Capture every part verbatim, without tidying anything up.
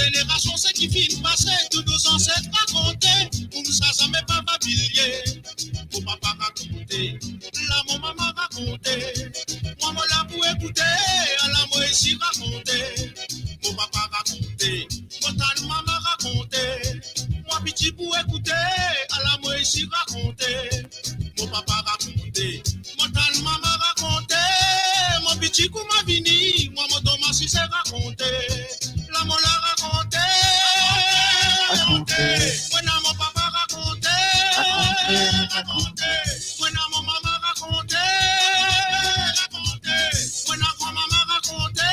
Zenerasion seki finn pase, tou nou zanset rakonte, pou nou sa zame pa babilie. Mo papa rakonte, la mo mama rakonte, mwa mo la pou ekoute, ala mo isi rakonte. Mo papa rakonte, mo tann mama rakonte, mwa piti pou ekoute, ala mo isi rakonte. Mo papa rakonte, mo tann mama rakonte, mo piti kouma vini, mwa mo koumans rakonte, la mo la rakonte, rakonte. Mo ena mo papa rakonte, rakonte. Mo ena mo mama rakonte, rakonte. Mo ena gran mama rakonte,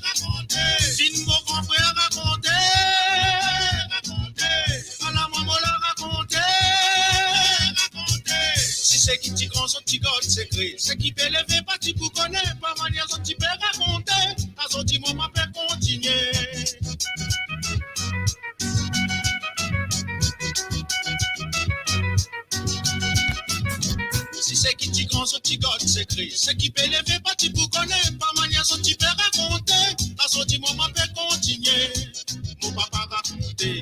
rakonte. Vinn mo gran frer rakonte, rakonte. Ala mwa mo la rakonte, rakonte. Si seki ti gran zot ti gard sekre, seki pe leve pa ti pou kone, pa manier zot ti pe rakonte, a zot ti mo pa pe kontinie. Si seki ti gran zot ti gard sekre, seki pe leve pa ti pou kone, pa manier zot ti pe rakonte, a zot ti mo pa pe kontinie. Mo papa rakonte,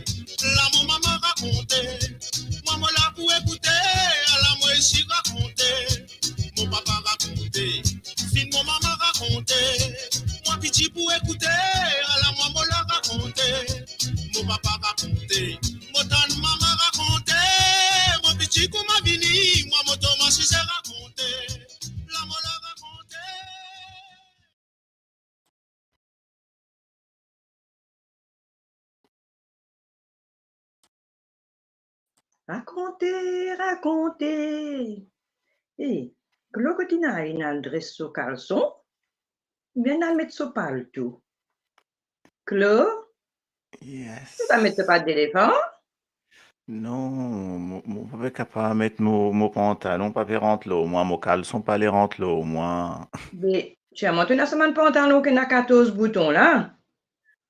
la mo mama rakonte, mwa mo la pou ekoute, ala mo isi rakonte. Mo papa rakonte, finn mo mama rakonte, mwa piti pou ekoute, ala mwa mo la rakonte. Mo papa rakonte, mo tann mama rakonte, mo piti kouma vini, mwa mo koumans rakonte, la mo la rakonte. Rakonte, rakonte. E, Klo, kot inn al, inn al dres so kalson, oubien inn al met so palto? Klo? Yes. To pa met so pat delefan? Non, mo, mo pa pe kapav met mo, mo pantalon, pa pe rant lor mwa, mo kalson pa le rant lor mwa. Be, sirman to ena sa bann pantalon ki ena katorz bouton la.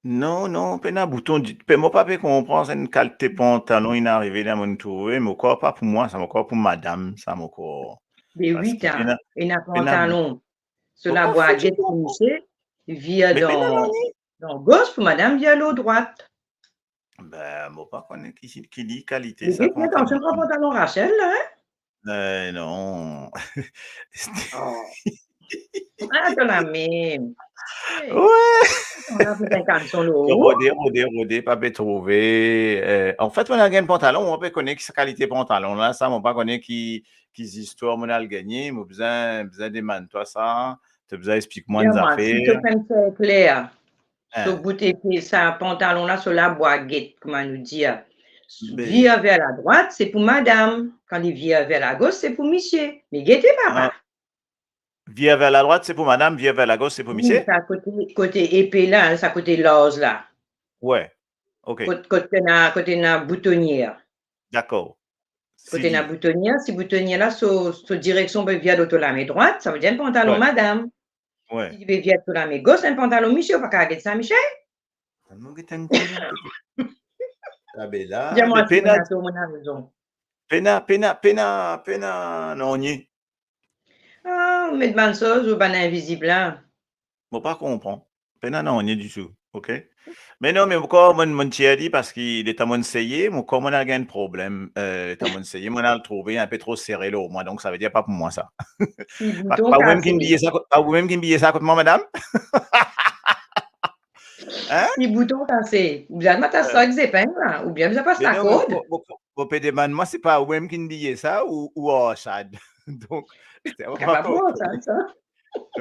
Non, non, pena bouton di-, pe, mo pa pe konpran sa enn kalite pantalon inn arive la, mo'nn trouve, mo krwar pa pou mwa sa, mo krwar pou madam sa, mo krwar. Be wi, pena, ena pantalon. So labwaget pou misie, vir dan, dan gos, pou madam, vir lor drwat. Be, mo pa kone ki, ki li kalite sa pantalon. Atansion, pran pantalon Rachel la, hein? Eh, non. Oh. Ah, to lame. Wi. Rode, rode, rode, pa pe trouve. Eh, anfet, mo ena enn pantalon, mo pa pe kone ki kalite pantalon la, sa, mo pa kone ki, ki zistwar mo'nn al gagne, mo bizin, bizin demann twa sa, to bizin explik mwa enn zafer. Si to fer kler, so bout epe, sa pantalon la, so labwaget, kouma nou dir, vir ver ladrwat, se pou madam. Kan li vir ver lagos, se pou misie. Me gete, papa. Ah. Vir ver ladrwat, se pou madam, vir ver lagos, se pou misie? Wi, sa kote, kote epe la, sa kote larz la. Wi, ok. Kot, kot ena, kot ena boutonier. Dakor. Kot ena boutonier, si boutonier la, so, so direksion pe vir lor to lame drwat, savedir enn pantalon madam. Wi. Si li pe vir lor to lame gos, enn pantalon misie, ou pa kav get sa, Michel? Mo get enn kou. Abe la, dir mwa si mo ena tor, mo ena rezon. Pena, pena, pena, pena nanye. Ah, ou met bann soz lor bann invizib la. Mo pa konpran. Pena nanye ditou, ok? Me non, me mo krwar mo'nn, mo'nn tir li parski letan mo'nn seye, mo krwar mo'nn al gagn problem, eh, letan mo'nn seye, mo'nn al trouve inpe tro sere lor mwa, donk savedir pa pou mwa sa. Pa, pa ou mem ki'nn biye sa kot, pa ou mem ki'nn biye sa kot mwa, madam? Hein? Ti bouton kase. Oubien mo atas sa ek zepeng la, oubien mo pas lakord. Mo, mo, mo, mo pe demann mwa, se pa ou mem ki'nn biye sa ou, ou Arshad? Donk, se pa bon sa, sa.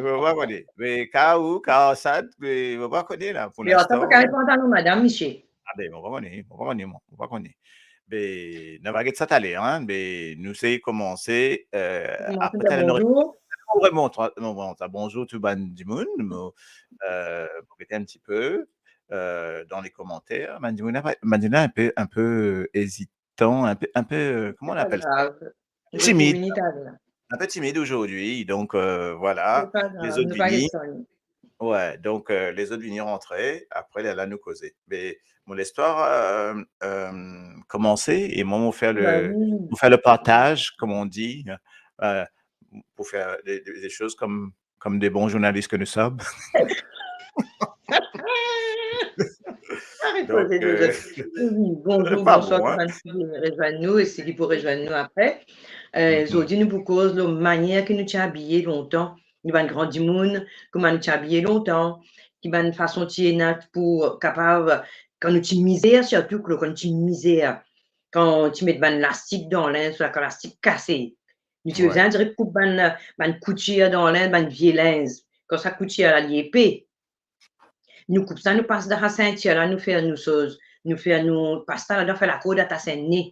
Mo pa kone. Me ka ou, ka Arshad, me mo pa kone la pou linstan. Me Arshad pa kapav pantalon madam, misie. Ah be, mo pa kone, mo pa kone, mo, mo pa kone. Be, nou va get sa taler, hein. Be, nou sey koumanse, eh, apre taler nou... Bonzour. Mo remont, mo remont, bonzour tou bann dimoun, mo, eh, mo gete enn tipe, eh, dan le komanter, bann dimoun la, bann dimoun la inpe, inpe ezitan, inpe, inpe, eh, kouma nou apel sa? Timid. Inpe timid azordi, donk, eh, vwala. Se pa grav, nou pa get sa. Wi, donk, eh, lezot vini rantre, apre, lerla nou koze. Me mo les twa, eh, eh, koumanse e mwa, mo fer le, mo fer le partaz, comme on dit, eh, pour faire des, des, des choses comme, comme des bons journalistes que nous sommes. Aret koze nou, zot. Wi, bonzour, bonswar tou bann ki vinn rezwenn nou e seki pou rezwenn nou apre. Zordi nou pou koz lor manier ki nou ti abiye lontan. Nou bann gran dimoun, kouma nou ti abiye lontan, ki bann fason ti ena pou kapav, kan nou ti mizer, sirtou kan nou ti mizer, kan ti met bann lastik dan linz, so lastik kase. Nou ti bizin direk koup bann, bann koutir dan linz, bann vie linz. Kan sa koutir la, li epe, nou koup sa, nou pas dan sa sintir la, nou fer nou soz, nou fer nou pas sa ladan, fer lakord atas enn ne.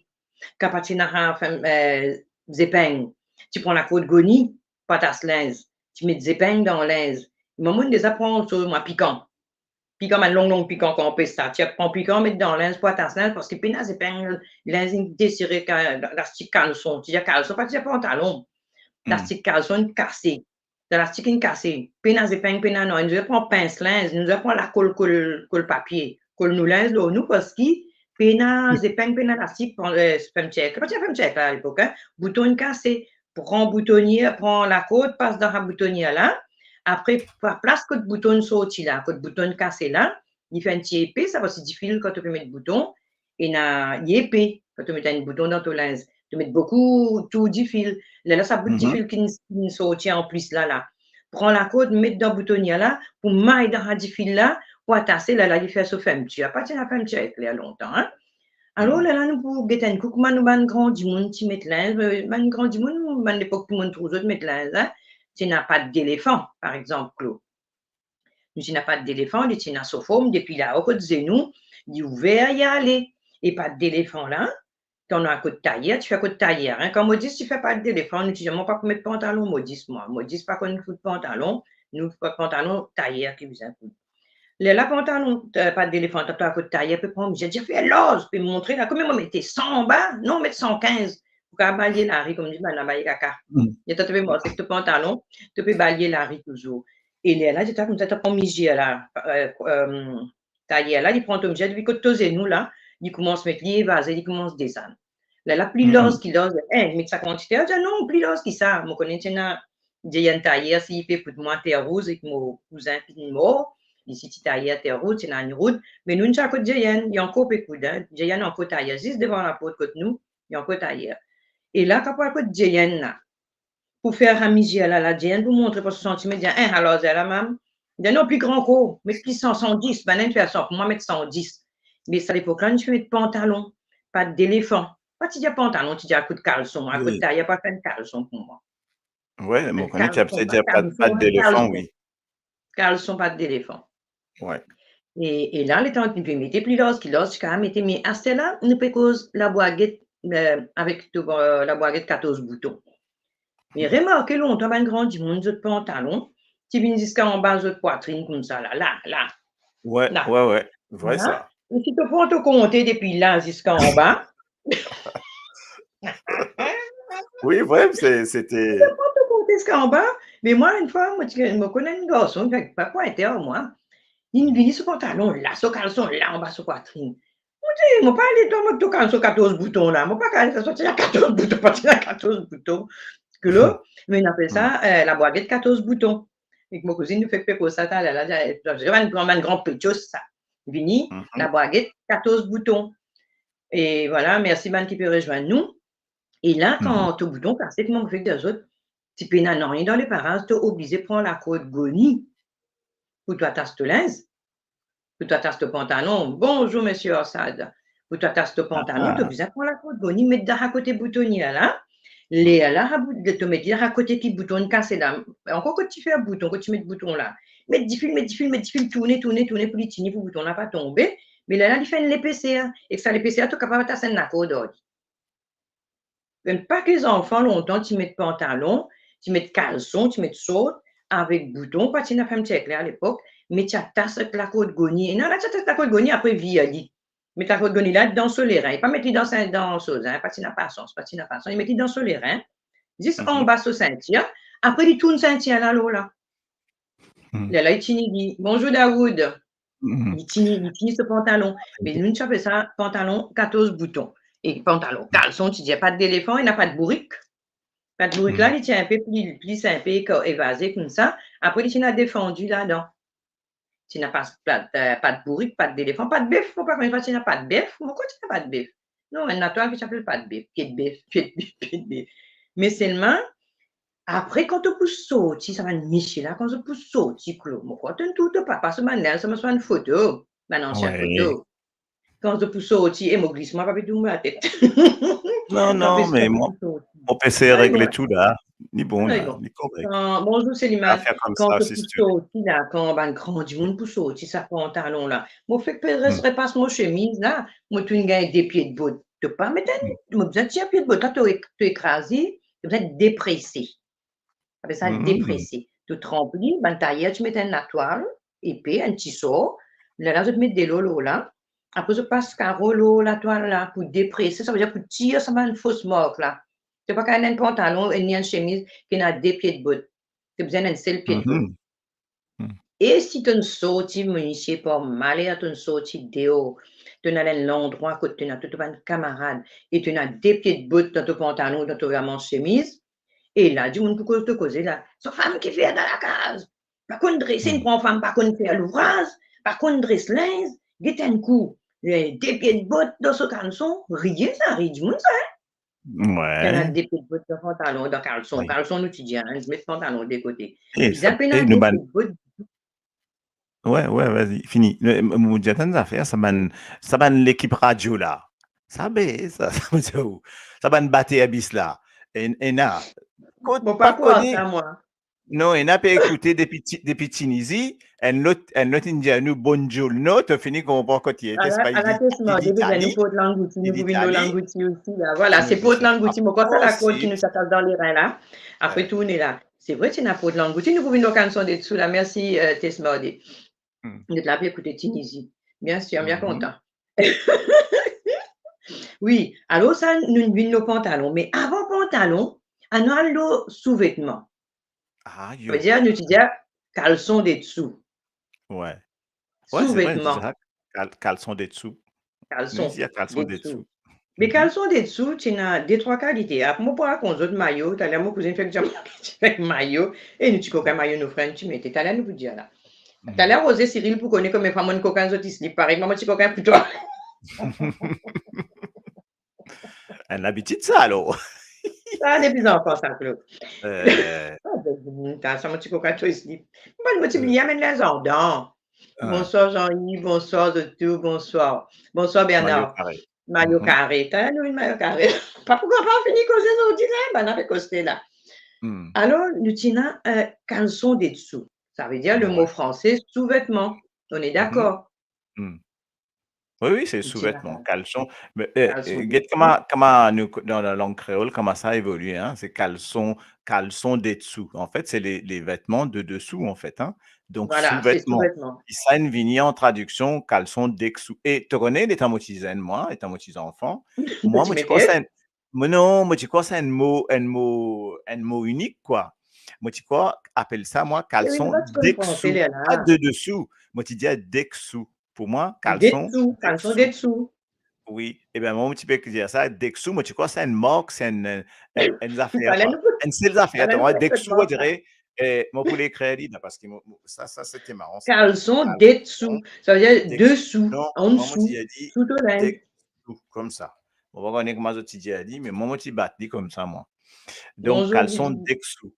Kan pa ti ena sa, fer, eh, zepeng, ti pran lakord goni pou atas linz, ti met zepeng dan linz. Mo, mo'nn deza pran so, mwa, pikan. Pikan, bann long long pikan, kan pe sa, ti pran pikan, met dan linz pou atas linz, parski pena zepeng, linz inn desire, ka-, lastik kalson, ti dir kalson, pa ti dir pantalon. Lastik kalson inn kase. Lastik inn kase, pena zepeng, pena nanye. Nou deza pran pins linz, nou deza pran lakol, kol, kol papie, kol nou linz lor nou, parski pena zepeng, pena lastik, pran, eh, fermetir, pa ti ena fermetir la lepok, hein. Bouton inn kase, pran boutonier, pran lakord, pas dan sa boutonier la. Apre, pa plas kot bouton sorti la, kot bouton kase la, li fer enn ti epe sa, parski difil kan to pe met bouton, ena, li epe, kan to met enn bouton dan to linz, to met boukou tou difil. Lerla sa bout difil ki, ki sorti anplis la, la. Pran lakord, met dan boutonier la, pou may dan sa difil la, pou atase, lerla li fer so fermetir. Pa ti ena fermetir ekler lontan, hein. Alor, lerla nou pou get enn kou kouma nou bann gran dimoun ti met linz, eh, bann gran dimoun, bann lepok ki mo'nn trouv zot met linz, hein, ti ena pat delefan, par exanp, Klo. Nou ti ena pat delefan, li ti ena so form, depi lao kot zenou, li ouver, li ale. E pat delefan la, kan nou al kot tayer, ti fer kot tayer, hein. Kan modis ti fer pat delefan, nou ti dir, mo pa pou met pantalon modis, mwa. Modis pa konn koud pantalon, nou, pantalon tayer ki bizin koud. Lerla pantalon, eh, pat delefan, kan to al kot tayer, pe pran mizer, dir, fer larz, pe montre la, konbien mo mete, san anba? Non, met san kinz. Pou kapav balye lari, kouma dir bann-la, balye kaka. Letan to pe marse ek to pantalon, to pe balye lari touzour. E lerla, to pran mizer la, eh, eh, tayer la, li pran to mizer depi kot to zenou la, li koumans met li evaze, li koumans desann. Lerla pli larz ki larz, eh, met sa kantite la, dir, non, pli larz ki sa. Mo kone ti ena, dir, enn tayer, si li pe koud mwa Terrouz, ek mo kouzin finn mor, li ti, ti tayer Terrouz, ti ena enn rout, me nou, nou ti al kot Jeyenn, li ankor pe koud, hein, Jeyenn ankor tayer, zis devan laport kot nou, li ankor tayer. E la, kan pou al kot Jeyenn la, pou fer sa mizer la, la, Jeyenn pou montre, parski santi, me dir, eh, alor, lerla, mam, dir, non, pli gran ankor, met pli san, san dis, bann-la inn fer san, pou mwa met san dis. Me sa lepok la, nou ti pe met pantalon, pat delefan. Pa ti dir pantalon, ti dir al kot kalson, al kot tayer, pa fer enn kalson pou mwa. Wi, mo kone ti pe dir pat, pat delefan, wi. Kalson, pat delefan. Wi. E, e la, letan nou pe mete pli larz ki larz, ti kapav mete, me aster la, nou pe koz labwaget, eh, avek to, eh, labwaget katorz bouton. Me remarke, lontan bann gran dimoun, zot pantalon ti vinn ziska anba zot pwatrinn koumsa la, la, la. Wi, wi, wi, vre sa. E si to pran to konte depi la ziska anba, wi, vre, se, sete... Mo pa konn ziska anba, me mwa, enn fwa, mo ti, mo konn enn garson, li pa pou inter mwa. Li vini, so pantalon la, so kalson la, anba so pwatrinn. Mo dir, mo pa ale dan mo to kalson katorz bouton la, mo pa kapav al sorti la katorz bouton, pa ti ena katorz bouton. Klo, me nou apel sa, eh, labwaget katorz bouton. Ek mo kouzinn, nou fek pe koz sa taler la, la, la, bann gran petchos sa. Vini, labwaget katorz bouton. E vwala, mersi bann ki pe rezwenn nou. E la, kan to bouton kase, kouma mo fek dir zot, ti pena nanye dan leparaz, to oblize pran lakord goni pou to atas to linz, pou to atas to pantalon. Bonzour, misie Arsad. Pou to atas to pantalon, to bizin pran lakord goni, met dan sa kote boutonier la. Lerla, sa bout-, to met li dan sa kote ki bouton kase la. Ankor kot ti fer bouton, kot ti met bouton la. Met difil, met difil, met difil, tourne, tourne, tourne pou li tini, pou bouton la pa tonbe. Me lerla, li fer enn lepeser. Ek sa lepeser, to kapav atas enn lakord ar li. Enn pake zanfan lontan ti met pantalon, ti met kalson, ti met sort avek bouton, pa ti ena fermetir ekler alepok, me ti atas ek lakord goni. Ena la ti atas lakord goni, apre vir li. Met lakord goni la dan so lerin, pa met li dan sin-, dan so zin, pa ti ena pasans, pa ti ena pasans. Li met li dan so lerin, zis anba so sintir, apre li tourn sintir la lor la. Lerla li tini li. Bonzour Daoud. Li tini, li tini so pantalon. Me nou ti apel sa pantalon katorz bouton. E pantalon, kalson, ti dir, pat delefan, ena pat bourik. Pat bourik la, li ti inpe pli, pli inpe evaze koumsa. Apre, li ti ena defandi ladan. Ti ena pa, pa, eh, pat bourik, pat delefan, pat bef, mo pa kone pa ti ena pat bef, mo krwar ti ena pat bef. Non, enn latwal ki ti apel pat bef, pie bef, pie bef, pie bef. Me selman, apre, kan to pou sorti, sa bann misie la, kan zot pou sorti, Claude, mo krwar to'nn trouv to papa, so bann linz, so bann foto, bann ansien foto. Kan zot pou sorti, e mo glis, mwa pa pe tourn mo latet. Non, non, me mwa, mo pe sey regle tou la. Li bon la, li korek. Bonzour Seliman. Kan zot pou sorti la, kan bann gran dimoun pou sorti, sa pantalon la, mo fek pe res repas mo semiz la, mo tou'nn gagn de pie bot. To pa met enn, mo bizin tir pie bot la, to ek-, to ekraze, to bizin deprese. Apel sa deprese. To tranp li, bann tayer ti met enn latwal, epe enn ti sor, lerla zot met delo lor la, apre zot pas karo lor latwal la pou deprese, savedir pou tir sa bann fos mark la. To pa kapav ena enn pantalon, ni enn semiz ki ena de pie bot. To bizin enn sel pie bot. E si to'nn sorti, mo misie, par maler to'nn sorti deor, to'nn al enn landrwa kot to'nn al trouv to bann kamarad, e to'nn al de pie bot dan to pantalon, dan to manz semiz, e la dimoun pou koz to koze la, sa fam ki fer dan lakaz, pa konn drese, enn gran fam pa konn fer louvraz, pa konn dres linz, get enn kou, eh, de pie bot dan so kalson, riye sa, riye dimoun sa, hein. Ena de pie bot dan pantalon, dan kalson. Kalson nou ti dir, hein, met pantalon de kote. Bizin pena de pie bot. Wi, wi, vazi, fini. Mo, mo, mo dir enn zafer, sa bann, sa bann lekip radio la. Sa be, sa, sa, sa, sa bann bater bis la. En, ena. Kot, mo pa krwar sa, mwa. Non, ena pe ekoute depi Ti-, depi Tinizi, enn lot, enn lot inn dir nou bonjour, non, to fini konpran kot li ete, ala, ala Tesmar, depi nou port langouti, nou pou vinn lor langouti osi la. Vwala, se port langouti, mo krwar sa lakord ki nou ti atas dan lerin la. Apre tourne la. Se vre, ti ena port langouti, nou pou vinn lor kalson dessous la. Mersi, eh, Tesmar. Zot la pe ekoute Tinizi. Bien sir, bien kontan. Wi, alor sa, nou vinn lor pantalon. Me avan pantalon, anou al lor souvetman. Ah, yo. Savedir, nou ti dir kalson dessous. Wi. Wi, se vre, souvetman. Kal-, kalson dessous. Kalson. Nou dir kalson dessous. Me kalson dessous, ti ena de trwa kalite. Apre, mo pou rakont zot mayo, taler mo kouzinn fek diamant, ti fek mayo, e nou ti kokin mayo nou frer, nou ti mete. Taler nou pou dir la. Taler Rose Cyril pou kone konbien fwa monn kokin zot slip, parey mwa mo ti kokin pou twa. Enn labitid sa, alor. Sa, depi zanfan sa, Claude. Eh. Ah, ben, sa, sa, mo ti kokin to slip. Mo ti bliye amenn linz andan. Ah. Bonswar Jean-Yves, bonswar zot tou, bonswar. Bonswar Bernard. Mayo kare. Mayo kare. Taler nou vinn mayo kare. Pa pou kapav fini koze zordi la, bann pe koze la. Alor, nou ti ena, eh, kalson dessous. Savedir le mo franse, souvetman. On est d'accord? Wi, wi, se souvetman, kalson. Me, eh, get kouma, kouma nou, dan lalang kreol, kouma sa evolie, hein? Se kalson, kalson dessous. An fet, se le, le vetman de dessous, an fet, hein? Donk, vwala, se souvetman. Ki sa inn vini an tradiksion, kalson dessous. E to kone, letan mo ti zenn, mwa, letan mo ti zanfan, mwa, mo ti krwar sa enn, mo, non, mo ti krwar sa enn mo, enn mo, enn mo inik, kwa. Mo ti krwar apel sa, mwa, kalson dessous, pa de dessous. Mo ti dir dessous. Pou mwa, kalson dessous, kalson dessous. Wi, e ben, mwa, mo ti pe dir sa, dessous, mo ti krwar se enn mark, se enn, enn, enn zafer, enn sel zafer. Dessous, on dirait, eh, mo pou ekrir li la, parski mo, mo, sa, sa, c'était marrant, ça. Kalson dessous, ça veut dire dessous, en dessous, sous de linge. Dessous, koumsa. Mo pa kone kouma zot ti dir li, me mwa, mo ti bat li koumsa, mwa. Donk, kalson dessous.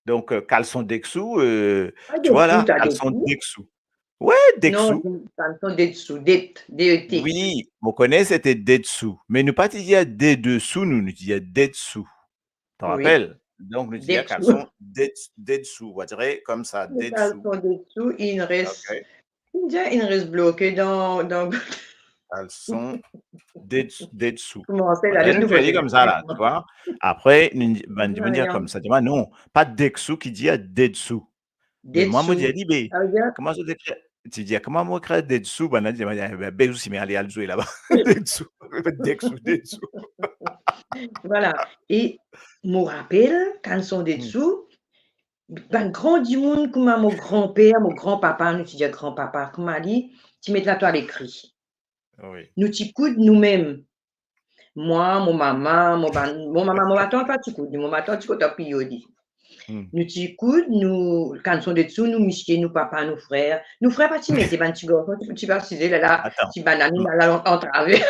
Donk, euh, kalson dessous, euh, tu vois là, kalson dessous. Ouais, dessous. Non, kalson dessous, D E T. Wi, mo kone se te dessous. Me nou pa ti dir de dessous, nou, nou ti dir dessous. T'en rappelles? Donk, nou ti dir kalson dessous, on va dire comme ça, dessous. Kalson dessous, inn res, inn res bloke dan, dan... Kalson dessous. Koumans la, nou dir koumsa la, tu vois. Apre, nou, bann dimoun dir koumsa, ti dir, non, pa dessous ki dir dessous. Me mwa, mo dir li, be, kouma zot ekrir? Ti dir, kouma mo ekrir dessous? Bann la dir, be, be, osi, me ale, al zwe laba. Dessous, dessous, dessous. Voilà. E mo rapel, kalson dessous, bann gran dimoun kouma mo granper, mo granpapa, nou ti dir granpapa, kouma li ti met latwal ekri. Wi. Nou ti koud noumem. Mwa, mo mama, mo bann, mo mama, mo matant pa ti koud li, mo matant ti kontan piye li. Hmm. Nou ti koud, nou, kalson desou, nou misie, nou papa, nou frer. Nou frer pa ti mete, bann ti garson ti, ti pa size, la, la, ti bann ami, la, la, antrave.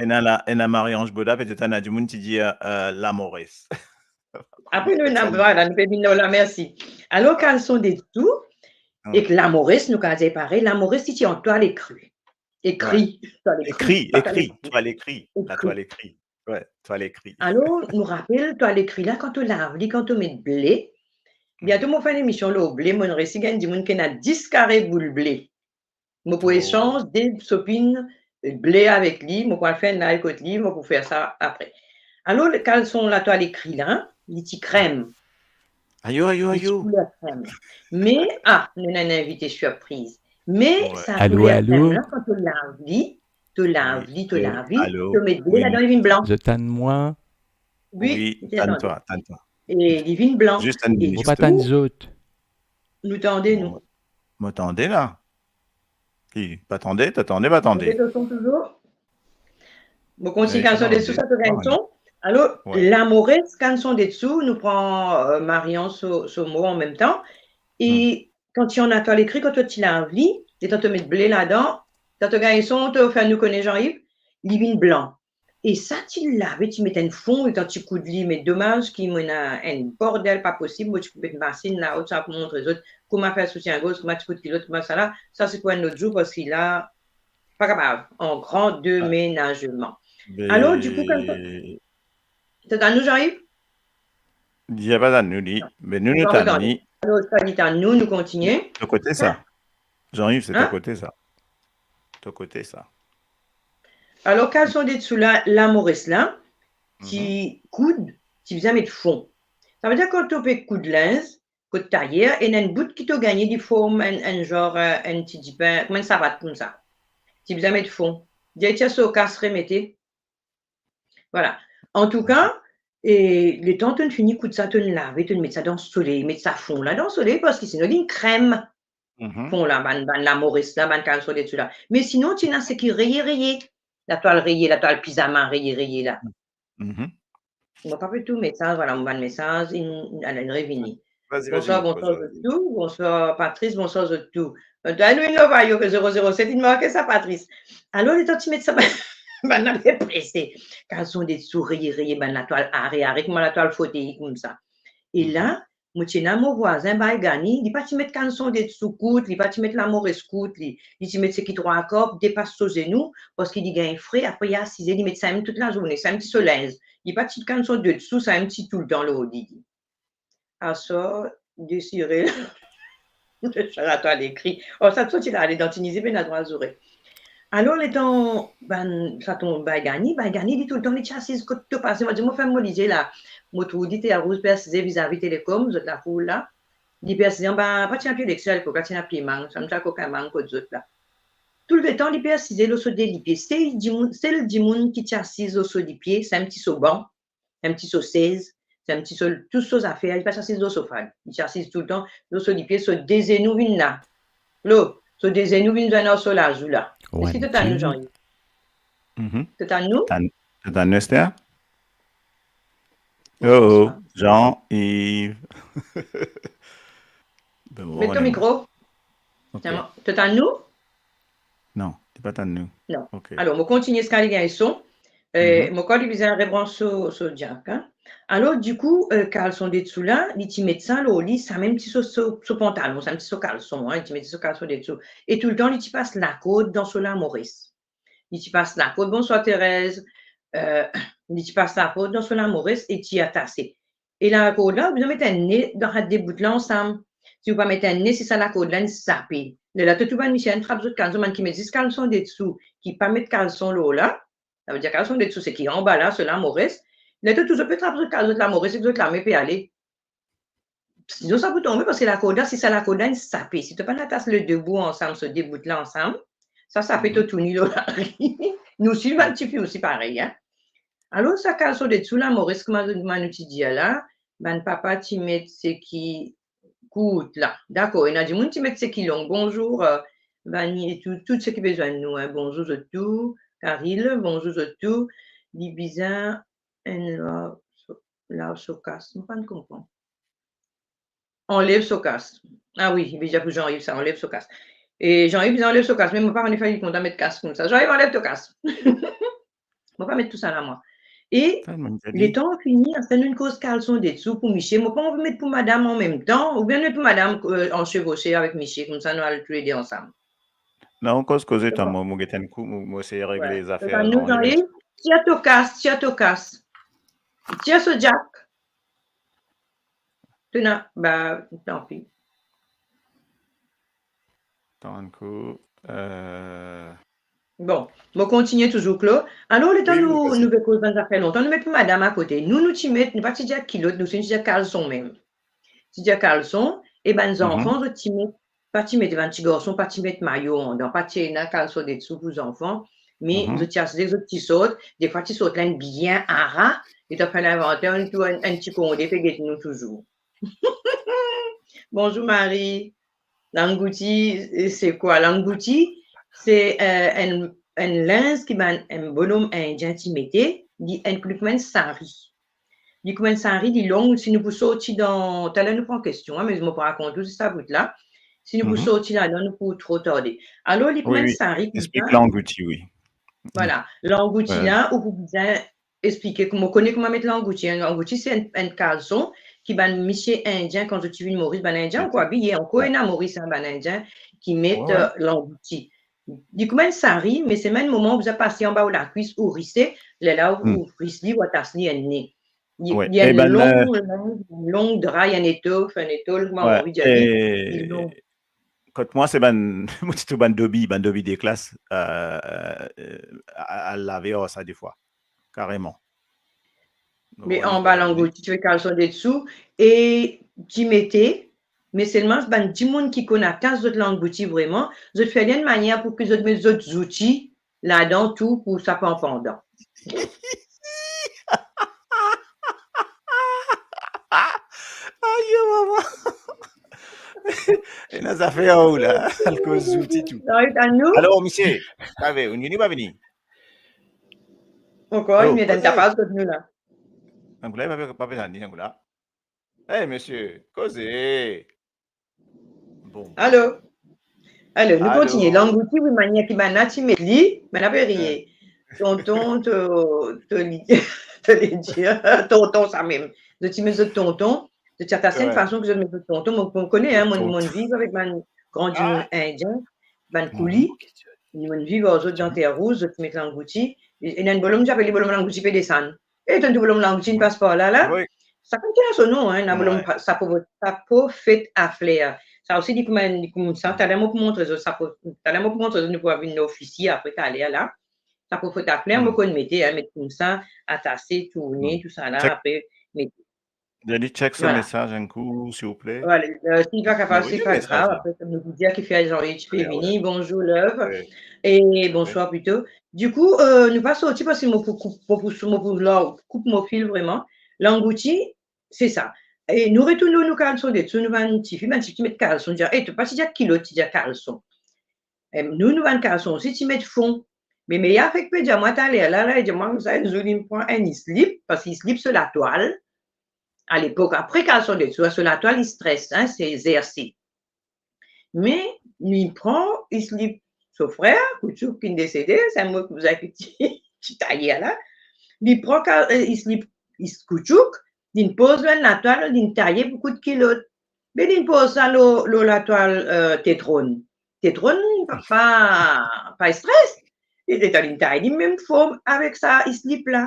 Ena la, ena Marie-Ange Boda, petet ena dimoun ti dir, euh, lamores. Apre nou ena, vwala, nou pe vinn la, mersi. Alor, kalson desou, hmm, ek lamores, nou kapav dir parey, lamores, li ti an twal ekri. Ekri, ouais, twal ekri, ekri, pa ekri, twal ekri. Twal ekri. Ekri. Ouais, twal ekri. Alor, nou rapel, twal ekri la, kan to lav li, kan to met ble, biento mo fer enn emision lor ble, mo resi gagn dimoun ki ena dis kare boul ble. Mo pou, oh, esanz de sopin ble avek li, mo pou al fer enn live kot li, mo pou fer sa apre. Alor, le kalson latwal ekri la, li ti krem. Ayo, ayo, ayo. Li ti kouler krem. Me, ah, nou ena enn invite sirpriz. Me, ouais, sa, alo, kouler, alo, krem la, kan to lav li, to lav li, to lav li, wi, alo, to met dlo, wi, ladan, li vinn blan. Zot tann mwa? Wi, wi, tann twa, tann twa. E li vinn blan. Zis tann, e zis, mo pa tann zot. Nou tande, nou. Mo, mo tande la. Ki pa tande, to tande, pa tande. Tande to son touzour? Mo kontign, wi, kalson desou, sa to gagn son. Alor, wi, lamores, kalson desou, nou pran, euh, Marian so, so mo anmemtan. E, hmm, kan ti ena twal ekri, kan to ti lav li, letan to met ble ladan, sa to gagn son, to fer nou kone, Jean-Yves, li vinn blan. E sa ti lave, ti met enn fon, letan ti koud li, me domaz ki mo ena enn bordel pa posib, mo ti pou met masinn la, ot sa pou montre zot kouma fer soutien gorz, kouma ti koud kilot, kouma sa la, sa se pou enn lot zour, parski la, pa kapav, an gran demenazman. Be, alor, dikou, kouma sa, to tann nou, Jean-Yves? Li pa tann nou, li. Non. Me nou, nou tann li. Alor, sa li tann nou, nou kontigne. To kote sa? Jean-Yves, se to kote sa. To kote sa. Alor, kalson desou la, lamores la, ti, mhm, koud, ti bizin met fon. Savedir kan to pe koud linz, kot tayer, ena enn bout ki to gagne, li form enn, enn zar, euh, enn ti dipin, kouma enn savat koumsa. Ti bizin met fon. Dir ti a so kas remete. Vwala. Antouka, e letan to'nn fini koud sa, to'nn lave, to'nn met sa dan soley, met sa fon la dan soley, parski sinon li krem. Mhm. Fon la, bann, bann lamores la, bann kalson desou la. Me sinon, ti ena seki reye, reye. Latwal reye, latwal pizama reye, reye la. Mhm. Mo pa pe tou mesaz, vwala, mo bann mesaz, inn, inn revini. Vas-y, vas-y, bonswar, bonswar zot tou. Bonswar Patrice, bonswar zot tou. Euh, nou ena enn nouvo, zero zero set, inn marke sa, Patrice. Alor, letan ti met sa, bann, bann la pe prese. Kalson desou reye, reye, bann latwal are, are, kouma latwal fotey koumsa. E la, mhm, mo ti ena mo vwazin Baigani, li pa ti met kalson desou kourt, li pa ti met lamores kourt, li, li ti met seki trwa kar, depas so zenou, parski li gagn fre, apre li asize, li met samem tou lazourne, samem ti so linz. Li pa ti kalson desou, samem ti toultan lor li. Aswar, desire. Sa latwal ekri. Or, sa ti sorti la, ale dan Tinizi, pena trwa zoure. Alor, letan bann, sa tonn Baigani, Baigani, li toultan, li ti asiz kot to pase. Mo dir, mo ferm mo lizie la. Mo trouv li ti al rouz persize vizavi Telekom, zot lakour la. Li persize anba, pa ti ena pie Lexus lepok la, ti ena pie mang, sa ti ena kokin mang kot zot la. Touletan, li persize lor so de lipie. Sel dimoun, sel dimoun ki ti asiz lor so lipie, samem ti so ban, samem ti so sez, samem ti so, tou so zafer, li pa ti asiz lor sofa. Li ti asiz toultan lor so lipie, so de zenou vinn la. Lo, so de zenou vinn zwenn ar so lazou la. Eski to tann nou, Jean-Yves? Mhm. To tann nou? Tann, to tann nou, Esther? Oh, oh, Jean-Yves. Met to mikro. Ok. To tann nou? Non, li pa tann nou. Non. Ok. Alor, mo kontigne ziska li gagn son. Euh, mhm, mo krwar li bizin rebrans so, so jack, hein. Alor, dikou, euh, kalson desou la, li ti met sa lor li, samem ti so, so, so pantalon, samem ti so kalson, hein, li ti met so kalson desou. E toultan, li ti pas lakord dan so lamores. Li ti pas lakord, bonswar Terez, euh, li ti pas lakord dan so lamores e ti atase. E lakord la, ou bizin met enn ne dan sa de bout la ansam. Si ou pa met enn ne, si sa lakord la inn sape. Lerla to trouv bann misie inn trap zot kalson, bann ki met zis kalson desou, ki pa met kalson lor la, savedir kalson desou seki anba la, so lamores. Lerla to trouv zot pe trap zot kalson, zot lamores ek zot lame pe ale. Sinon sa pou tonbe, parski lakord la, si sa lakord la inn sape, si to pa'nn atas le de bou ansam, so de bout la ansam, sa sape, mhm, to tourni lor lari. Nou osi, bann tifi osi parey, hein. Alor, sa kalson desou lamores, kouma, kouma nou ti dir la, bann papa ti met seki kourt la. Dakor, ena dimoun ti met seki long. Bonzour, euh, Vani e tou, tou seki pe zwenn nou, hein. Bonzour zot tou. Karil, bonzour zot tou. Li bizin enn lav so, lav so kas. Mo pa'nn konpran. Anlev so kas. Ah wi, li pe dir pou Jean-Yves sa, anlev so kas. E Jean-Yves, anlev so kas, me mo pa kone fer li kontan met kas koumsa. Jean-Yves, anlev to kas. Mo pa met tousala mwa. E letan fini, aster nou inn koz kalson dessou pou misie, mo pa anvi met pou madam anmemtan, oubien met pou madam, euh, ansevose avek misie, koumsa nou al toulede ansam. Non, koz koze, tann mwa, mo get enn kou, mo, mo sey regle zafer. Tir to kas, tir to kas. Tir so jack. Touna, ba, tanpi. Tann kou, euh. Bon, mo kontigne touzour, Claude. Alor, letan nou, nou pe koz bann zafer lontan, nou met pou madam akote. Nou, nou ti met, nou pa ti dir kilot, nou ti dir kalson mem. Ti dir kalson, e bann zanfan, zot ti met, pa ti met, bann ti garson pa ti met mayo andan, pa ti ena kalson dessou pou zanfan, me zot ti asize, zot ti sort, defwa ti sort la enn bien ara, e ti fer linventer, enn tou, enn, enn ti konde pe get nou touzour. Bonzour Marie. Langouti, se kwa? Langouti, se, euh, enn, enn linz ki bann, enn bonom Indien ti mete, li enn, li kouma enn sari. Li kouma enn sari, li long, si nou pou sorti dan, taler nou pran kestion, hein, me mo pou rakont ou zis sa bout la. Si nou pou sorti ladan, nou pou tro tarde. Alor, li kouma enn sari koumsa. Explik langouti, wi. Vwala, langouti la, ou pou bizin explike kouma, ou kone kouma met langouti. Enn langouti, se enn, enn kalson ki bann misie Indien, kan zot ti vinn Moris, bann Indien ankor abiye, ankor ena Moris, hein, bann Indien ki met, euh, langouti. Li kouma enn sari, me se mem moman ou bizin pase anba ou lakwis, ou rise, lerla ou, ou ris li, ou atas li enn ne. Li, li enn long, long, long dra, enn etof, enn etol, kouma ou anvi dir li, li long. Kot mwa, se bann, mo ti trouv bann dobi, bann dobi de klas, euh, euh, al lave ar sa defwa, kareman. Me anba langouti, ti met kalson dessou, e ti mete, me selman bann dimoun ki konn atas zot langouti vreman, zot fer li enn manier pou ki zot met zot zouti ladan tou pou sa pa pandan. Ayo, mama. Ena zafer ou la, al koz zouti tou. Alor, misie, ave, ou vini, pa vini? Ankor, alo, misie, dan koze. Tapaz kot nou la. Angola, pa, pa, pa, pa, Angola. Eh, misie, koze. Bon. Alo? Alo, nou kontigne. Langouti, wi, manier ki bann la ti met li, bann la pe riye. Tonton, to, to li, to li dir, tonton sa mem. Zot ti met zot tonton, zot ti atas enn fason ki zot met zot tonton. Mo, mo kone, hein, mo, mo viv avek bann gran dimoun Indien, bann kouli. Mo viv ar zot dan Terre Rouge, zot ti met langouti. E, ena enn bolom, ti apel li bolom langouti pe desann. E, tann tou bolom langouti inn pas par la, la. Wi. Sa pa ti ena so non, hein, ena bolom pa, sa po, sa po fet a fler. Sa osi, li kouma, li koumsa, taler mo pou montre zot, sa po, taler mo pou montre zot, nou pou vinn ofisi apre, taler la. Sa po fet a fler, mo konn mete, hein, met koumsa, atase, tourne, tousala, apre, mete. Dani, check so mesaz enn kou, silvouple. Vwala, euh, si li pa kapav, se pa grav. Apre, nou pou dir ki fer Jean-Yves pe vini. Bonzour, love. E bonswar plito. Dikou, euh, nou pa sorti parski mo pou koup, mo pou, mo pou la, koup mo fil vreman. Langouti, se sa. E nou retourn lor nou kalson dessou, nou bann tifi, bann tifi ti met kalson, dir, e, to pa ti dir kilot, ti dir kalson. E nou, nou bann kalson osi ti met fon. Me, me Meya fek pe dir mwa taler la, la, li dir mwa koumsa, enn zour li pran enn slip, parski slip se latwal, alepok, apre kalson dessou, so latwal, li stres, hein, se zersi. Me li pran, li, li, so frer, Koutchouk ki desede, se mwa koumsa ki ti, ti taye la. Li pran ka-, eh, li, li, Koutchouk, li poz lor enn latwal, li taye pou kout kilot. Me li poz sa lor, lor latwal, eh, Tetronn. Tetronn pa, pa, pa stres. Li, li, li taye li mem form avek sa slip la.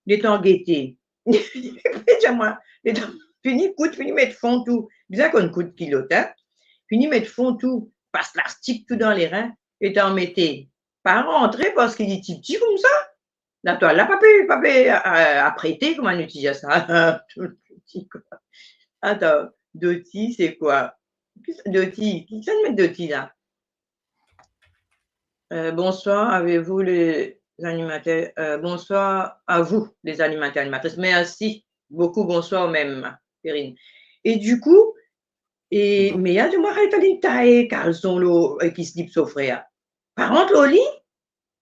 Letan gete. Pe dir mwa, letan fini kout, fini met fon tou. Bizin konn kout kilot, hein. Fini met fon tou, pas lastik tou dan lerin, letan mete. Pa rantre parski li ti piti koumsa. Latwal la pa pe, pa pe, euh, aprete, kouma nou ti dir sa. Tou piti kwa. Atann, doti, se kwa? Ki sa, doti? Ki sa met doti la? Euh, bonsoir, avez-vous les animateurs, euh, bonsoir à vous, les animateurs, animatrices. Merci beaucoup, bonsoir mem, Perrine. E dikou, e, Meya dir mwa, ray, talinn taye kalson lor, e, ki slip so frer. Pa rant lor li,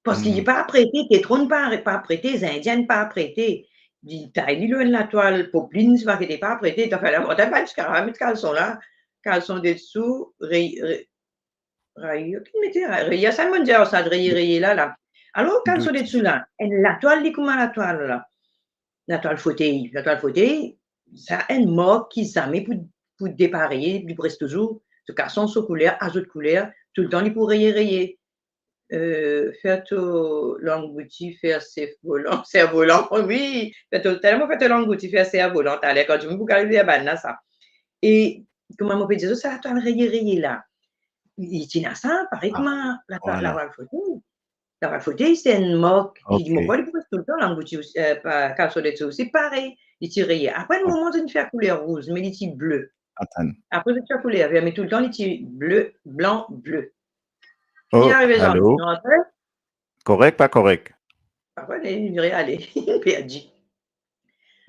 parski li pa aprete, Tetronn pa, pa aprete, Zindien pa aprete. li tay li lor enn latwal poplin, si mo pa trompe pa, apre, ta fer la, mo ta bann kara, met kalson la, kalson desou, re-, re-, reye, ki mete ra-, reye, sa mo dir, sa reye, reye la, la. Alor, kalson desou la, enn latwal, li kouma latwal la. Latwal fotey, latwal fotey, sa enn mark ki zame pou, pou depareye, li pou res touzour, so kalson, so kouler, a zot kouler, toultan li pou reye, reye. Euh, fer to langouti, fer sef volan, ser volan, wi, fer to, talor mo fer to langouti, fer ser volan, taler, kan dimoun pou gagn li, bann la sa. E, kouma mo pe dir zot, sa latwal reye, reye la. Li ti ena sa, parey kouma latwal, latwal fotey. Latwal fotey, se enn mark ki, mo krwar, li pou res toultan, langouti osi, euh, pa, kalson desou osi, parey, li ti reye. Apre, enn moman, zot inn fer kouler rouz, me li ti ble. Atann. Apre, zot fer kouler ver, me toultan, li ti ble, blan, ble. Oh, alo? Korek, pa korek? Apre, li vire ale, perdi.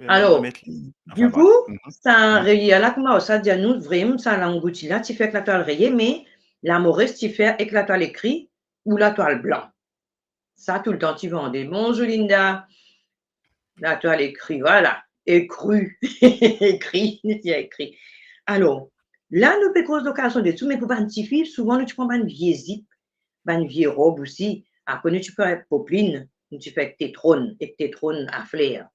Alor, dikou, sa reye la, kouma sa dir nou, vremem, sa langouti la, ti fer ek latwal reye, me lamores ti fer ek latwal ekri ou latwal blan. Sa toultan ti vande. Bonzour Linda. Latwal ekri, vwala. Ekri. Ekri, nou ti ekri. Alor, la nou pe koz lor kalson desou, me pou bann tifi, souvan nou ti pran bann vie zip, bann vie rob osi. Apre nou ti fer poplin, nou ti fer ek tetronn, ek tetronn a fler.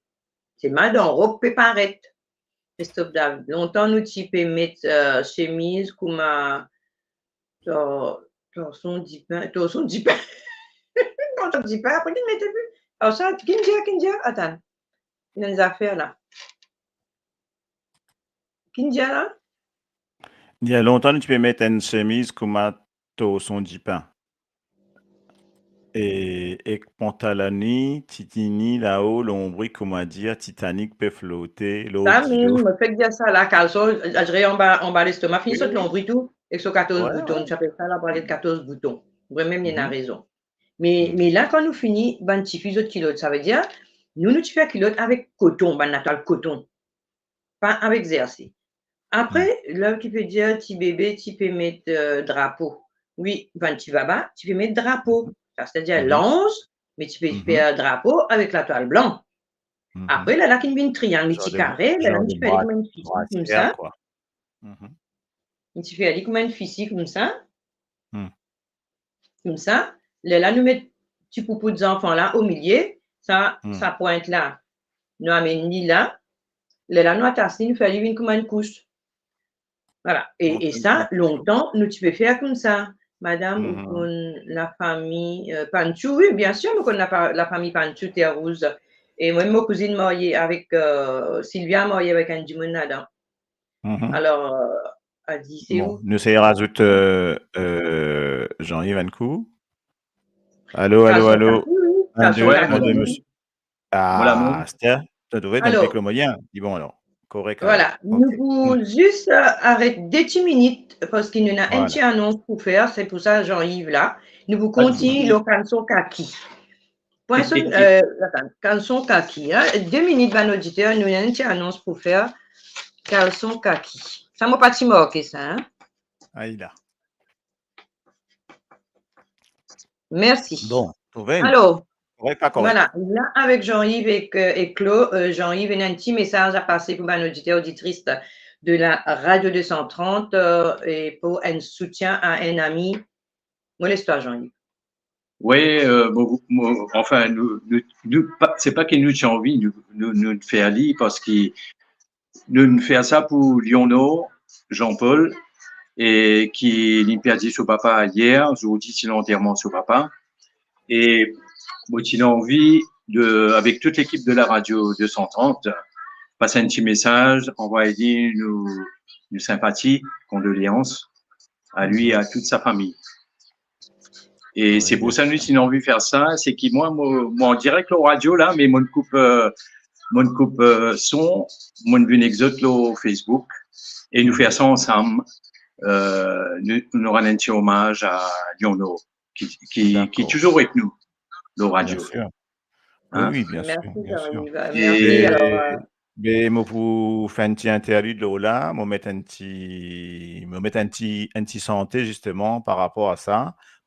Selman dan rob pe paret. Christophe David, lontan nou ti pe met, euh, semiz kouma tor-, torson dipin, torson dipin. Torson dipin, apre ki mete pli. Alor sa, ki'nn dir, ki'nn dir, atann. Ena enn zafer la. Ki'nn dir la? Dir lontan nou ti pe met enn semiz kouma torson dipin. E, ek pantaloni, ti tini lao, lonbri, kouma dir, Titanic pe flote, lor dilo. Sa mem, mo fek dir sa la, kalson, zot anba, anba lestoma, finn sot lonbri tou, ek so katorz bouton, ti apel sa labralette katorz bouton. Vremem, li ena rezon. Me, me la, kan nou fini, bann tifi, zot kilot, savedir, nou, nou ti fer kilot avek koton, bann latwal koton. Pa avek zersi. Apre, la ki pe dir ti bebe ti pe met, euh, drapo. Wi, bann ti baba ti pe met drapo. Sa, setadir lanz, me ti pe fer drapo avek latwal blan. Apre, la, la ki'nn vinn triang, li ti kare, la, la nou ti fer li kouma enn fisi koumsa. Nou ti fer li kouma enn fisi koumsa. Koumsa, lerla nou met ti poupou zanfan la omilie, sa, sa pwint la, nou amenn li la, lerla nou atas li, nou fer li vinn kouma enn kous. Vwala. E, e sa, lontan, nou ti pe fer koumsa. Madam, ou konn lafami, euh, Panchou? Wi, biensir, mo konn lafa-, lafami Panchou, Terre Rouge. E mwa, mo kouzinn marye avek, euh, Sylvia marye avek enn dimoun ladan. Alor, euh, Adi, se ou? Nou sey razout, euh, euh, Jean-Yves enn kou. Alo, alo, alo. Enn, de, enn, de, mosie. Ah, aster, to trouve, donk, alor, avek le moyen, li bon, alor. Korek, alor. Vwala, nou pou zis, euh, aret de ti minit, parski nou ena enn ti anons pou fer, se pou sa Jean-Yves la. Nou pou kontign lor kalson kaki. Pou enn sel, euh, atann, kalson kaki, hein. De minit, bann oditer, nou ena enn ti anons pou fer, kalson kaki. Sa, mo pa ti marke sa, hein. Ayi la. Mersi. Bon, trouve. Alor, korek, pa korek? Vwala, la, avek Jean-Yves ek, euh, ek Clo, euh, Jean-Yves, ena enn ti mesaz a pase pou bann oditer, oditris de la Radio deux cent trente, euh, e pou enn soutien a enn ami. Mo les twa, Jean-Yves. Wi, euh, mo, mo, anfin, nou, nou, nou, pa, se pa ki nou ti anvi, nou, nou, nou fer li, parski nou fer sa pou Lionor Jean-Paul, e ki li perdi so papa yer, zordi ti lanterman so papa. E mo ti ena anvi de, avek tout lekip de la Radio deux cent trente, pas enn ti mesaz, anvway li nou, nou sinpati, kondoleans a li, a tout sa fami. E se pou sa nou ti ena anvi fer sa, se ki mwa, mo, mo an direk lor radio la, me mo'nn koup, euh, mo'nn koup, euh, son, mo'nn vinn ek zot lor Facebook, e nou fer sa ansam, euh, nou, nou rann enn ti omaz a Lionor, ki, ki, ki touzour ek nou lor radio. Biensir. Hein? Wi, wi, biensir, biensir. Mersi, Jean-Yves. E, mersi, alor, euh, be, mo pou fer enn ti interlude lor la, mo met enn ti, mo met enn ti, enn ti sante, zisteman, par rapor a sa,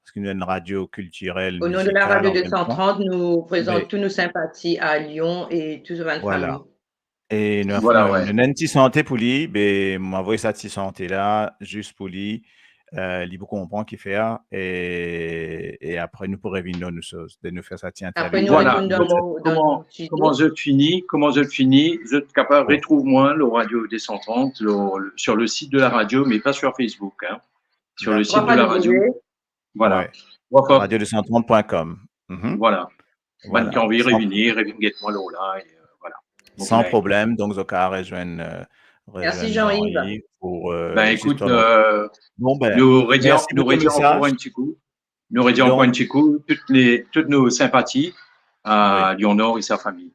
parski nou enn radio kiltirel, mizikal an fin de kont. Au nom de la radio deux cent trente, nous présentons toutes nos sympathies à Lyon et tous nos vingt familles. Voilà. E nou, nou, nou ena enn ti sante pou li, be, mo avoy sa ti sante la, zis pou li, eh, li pou konpran ki fer, e, e apre nou pou revinn dan nou soz, de nou fer sa ti interview. Apre nou retourn dan nou, dan nou studio. Kouma zot fini, kouma zot fini, zot kapav retrouv mwa lor Radio deux cent trente, lor, sur le site de la radio, mais pas sur Facebook, hein. Sur le site de la radio. Voilà. Radio deux cent trente point com. Voilà. Bann ki anvi revini, revinn get mwa lor la, e, euh, voilà. San problem, donk zot kapav rezwenn, euh, rezwenn Jean-Yves pou, euh, zisteman. Ben, écoute, euh, nou redi ankor enn ti kou. Nou redi ankor enn ti kou, toutes les, toutes nos sympathies à Lyon Nord et sa famille.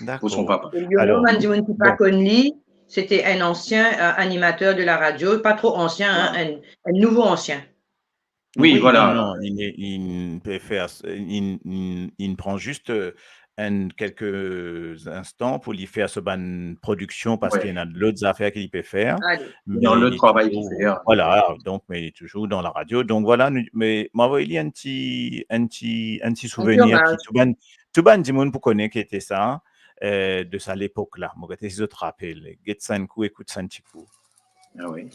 Dakor. Pou son papa. E Lionel, bann dimoun ki pa konn li, c'était un ancien, euh, animateur de la radio, pas trop ancien, hein, un, un nouveau ancien. Wi, voilà. Non, non, li, li pe fer, li, li, li pran zis, euh, enn, kelke instan pou li fer so bann prodiksion, parski ena lot zafer ki li pe fer. Ale. Me li travay touzour, voilà, donk, me li touzour dan la radio. Donk, voilà, nou, me mo avoy li enn ti, enn ti, enn ti souvenir ki tou bann, tou bann dimoun pou kone ki ete sa, euh, de sa lepok la. Mo gete si zot rapel. Get sa enn kou, ekout sa enn ti kou. Ah wi.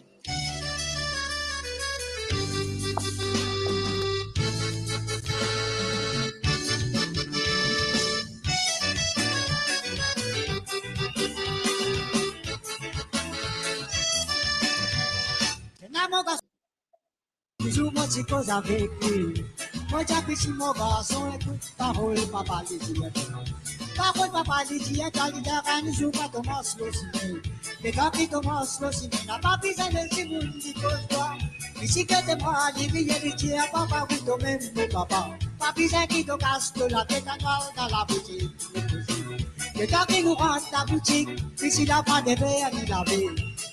Ena mo garson. Zour mo ti koz avek li, mo dir, piti mo garson, ekout parol papa li dir. Parol papa li dir, twa li dir, enn zour pa to mars lor sime. Letan ki to mars lor sime, napa bizin lezot dimoun li koz twa. Li ti gete mwa, li riye, li dir, papa, wi, tomem mo papa. Pa bizin ki to kas to latet, al dan laboutik. Letan ki nou rant laboutik, piti la pran de ver, li lave.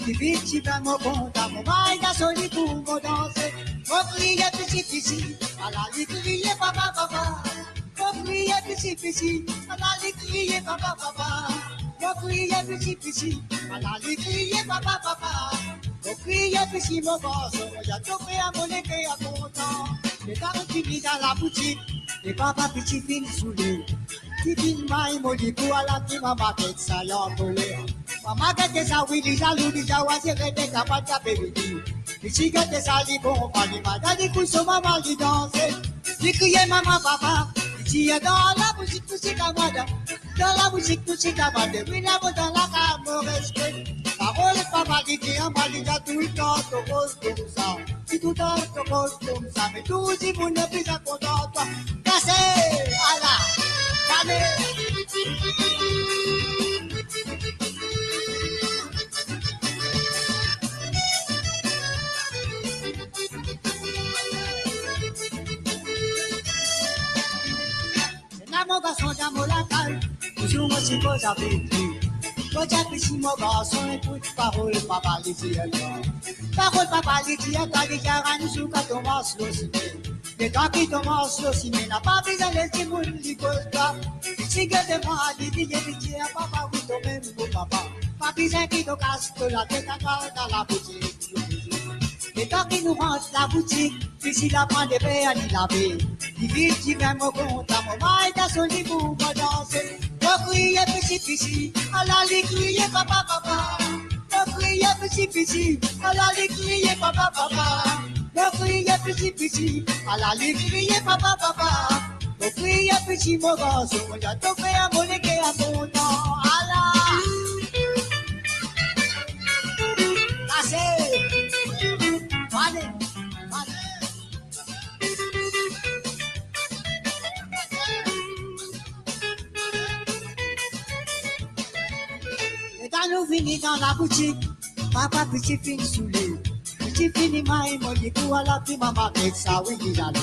Li vinn diven, mo kontan, mo may dan so li pou mo danse. Mo kriye piti piti, ala li kriye papa papa. Mo kriye piti piti, ala li kriye papa papa. Mo kriye piti piti, ala li kriye papa papa. Mo kriye piti mo garson, mo dir to fer mo leker kontan. Letan nou fini dan laboutik, e papa piti finn soule. Li finn may mo likou, ala ki mama get sa li ankoler. Mama gete sa, wi, li zalou, li dir, wa, si rete kapav, ta pe vini. Li ti gete sa, li konpran, li mal dan likou so mama, li danse. Li kriye mama, papa, li dir, dan laboutik, nou ti kamarad. Dan laboutik, nou ti kamarad. Wi, la mo dan lakaz, mo respe. Parol papa, li dir, mwa, li dir, toultan to koz koumsa. Si toultan to koz koumsa, me tou dimoun inn bizin kontan twa. Kase, ala, kale. Ena mo garson dan mo lakaz, touzour mo ti koz avek li. Mo dir, piti mo garson, ekout parol papa li dir twa. Parol papa li dir twa, li dir enn zour pa to mars lor sime. Letan ki to mars lor sime, napa bizin lezot dimoun li koz twa. Li ti gete mwa, li riye, li dir, papa, wi, tomem mo papa. Pa bizin ki to kas to latet, al dan laboutik. Letan ki nou rant laboutik, piti la pran de ver, li lave. Li vinn diven, mo kontan, mo may dan so li pou mo danse. Mo kriye piti piti, ala li kriye papa papa. Mo kriye piti piti, ala li kriye papa papa. Mo kriye piti piti, ala li kriye papa papa. Mo kriye piti mo garson, mo dir to fer mo leker kontan. Ala. Kase. Ale, ale. Letan nou vini dan laboutik, papa piti finn soule. Piti fini may mo likou, ala ki mama get sa, wi, li ale.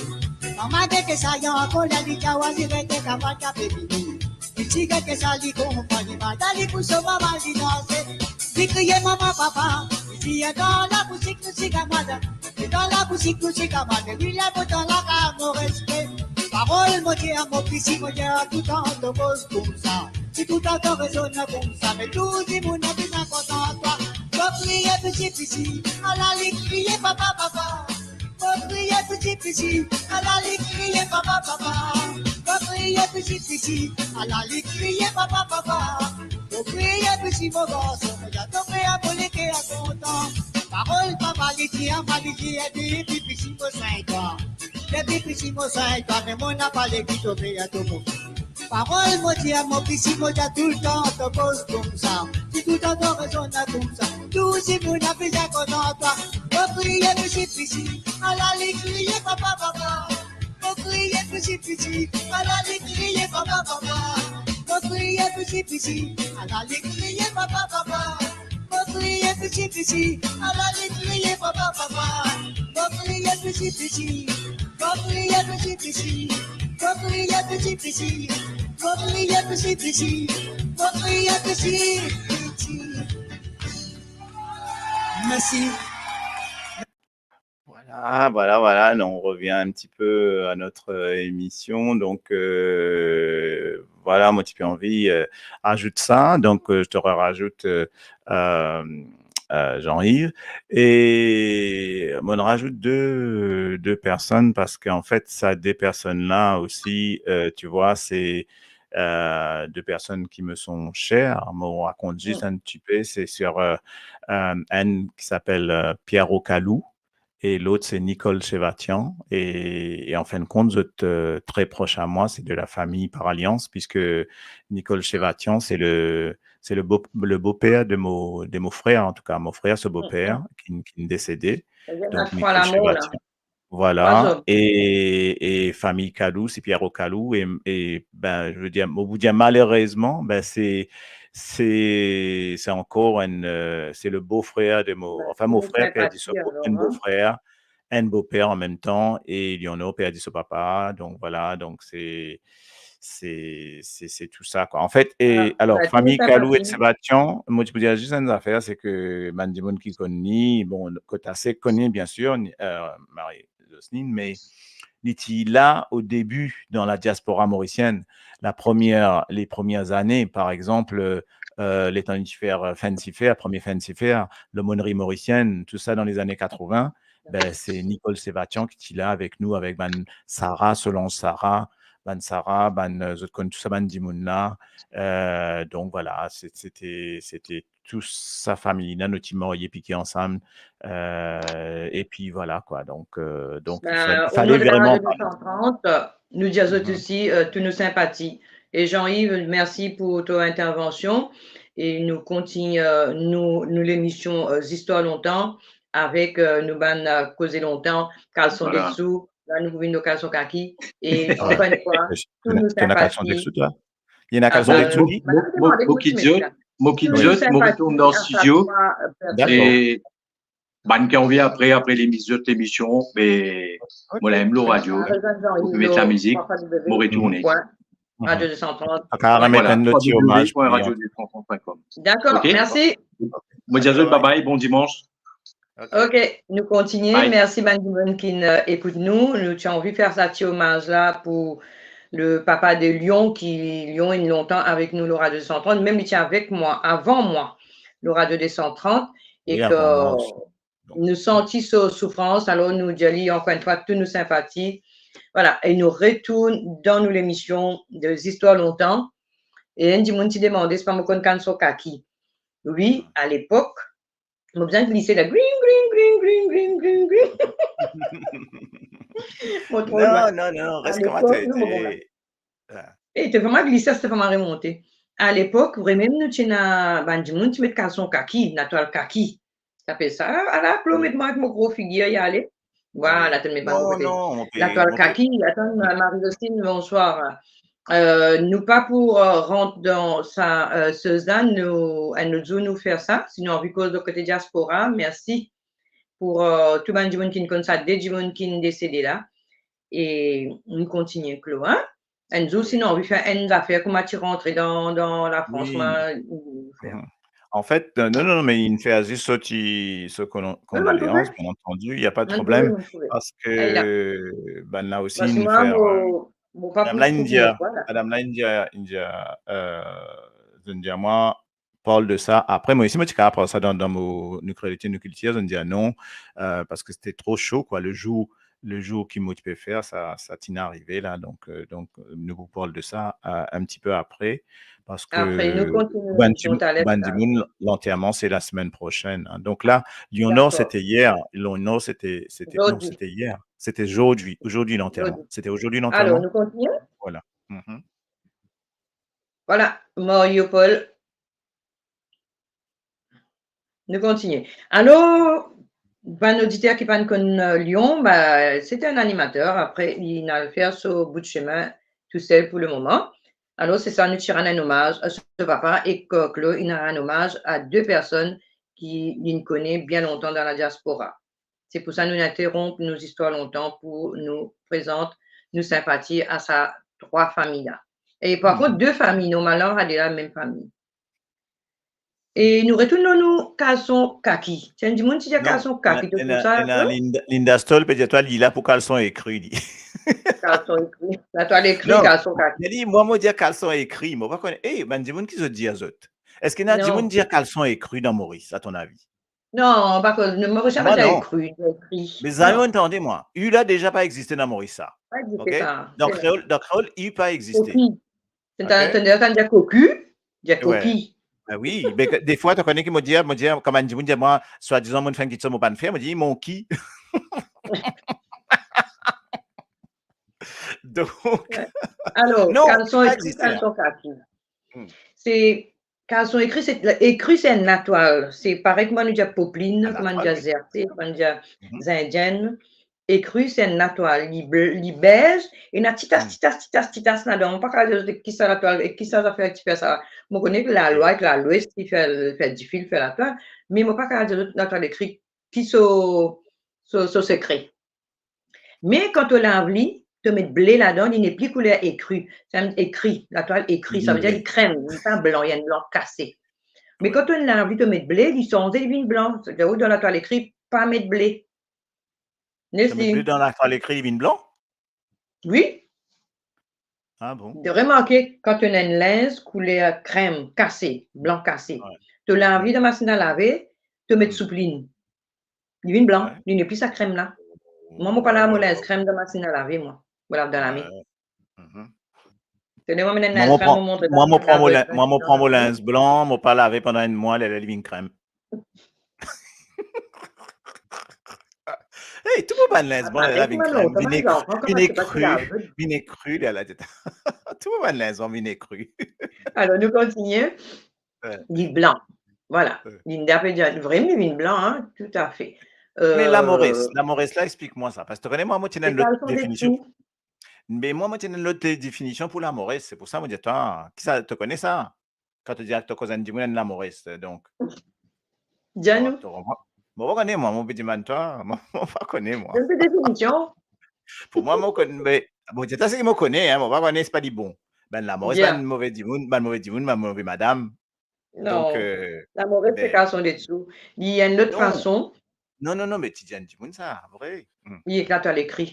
Mama gete sa, li ankoler, li dir, wa, si rete kamarad, ta pe vini. Li ti gete sa, li konpran, li mal dan likou so mama, li danse. Li kriye mama, papa, li dir, dan laboutik nou ti kamarad. E dan laboutik nou ti kamarad, wi, la mo dan lakaz, mo respe. Parol mo dir mo piti, mo dir toultan to koz koumsa. Si toultan to rezonn koumsa, me tou dimoun inn bizin kontan twa. Mo kriye piti piti, ala li kriye papa papa. Mo kriye piti piti, ala li kriye papa papa. Mo kriye piti piti, ala li kriye papa papa. Mo kriye piti mo garson, mo dir to pe abolike a kontan. Parol papa li dir a mwa, li dir depi piti mo sink an. Depi piti mo sink an, me mo napa legi to pe ato mo. Parol mo dir a mo piti, mo dir toultan to koz koumsa. Ti toultan to rezonn koumsa. Tou dimoun a bizin kontan twa. Mo kriye piti piti, ala li kriye papa papa. Mo kriye piti piti, ala li kriye papa papa. Mo kriye piti piti, ala li kriye papa papa. Mo kriye piti piti, ala li kriye papa papa. Mo kriye piti piti, mo kriye piti piti, mo kriye piti piti, mo kriye piti piti, mo kriye piti piti. Mersi. Voilà, voilà, voilà. Donc, on revient un petit peu à notre, euh, émission. Donc, euh, voilà, mo ti pe anvi, euh, azout sa. Donc, euh, je te rajoute, euh, euh, euh, Jean-Yves. Et mo rajout deux, deux personnes parce qu'en fait, ces deux personnes-là aussi, euh, tu vois, c'est, euh, deux personnes qui me sont chères. Mo rakont zis un petit peu, c'est sur, euh, euh, une qui s'appelle, euh, Pierrot Kalou et l'autre, c'est Nicole Chevatian. Et, et en fin de compte, zot, euh, très proche à moi, c'est de la famille par alliance, puisque Nicole Chevatian, c'est le, c'est le beau, le beau-père de mon, de mon frère, en tout cas, mon frère, ce beau-père, qui, qui est décédé. Donc, Nicole Chevatian. Voilà. Et, et famille Kalou, c'est Pierrot Kalou. Et, et, ben, je veux dire, au bout d'un, malheureusement, ben, c'est, c'est, c'est encore un, euh, c'est le beau-frère de mon, enfin, mon frère perdi son, un beau-frère, un beau-père en même temps, et Eleonore perdi son papa. Donc, voilà, donc c'est, c'est, c'est, c'est tout ça, quoi. En fait, et alors, famille Kalou et Chevatian, mo ti pou dir zis enn zafer, c'est que bann dimoun ki konn li, bon, kot ase konn li, bien sûr, ni, euh, Marie Jocelyne, mais li ti la au début dans la diaspora mauricienne. La première, les premières années, par exemple, euh, letan li ti fer, euh, Fancy Fair, premier Fancy Fair, l'aumônerie mauricienne, tout ça dans les années quatre-vingts, ben, c'est Nicole Chevatian ki ti la avec nous, avec bann Sarah, Solange Sarah, bann Sarah, bann, euh, zot konn tou sa bann dimoun la. Euh, donc voilà, c'est, c'était, c'était tout sa fami la, nou ti marye, pike ansam. Euh, et puis voilà, quoi. Donc, euh, donc, il fa-, fallait vraiment parler. Au nom de la Radio deux cent trente, euh, nou dir zot osi, euh, tou nou sinpati. E Jean-Yves, mersi pou to intervension. E nou kontigne, euh, nou, nou lemision, euh, Zistwar Lontan avek, euh, nou bann, euh, Koze Lontan, Kalson Dessous, la nou vinn Kalson Kaki. E ankor enn fwa, tou nou sinpati. Ena Kalson Dessous, toi ? Ena Kalson Dessous, li ? Mo, mo, mo ki dir zot, mo ki dir zot, mo retourn dan studio. Dakor. E bann ki anvi apre, apre lemision, be, mo la mem lor radio, mo pe met lamizik, mo retourne. Radio deux cent trente. Voilà, trois W point radio deux cent trente point com. Dakor, mersi. Mo dir zot bye bye, bon dimanche. Ok, nou kontigne. Mersi bann dimoun ki, euh, ekout nou. Nou ti anvi fer sa ti omaz la pou le papa de Lyon, ki Lyon inn lontan avek nou lor Radio deux cent trente, mem li ti avek mwa, avan mwa, lor Radio deux cent trente, e ki nou santi so soufrans, alor nou dir li ankor enn fwa tou nou sinpati. Voilà, e nou retourn dan nou lemision de Zistwar Lontan. E enn dimoun ti demande, se pa mo konn Kalson Kaki. Wi, alepok, mo bizin glise la, gring, gring, gring. Mo tro lwin. Non, non, non, res kouma to ete. E to fer mwa glise, to fer mwa remonte. Alepok, vremem, nou ti ena bann dimoun ti met Kalson Kaki, latwal kaki. Ti apel sa, ala, plo met mwa avek mo gro figir, ale. Vwala, to met mwa kote. Latwal Kaki, atann, Marie-Jocelyne, bonswar. Euh, nou pa pou, euh, rant dan sa, euh, soz la, nou, enn lot zour nou fer sa, si nou anvi koz lor kote diaspora, mersi pou, euh, tou bann dimoun ki konn sa, de dimoun ki desede la. E nou kontigne, Klo, hein? Enn zour, si nou anvi fer enn zafer, kouma ti rantre dan, dan Lafrans, wi, kouma nou fer. An fet, euh, non, non, non, me inn fer zis so ti, so kon-, kondoleans, bien antandi, y a pa de problem, parski bann la osi, inn fer, euh, mo, mo pa pou koupe, vwala. Madam la inn dir, inn dir, euh, inn dir mwa, parl de sa apre. Mwa osi, mo ti kapav parl sa dan, dan mo, nou kreyolite, nou kiltir, zot dir non, euh, parski sete tro so, kwa, le zour, le zour ki mo ti pe fer sa, sa ti arive la. Donk, euh, donk, euh, nou pou parl de sa, euh, enn tipe apre, parski bann dimoun, lanterman, se lasemenn prosenn, hein. Donk la, Lyon Nord, sete yer. Lyon Nord, sete, sete, non, sete yer. Sete zordi. Zordi lanterman. Sete zordi lanterman. Alor, nou kontinie? Voilà. Voilà, Mario Paul. Nou kontinie. Alor, bann oditer ki pa'nn konn, euh, Lyon, ba, sete enn animater, apre, li al fer so bout semin tousel pou le moman. Alor, se sa, nou ti rann enn omaz a so papa, ek, euh, Claude, inn rann omaz a de personn ki li'nn kone bien lontan dan la diaspora. Se pou sa nou interronp nou zistwar lontan pou nou prezant nou sinpati a sa trwa fami la. E par kont, de fami, normalman, ale la mem fami. E nou retourn lor nou kalson kaki. Ti enn dimoun ti dir kalson kaki, to trouv sa? Non, ena, ena, Linda, Linda Stoll pe dir twa, li la pou kalson ekri, li. Kalson ekri. Latwal ekri, kalson kaki. Non, li, mwa, mo dir kalson ekri, mo pa kone. Ey, bann dimoun ki zot dir zot? Eski ena dimoun dir kalson ekri dan Moris, a ton avi? Non, pa koz, non, Moris pa dir ekri, ekri. Me zame mo'nn tande, mwa. U la deza pa existe dan Moris, sa. Pa existe, sa. Dan kreol, dan kreol, u pa existe. Koki. Tann dir koki, dir koki. Ben wi, me defwa, to kone ki mo dir, mo dir, kan bann dimoun dir mwa, swadizan mo'nn fer enn kitsoz mo pa'nn fer, mo dir, mon ki? Donk, alor, non, kalson ekri, kalson kaki. Se, kalson ekri, se, ekri, se enn latwal. Se parey kouma nou dir poplin, kouma nou dir zerte, kouma nou dir zindien. Ekri, se enn latwal, li ble, li bez, ena titas, titas, titas, titas ladan. Mo pa kapav dir zot kisa latwal, e kisa zafer ti fer sa. Mo kone ki lalwa ek lalwes ki fer, fer difil, fer latwal, me mo pa kapav dir zot latwal ekri ki so, so, so sekre. Me kan to lav li, to met ble ladan, li nepli kouler ekri. Sa ekri, latwal ekri, savedir li krem, li pa blan, li enn blan kase. Me kan to lav li, to met ble, li sanze, li vinn blan. Savedir ou dan latwal ekri, pa met ble. Nesli. To met ble dan latwal ekri, li vinn blan? Wi. Ah bon? Remarke, kan to ena enn linz kouler krem kase, blan kase, to lav li dan masinn a lave, to met soupli. Li vinn blan, li nepli sa krem la. Mwa, mo pa lav mo linz krem dan masinn a lave, mwa. Mo lav dan lame. Tande, mwa, mo pran, mwa, mo pran mo linz blan, mo pa lave pandan enn mwa, lerla li vinn krem. Ey, tou mo bann linz blan, lerla vinn krem, vinn ekri, vinn ekri, lerla. Tou mo bann linz blan vinn ekri. Alor, nou kontinie. Li blan. Voilà. Linda pe dir, vremem, li vinn blan, hein, toutafe. Me Lamoris, Lamoris la, explik mwa sa. Parski to kone mwa, mo ti ena enn lot definision. Me mwa, mo ti ena enn lot definision pou Lamoris. Se pou sa mo dir twa, kisa, to kone sa? Kan to dir to koz enn dimoun enn Lamoris, donk. Dir nou. Mo pa kone, mwa, mo pe dimann twa, mo, mo pa kone, mwa. Donn to definision. Pou mwa, mo kone, me, bon, dir twa seki mo kone, hein, mo pa kone, se pa li bon. Bann Lamoris, bann move dimoun, bann move dimoun, bann move madam. Non. Donk, euh, Lamoris, se kalson desou. Li enn lot fason. Non, non, non, me ti dir enn dimoun sa, vre. Li ena latwal ekri.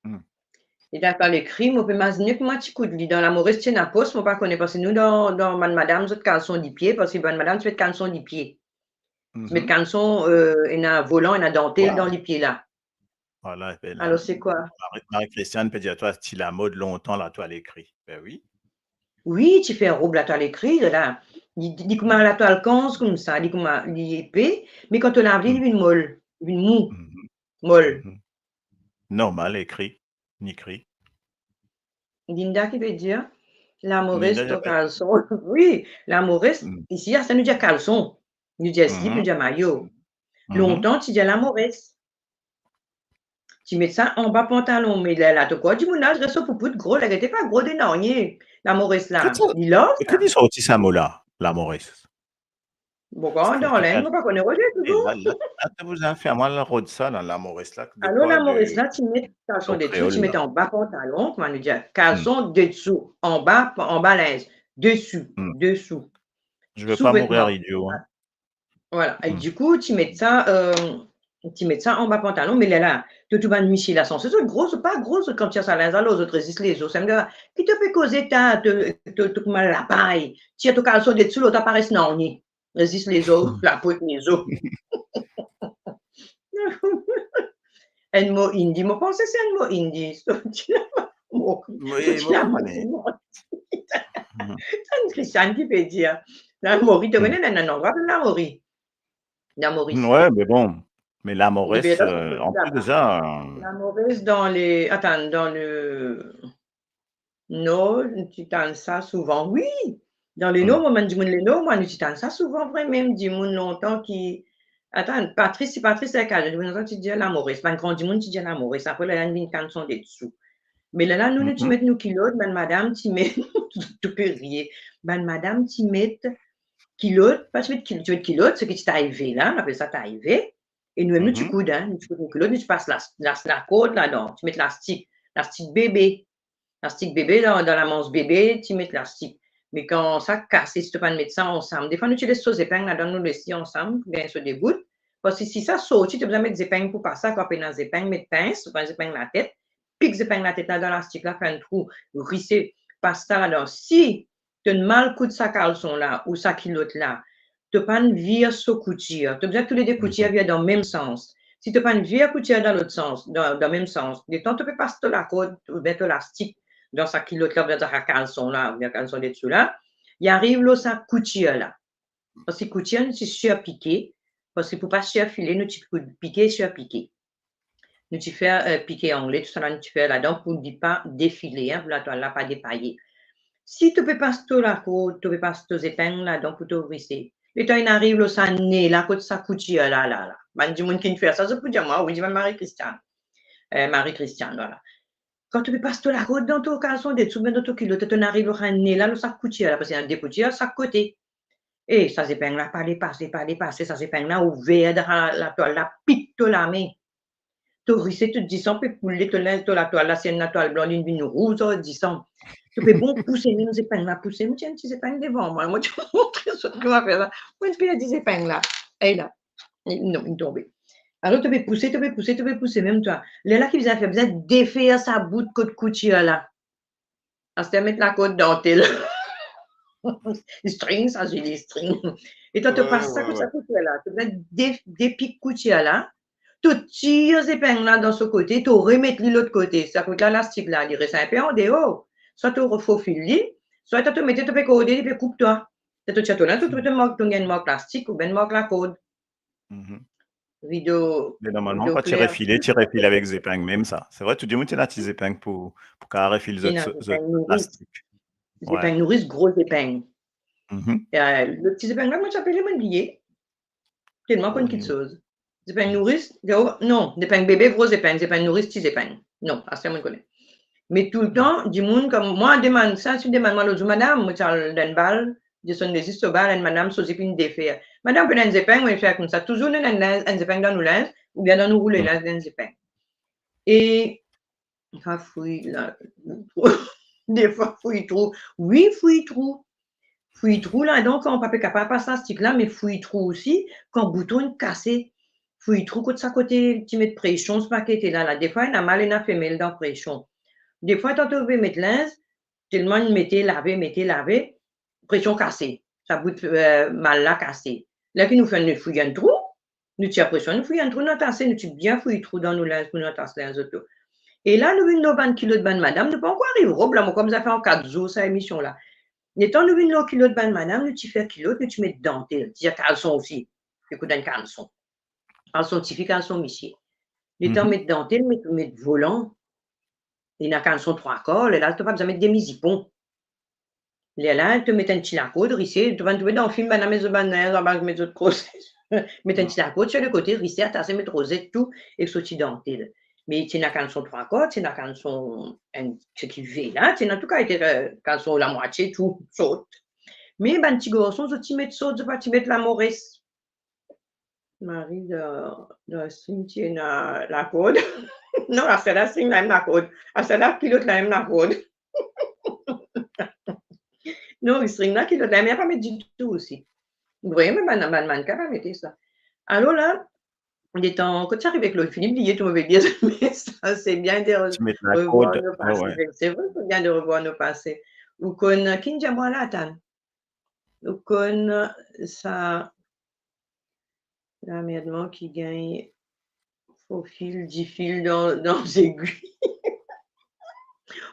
Li ena latwal ekri, mo pe mazine kouma ti kout li dan Lamoris ti ena pos, mo pa kone, parski nou dan, dan bann madam, zot kalson lipie, parski bann madam ti met kalson lipie. Ti met kalson, euh, ena volan, ena dantel dan lipie la. Voilà, ben, alor, se kwa? Marie, Marie-Christiane pe dir twa, ti lamod lontan, latwal ekri. Ben wi. Wi, ti fer rob latwal ekri, la. Li, li kouma latwal kanz koumsa, li kouma, li epe, me kan to lav li, li vinn mol, li vinn mou, mol. Normal, ekri, ni kri. Linda ki pe dir, Lamoris, to kalson. Wi, Lamoris, isi, sa nou dir kalson. Nou dir slip, nou dir mayo. Lontan, ti dir Lamoris. Ti met sa anba pantalon, me lerla, to krwar dimoun la, res so poupout gro, la, gete pa gro de nanye, Lamoris la. Li larg, sa. Kot li sorti sa mo la, Lamoris? Bon, kan dan lenn, mo pa kone, Roger, touzour. La, la, la, to bizin fer mwa la rod sa, la, Lamoris la. Alor, Lamoris la, ti met kalson desou, ti met anba pantalon, kouma nou dir, kalson desou, anba, anba linz, desou, desou. Je veux pas mourir idiot, hein. Voilà. E dikou, ti met sa, euh, ti met sa anba pantalon, me lerla, to trouv bann misie la, sanse zot gro, zot pa gro, zot kan tir sa linz la lor zot, rezis lezo, samem, ki to pe koze ta, to, to, to kouma lapay, tir to kalson desou, lor to pa res nanye. Rezis lezo, lapo ek lezo. Enn mo indi, mo panse se enn mo indi. Sorti laba, mo, wi, sorti mo laba, kone. Mo. Tann Christiane ki pe dir. Lamori, to kone, ena enn landrwa apel Lamori. Lamori. Wi, me bon. Me Lamores, euh, an plis de sa, euh, Lamores dan le, atann, dan le Nor, nou ti tann sa souvan, wi. Dan Lenor, mwa, bann dimoun Lenor, mwa, nou ti tann sa souvan vre mem, dimoun lontan ki, atann, Patris, si Patris, se kale, dimoun lontan ti dir Lamores, bann gran dimoun ti dir Lamores, apre lerla inn vinn kalson desou. Me lerla, nou, nou ti met nou kilot, bann madam ti met, tou, tou pe rir, bann madam ti met kilot, pa ti met kil-, ti met kilot, seki ti tayve la, nou apel sa tayve, e nou mem, nou ti koud, hein, nou ti koud nou kilot, nou ti pas las-, las-, lakord ladan, ti met lastik, lastik bebe. Lastik bebe, dan, dan lamans bebe, ti met lastik. Me kan sa kase, si to pa'nn met sa ansam, defwa nou ti les so zepeng ladan, nou les li ansam, oubien so de bout. Parski si sa sorti, to bizin met zepeng pou pas sa, kan pena zepeng, met pins, ou pran zepeng latet, pik zepeng latet la dan lastik la, fer enn trou, rise, pas sa ladan. Si to'nn mal koud sa kalson la ou sa kilot la, to pa'nn vir so koutir. To bizin toulede koutir vir dan mem sans. Si to pa'nn vir koutir dan lot sans, dan, dan mem sans, letan to pe pas to lakord oubien to lastik dan sa kilot la, oubien dan sa kalson la, oubien kalson desou la, li ariv lor sa koutir la. Parski koutir nou ti sirpike, parski pou pa sirfile, nou ti koud pike, sirpike. Nou ti fer, eh, pike angle, tousala nou ti fer ladan pou li pa defile, hein, pou latwal la pa depaye. Si to pe pas to lakord, to pe pas to zepeng ladan pou to rise, letan inn ariv lor sa ne la, kot sa koutir la, la, la. Bann dimoun ki'nn fer sa, zot pou dir mwa, wi, dir bann Marie-Christiane. Eh, Marie-Christiane, vwala. Kan to pe pas to lakord dan to kalson desou, oubien dan to kilot, to'nn ariv lor sa ne la, lor sa koutir la, parski ena de koutir sak kote. E sa zepeng la pa le pase, pa le pase, sa zepeng la ouver dan la, latwal la, pik to lame. To rise, to disan pe koule, to linz, to latwal la, si enn latwal blan, li'nn vinn rouz ar disan. To pe bon pouse mem zepeng la, pouse. Mo ti ena enn ti zepeng devan mwa, mo ti montre zot kouma fer sa. Mo ti perdi zepeng la. Ey la. Non, li tonbe. Alor, to pe pouse, to pe pouse, to pe pouse mem twa. Lerla ki bizin fer, bizin defer sa bout kot koutir la. Aster met lakord dantel. String, sa, Zili, string. Letan to pas sa kot sa koutir la, to bizin de-, depik koutir la, to tir zepeng la dan so kote, to remet li lot kote. Sa kot la, lastik la, li res inpe andeor. Swa to refofil li, swa to mete, to pe korde, li pe koup twa. Sa to tir to linz, to, to, to mark, to gagn mark lastik oubien mark lakord. Mhm. Rido, me normalman, rido kan ti kler. Refile, ti refile avek zepeng mem sa. Se vre, tou dimoun ti ena ti zepeng pou, pou kapav refil zot, zot plastik. Ti ena zepeng nouris. Zepeng nouris, gro zepeng. Mhm. Eh, lot ti zepeng la, kouma ti apele, mo'nn bliye. Telman konn kiksoz. Zepeng nouris, non, zepeng bebe, gro zepeng, zepeng nouris, ti zepeng. Non, aster mo'nn kone. Me toultan, dimoun, kouma mwa, demann, sa, si demann mwa lot zour, madam, mo ti al dan enn bal, desann lezis so bal, enn madam so zip inn defer. Madam, pena enn zepeng, mo fer koumsa. Touzour nou ena enn linz, enn zepeng dan nou linz, oubien dan nou roule linz, enn zepeng. E, ah, fouy la, defwa fouy trou. Wi, fouy trou. Fouy trou ladan, kan ou pa pe kapav pas lastik la, me fouy trou osi, kan bouton inn kase. Fouy trou kot sa kote ti met presion, sa pakete la, la. Defwa, ena mal, ena femel dan presion. Defwa, kan to pe met linz, telman mete, lave, mete, lave, presion kase, sa bout, eh, mal la kase. Ler ki nou fer, nou fouy enn trou, nou tir presion, nou fouy enn trou, nou atas, nou ti bien fouy trou dan nou linz pou nou atas linz oto. E la, nou vinn lor bann kilot bann madam, nou pa ankor ariv rob la, mo krwar bizin fer an kat zour sa emision la. Letan nou vinn lor kilot bann madam, nou ti fer kilot, nou ti met dantel, ti dir kalson osi, ekout enn kalson. Kalson tifi, kalson misie. Letan met dantel, met, met volan, ena kalson trwa kar, lerla to pa bizin met demi zipon. Lerla, to met enn ti lakord, rise, to pa'nn trouve dan fim, bann la met zot bann linz anba, met zot krozet. Met enn ti lakord sir le kote, rise, atase, met rozet tou, ek so ti dantel. Me ti ena kalson trwa kar, ti ena kalson, enn, seki ve la, ti ena tou kalite, eh, kalson lamwatie, tou, sort. Me bann ti garson, zot ti met sort, zot pa ti met lamores. Marie, dan, dan string ti ena lakord. Non, aster la string la mem lakord. Aster la kilot la mem lakord. Non, string la, kilot la mem, pa met ditou osi. Vremem, bann, bann mannken pa mete sa. Alor la, Letan, kot ti arive, Claude, fini bliye tou mo pe dir, me sa, c'est bien de re-, revoir nos passés. Se vre, c'est bien de revoir nos passés. Ou konn, ki dir mwa la, atann. Ou konn sa, lamerdman ki gagn fofil, difil dan, dan zegwi.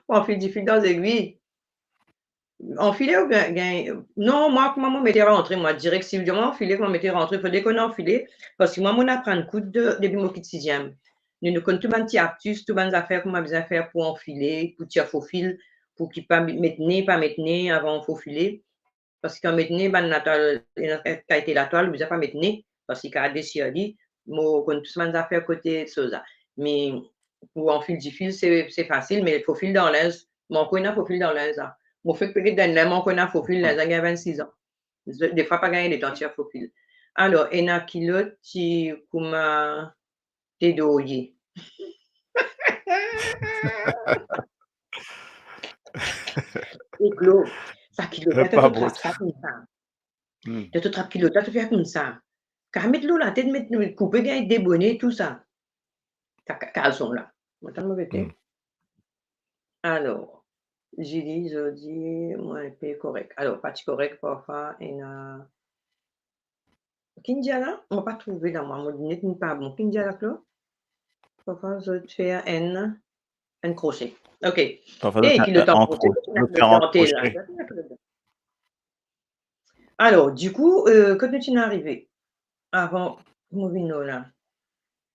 Anfil, difil dan zegwi. Anfile ou gagn, gagn, non, mwa, kouma mo mete rantre, mwa, direk, si ou dir mwa anfile, kouma mete rantre, fode konn anfile, parski mwa, mo aprann koud de, depi mo kit siziem. Nou, nou konn tou bann ti astis, tou bann zafer kouma bizin fer pou anfile, pou tir fofil, pou ki pa met ne, pa met ne avan fofile. Parski kan met ne, bann latwal, ena kalite latwal, ou bizin pa met ne, parski kav desir li, mo konn tou sa bann zafer kote soz la. Me pou anfil difil, se, se fasil, me fofil dan linz, mo ankor ena fofil dan linz la. Mo fek pe get dan linz, mo ankor ena fofil, linz la gagn vennsiz an. Defwa pa gagn letan tir fofil. Alor, ena kilot ti kouma te dorye. E Glo, sa kilot la, to trap sa koumsa. To, to trap kilot la, to fer koumsa. Kav met lor latet, met, met koupe, gagn debone, tou sa. Sa ka-, kalson la. Mo tann mo vete. Alor, Julie, Zodi, mwa, inpe korek. Alor, pa ti korek, parfwa, ena Ki'nn dir la? Mo pa trouve la, mwa, mo linet inn pa bon. Ki'nn dir la, Claude? Parfwa zot fer enn, enn krose. Ok. Parfwa zot fer enn krose. Alor, dikou, euh, kot nou ti arive? Avan mo vinn la.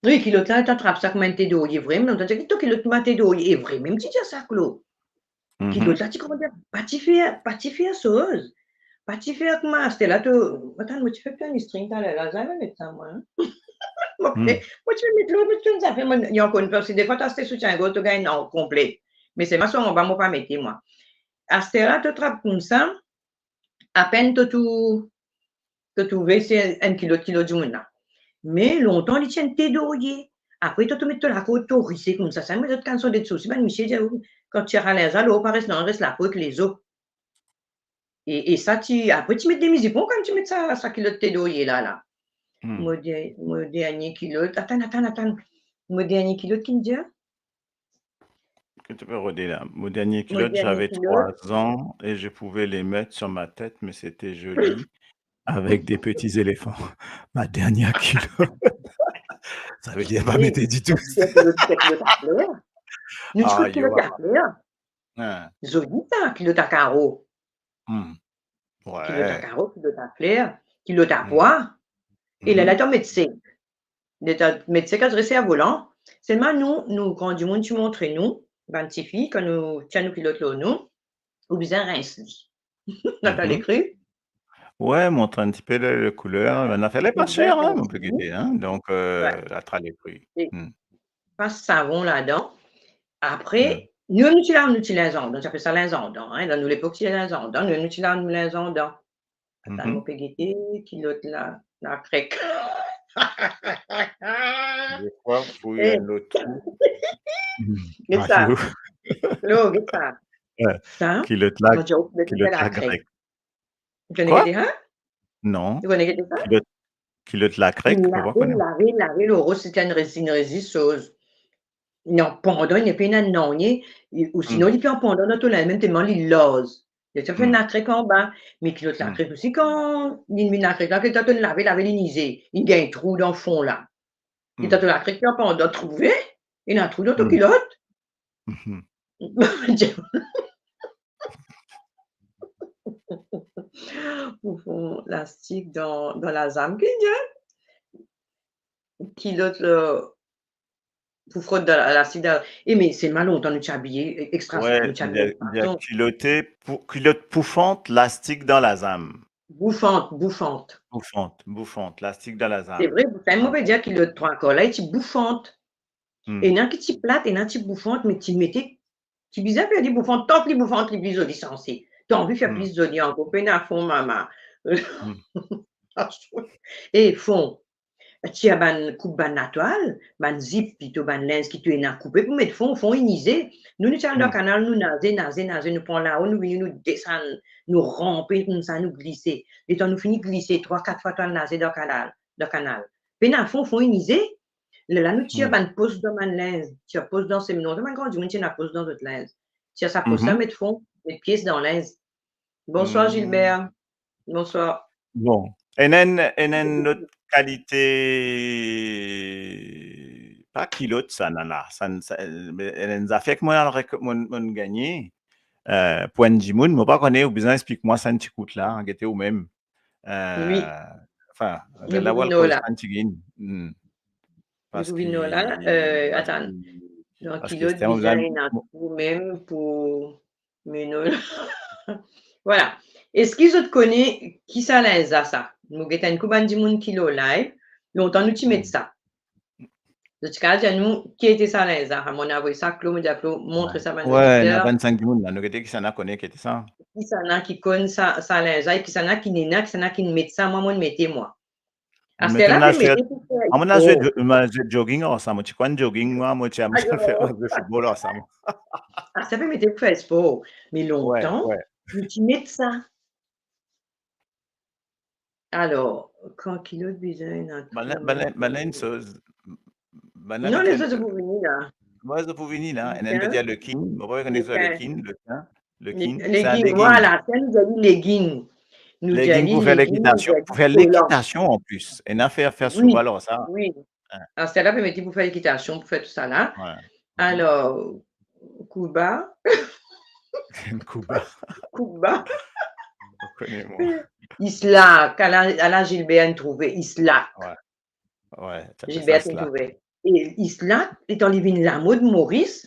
Wi, kilot la, to trap sa kouma enn te dorye, vremem. Mo tann dir ki to kilot kouma te dorye, e vremem ti dir sa, Claude. Kilot la ti kouma dir, pa ti fer, pa ti fer soz. Pa ti fer kouma aster la, to, atann, mo ti fer enn string taler la, zame met sa, mwa, hein. Mo ti met lot, mo ti met zafer, mo, li ankor enn fer, si defwa to aste soutien-gorz, to gagn an konple. Me selman so anba, mo pa mete, mwa. Aster la, to trap koumsa, apenn to tou, to trouve se enn kilot, kilot dimoun la. Me lontan, li ti enn te dorye. Apre, to, to met to lakord, to rise koumsa. Sa, me zot kann sonn de sousi, bann misie dir, kan ti al linz la, lor pa res, non, res lapo ek lezo. E, e sa ti, apre ti met demi zipon kan ti met sa, sa kilot te dorye la, la. Mo der-, mo dernie kilot, atann, atann, atann. Mo dernie kilot ki'nn dir? Que tu peux redire là. Mon dernier culotte, j'avais trois ans et je pouvais les mettre sur ma tête, mais c'était joli, avec des petits éléphants. Ma dernière culotte. Sa ve dir pa mete ditou. Nou ti kot kilot a fler. Zoli sa, kilot a karo. Kilot a karo, kilot a fler, kilot a pwa. E lerla to met sek. Lerla to met sek, res servolan. Selman nou, nou gran dimoun ti montre nou, bann tifi, kan nou tir nou kilot lor nou, ou bizin rins li. Natalie Cru. Ouais, montre un petit peu le, le couleur. Bann zafer la pa ser, hein, on peut guetter, hein. Donc, euh, la Natalie Cru. Pas savon ladan. Apre, nou, nou ti lav nou ti linz andan, ti apel sa linz andan, hein, dan nou lepok ti linz andan, nou, nou ti lav nou linz andan. Atann, mo pe gete, kilot la, lakrek. Des fois, fouille un autre trou. Get sa. Lo, get sa. Sa, kilot la, kilot lakrek. Ou konn gete sa? Non. Ou konn gete sa? Kilot, kilot lakrek, mo pa kone. Lave, lave, lave, lor ros, se enn rezi-, enn rezis soz. Non, pandan, li nepli ena nanye, ou sinon, li pe anpandan dan to linz, mem telman li larz. Li ti fer lakrek anba, me kilot lakrek osi, kan li vinn lakrek la, ki to tonn lave, lave, li nize, li gagn trou dan fon la. Li to lakrek pe anpandan, trouve, ena trou dan to kilot. Pou fond lastik dan, dan lazam, ki dir? Kilot, euh, pou frot dan lastik dan, e me selman lontan nou ti abiye, extra, ouais, nou ti abiye, kilot pou, kilot pou fond lastik dan lazam. Boufant, boufant. Boufant, boufant, lastik dan lazam. Se vre, boufant, mo pe dir kilot trwa kar la, li ti boufant. Ena ki ti plat, ena ti boufant, me ti mete, ti bizin fer li boufant, tan ki li boufant, li pli zoli sanse. To anvi fer pli zoli ankor, pena fon, mama. E fon, ti a bann koup bann latwal, bann zip, plito bann linz ki to ena koupe pou met fon, fon inize. Nou, nou ti al dan kanal, nou naze, naze, naze, nou pran lao, nou vini, nou desann, nou ranpe koumsa, nou glise. Letan nou fini glise, trwa, kat fwa to al naze dan kanal, dan kanal. ena fon, fon inize. Lerla nou tir bann pos dan bann linz, tir pos dan semin. Lontan bann gran dimoun ti ena pos dan zot linz. Tir sa pos la, met fon, met pies dan linz. Bonswar Gilbert. Bonswar. Bon, ena enn, ena enn lot kalite, pa kilot sa, nana, sa, sa, ena enn zafer ki mo al rek-, mo, mo gagne, eh, pou enn dimoun, mo pa kone, ou bizin explik mwa sa enn ti kout la, gete ou mem. Eh, anfin, nou vinn la, enn tigit. Hmm. Nou vinn la, eh, atann. Donk, kilot bizin ena tou mem pou Mino. Vwala. Eski zot kone ki sa linz la sa? Mo get enn kou bann dimoun ki lor live, lontan nou ti met sa. Zot ti kapav dir nou ki ete sa linz la? Mo avoy sa Klo, mo dir Klo, montre sa bann oditer. Ena vennsenk dimoun la, nou gete kisannla kone ki ete sa. Kisannla ki konn sa, sa linz la, e kisannla ki ena, kisannla ki met sa, mwa, mo mete mwa. Aster la, pe mete pou fer spor. Mo ena zwe, mo ena zwe jogging ar sa, mo ti konn jogging, mwa, mo ti, mo ti fer zwe football ar sa, mwa. Aster pe mete pou fer spor. Me lontan, nou ti met sa. Alor, kan kilot bizin ena... Bann la, bann la, bann la enn soz. Non, lezot pou vini la. Mwa, zot pou vini la. Ena enn pe dir legging, mo pa kone lekin, lekin. Legging, legging, vwala, sa nou dir li legging. Legging pou fer lekitasion, pou fer lekitasion an plis. Ena fer, fer souvan lor sa. Wi. Aster la pe mete pou fer lekitasion, pou fer tou sa la. Alor, kouba. Kouba. Kouba. Mo kone mwa. Islak, ala, ala Gilbert inn trouve, islak. Gilbert inn trouve. E islak, letan li vinn lamod Moris,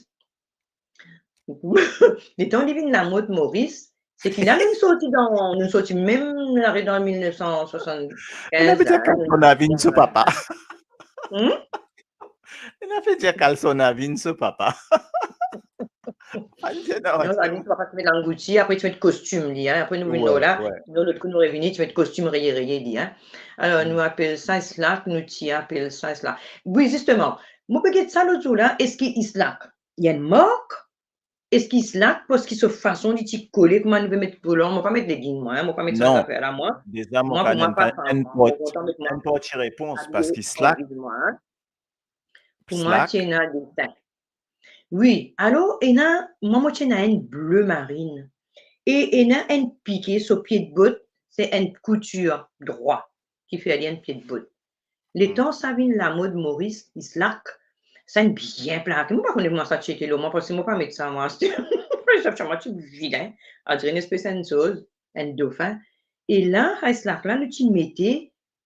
letan li vinn lamod Moris, se ki la nou sorti dan, nou sorti mem lare dan mil nef san swasannkenz. Ena pe dir kal so lavi so papa. Hmm? Ena pe dir kal so lavi so papa. Non, lavi so papa ti met langouti, apre ti met kostim li, hein. Apre nou vinn la, nou lot kou nou revini, ti met kostim reye reye li, hein. Alor, nou apel sa islak, nou ti apel sa islak. Wi, zisteman, mo pe get sa lot zour la, eski islak li enn mark? Eski islak, parski so fason li ti kole, kouma nou pe met volan, mo pa met legging mwa, hein, mo pa met sa zafer la mwa. Deza, mo pa kontan met mwa. Enn parti repons, parski islak, pou mwa, ti ena desin. Wi, alor, ena, mwa, mo ti ena enn ble marin. E ena enn pike, so pie de bot, se enn koutir drwa ki fer li enn pie de bot. Letan sa vinn lamod Moris, islak, sa inn bien plake. Mo pa kone kouma sa ti ete lor mwa, parski mo pa met sa mwa. Sa ti vilin, on dirait enn espes enn soz, enn dofin. E la, sa islak la, nou ti mete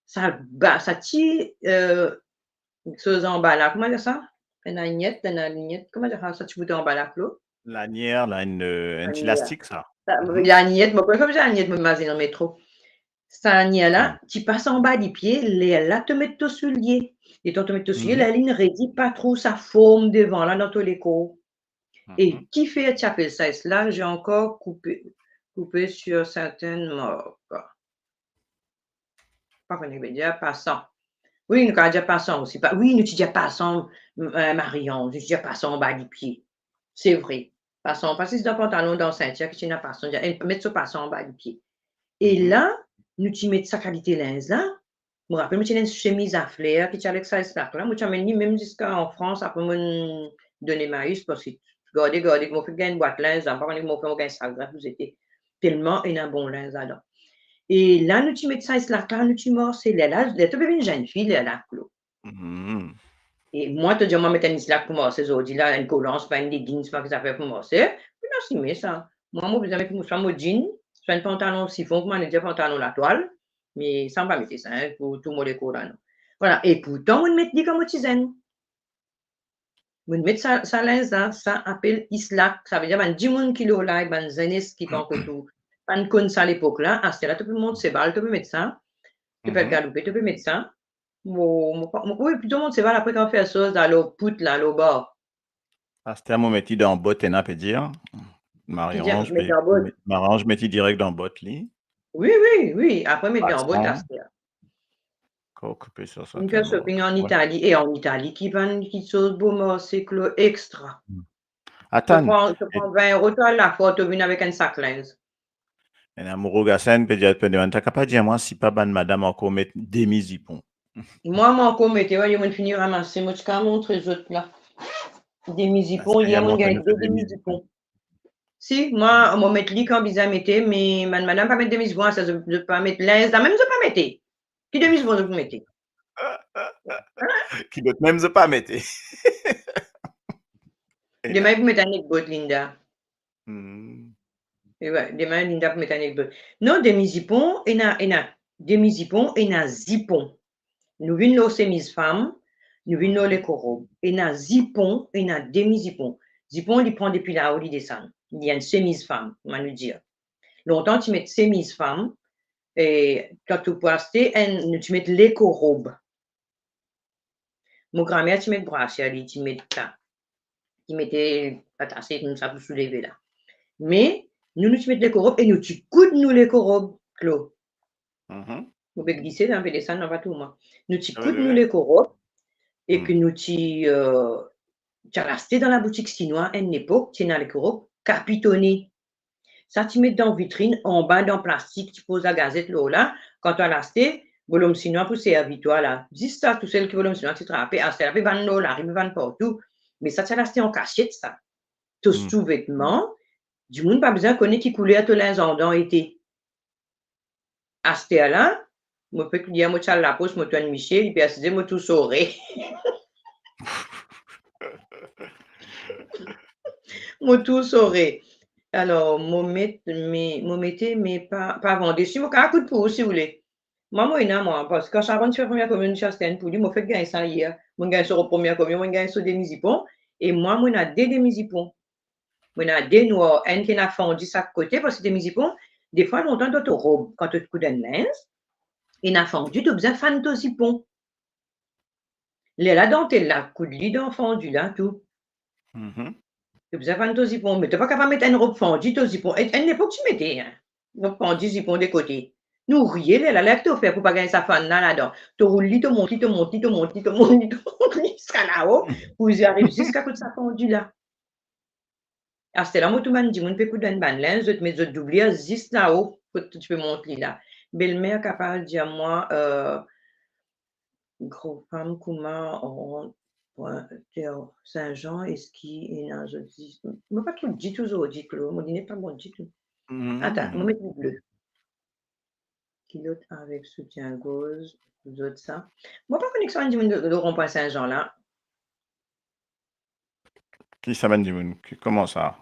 sa ba, sa ti, eh, soz anba la, kouma dir sa? Enn lagnet, enn lagnet, kouma dir sa, sa ti bout anba la, Klo? Lanier la, enn, eh, enn ti lastik sa. Lanier. Sa, lanier, mo pa kone kouma dir lanier, mo imazinn metro. Sa lanier la, ti pas anba lipie, lerla to met to soulie. Letan to met to soulie, lerla linn redi pa trouv sa form devan la dan to lekor. E kifer ti apel sa islak, j'ai encore coupé, coupé sur certaines marques. Pa kone ki vedir pasan. Wi, nou kapav dir pasan osi. Pa, wi, nou ti dir pasan, eh, Marie-Ange, nou ti dir pasan anba lipie. Se vre. Pasan, pa zis dan pantalon, dan sintir ki ti ena pasan, dir, eh, met so pasan anba lipie. E la, nou ti met sa kalite linz la. Mo rapel, mo ti ena enn semiz a fler ki ti al ek sa islak la. Mo ti amenn li mem ziska an Frans, apre mo'nn donn Emmaüs, parski garde, garde, mo fek gagn enn bwat linz la, mo pa kone kouma mo fer, mo gagn sa grin pou zete. Telman ena bon linz ladan. E la, nou ti met sa islak la, nou ti marse. Lerla, lerla to pe vinn zennfi, lerla, Klo. E mwa, to dir mwa met enn islak pou marse zordi la, enn kolan, pa enn legging, pa ki zafer pou marse, pou nou asime sa. Mwa, mo bizin met mo, swa mo jean, swa enn pantalon sifon, kouma nou dir, pantalon latwal, me sa mo pa mete sa, hein, pou tou mo lekor la, non. Vwala, e pourtan, mo'nn met li kan mo ti zenn. Mo'nn met sa, sa linz la, sa apel islak, savedir bann dimoun ki lor la, bann zenes ki pankor tou, pa'nn konn sa lepok la, aster la, to pe mont seval, to pe met sa, to pe al galoupe, to pe met sa. Mo, mo pa, mo, wi, plito mont seval, apre kan fer soz la, lor pout la, lor bar. Aster mo met li dan bot, ena pe dir. Marie-Ange met li direk dan bot li. Wi, wi, wi, apre met li an bot aster. Koupe sa, sa. Mo'nn fer shopping an Itali, e an Itali, ki bann, ki soz bo marse, Klo, extra. Atann. To pran, to pran vin euro, to al Lafort, to vinn avek enn sak linz. Ena Mourougasenn pe dir, pe demann, ta kapav dir mwa si pa bann madam ankor met demi zipon? Mwa, mwa ankor mete, wa, monn fini ramase, mo ti kav montre zot la. Demi zipon, yer monn gagn de demi zipon. Si, mwa, mo met li kan bizin mete, me bann madam pa met demi zipon, sa zot, zot pa met linz la, mem zot pa mete. Ki demi zipon zot pou mete? Kilot mem zot pa mete. Demin pou met enn lot bot, Linda. Hmm. Ewa, demin Linda pou met enn lot bot. Non, demi zipon, ena, ena demi zipon, ena zipon. Nou vinn lor semiz fam, nou vinn lor lekorob. Ena zipon, ena demi zipon. Zipon, li pran depi lao, li desann. Li enn semiz fam, kouma nou dir. Lontan, ti met semiz fam, e kan to pou aste enn, nou ti met lekorob. Mo gramer ti met brasier, li ti met sa. Ti mete atase koumsa pou souleve la. Me, nou, nou ti met lekorob e nou ti koud nou lekorob, Klo. Mhm. Mo pe glise la, mo pe desann, non, pa tour mwa. Nou ti koud nou lekorob e ke nou ti, euh, ti al aste dan laboutik sinwa enn lepok, ti ena lekorob kapitone. Sa ti met dan vitrinn, anba dan plastik, ti poz lagazet lor la, kan to al aste, bolom sinwa pou servi twa la. Zis sa tousel ki bolom sinwa ti trape, aster la pe vann lor lari, pe vann partou. Me sa ti al aste an kasiet sa. To souvetman, dimoun pa bizin kone ki kouler to linz andan ete. Aster la, mo pe dir mo ti al lapos, mo tann misie, li pe asize, mo tou sore. Mo tou sore. Alor, mo met, me, mo mete, me pa, pa vande. Si mo kav koud pou ou, si ou le. Mwa, mo ena mwa, parski kan Sharon ti fer premie komyon, ti aste enn pou li, mo fek gagn sa yer. Mo gagn so rob premie komyon, mo gagn so demi zipon, e mwa, mo ena de demi zipon. Mo ena de nwar, enn ki ena fandi sak kote, parski demi zipon, defwa lontan dan to rob, kan to koud enn linz, ena fandi, to bizin fann to zipon. Lerla dantel la, koud li dan fandi la, tou. Mhm. To bizin fann to zipon, me to pa kapav met enn rob fandi to zipon. E, enn lepok ti mete, hein. Rob fandi, zipon de kote. Nou riye lerla, ler ki to fer pou pa gagn sa fann la ladan. To roul li, to mont li, to mont li, to mont li, to mont li, to mont li ziska lao, pou li ariv ziska kot sa fandi la. Aster la, mo trouv bann dimoun pe koud enn bann linz, zot met zot doublir zis lao, kot ti pe mont li la. Belmer kapav dir mwa, euh, gro fam kouma rant pwin Saint-Jean, eski ena zot zis? Mo pa trouv ditou zordi, Klo, mo line pa bon ditou. Mhm. Atann, mo met li ble. Kilot avek soutien gorz, zot sa. Mo pa kone ki sa bann dimoun lor ron pwin Saint-Jean la. Ki sa bann dimoun? Ki, kouma sa?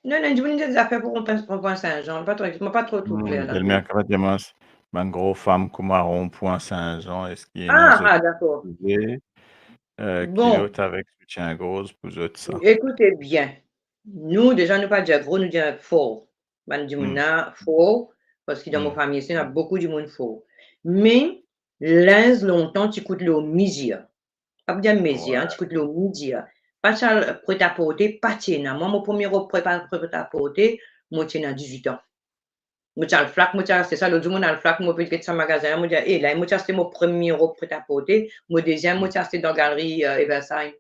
Non, non, dimoun dir zafer pou ron pwin, ron pwin Saint-Jean, pa tro, mo pa tro, tro kler la. Belmer kapav dir mwa, bann gro fam kouma ron pwin Saint-Jean, eski ena zot... Ah, ah, dakor. Bon. Kilot avek soutien gorz pou zot sa. Ekoute bien. Nou, deza, nou pa dir gro, nou dir for. Bann dimoun la for, parski dan mo fami isi, ena boukou dimoun for. Me, linz lontan ti kout lor mizir. Pa pou dir mezir, hein, ti kout lor mizir. Pa ti al pretaporte, pa ti ena. Mwa, mo premie rob pre-, pretaporte, mo ti ena dizwit an. Mo ti al Fnac, mo ti al aste sa, lot zour monn al Fnac, mo pe get sa magazin la, mo dir, "E, la mo ti aste mo premie rob pretaporte, mo deziem, mo ti aste dan galri, euh, Everside."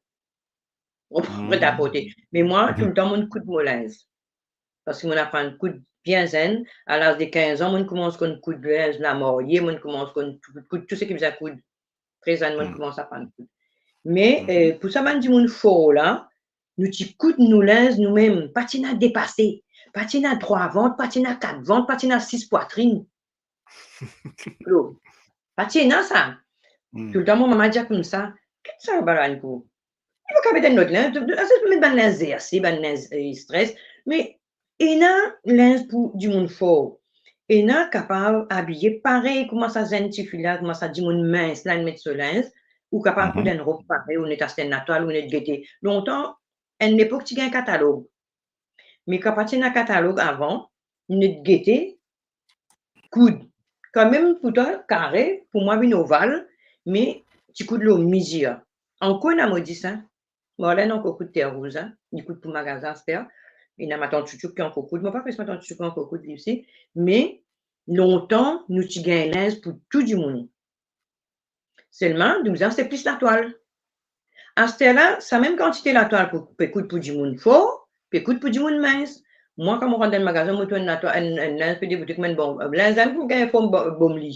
Rob pretaporte. Me mwa, toultan, monn koud mo linz. Parski monn aprann koud bien zenn, a laz de kinz an, monn koumans konn koud linz lamarye, monn koumans konn tou, koud tou seki bizin koud. Tre zenn, monn koumans aprann koud. Me, euh, pou sa bann dimoun for la, nou ti koud nou linz noumem, pa ti ena depase, pa ti ena trwa vant, pa ti ena kat vant, pa ti ena sis pwatrinn. Klo. Pa ti ena sa. Toultan mo mama dir koumsa, "Get sa, Barankou. Li pa kapav met enn lot linz, aster pou met bann linz zerse, bann linz, euh, stres." Me ena linz pou dimoun for. Ena kapav abiye parey kouma sa zenn tifi la, kouma sa dimoun mins la, inn met so linz, ou kapav koud enn rob parey, ou net aste enn latwal, ou net gete. Lontan, enn lepok ti gagn katalog. Me kan pa ti ena katalog avan, nou net gete, koud. Kanmem pou twa kare, pou mwa vinn oval, me ti koud lor mizir. Ankor ena modis, hein. Marlène ankor koud Terre Rouge, hein. Li koud pou magazin aster. Ena matant Chouchou ki ankor koud. Mo pa kone si matant Chouchou ki ankor koud li osi. Me lontan, nou ti gagn linz pou tou dimoun. Selman, nou bizin aste plis latwal. Aster la, sa mem kantite latwal pou, pe koud pou dimoun for, pe koud pou dimoun mins. Mwa, kan mo rant dan magazin, mo trouv enn latwal, enn, enn linz pe deboute kouma enn bon, linz la pou gagn form bo-, bom li.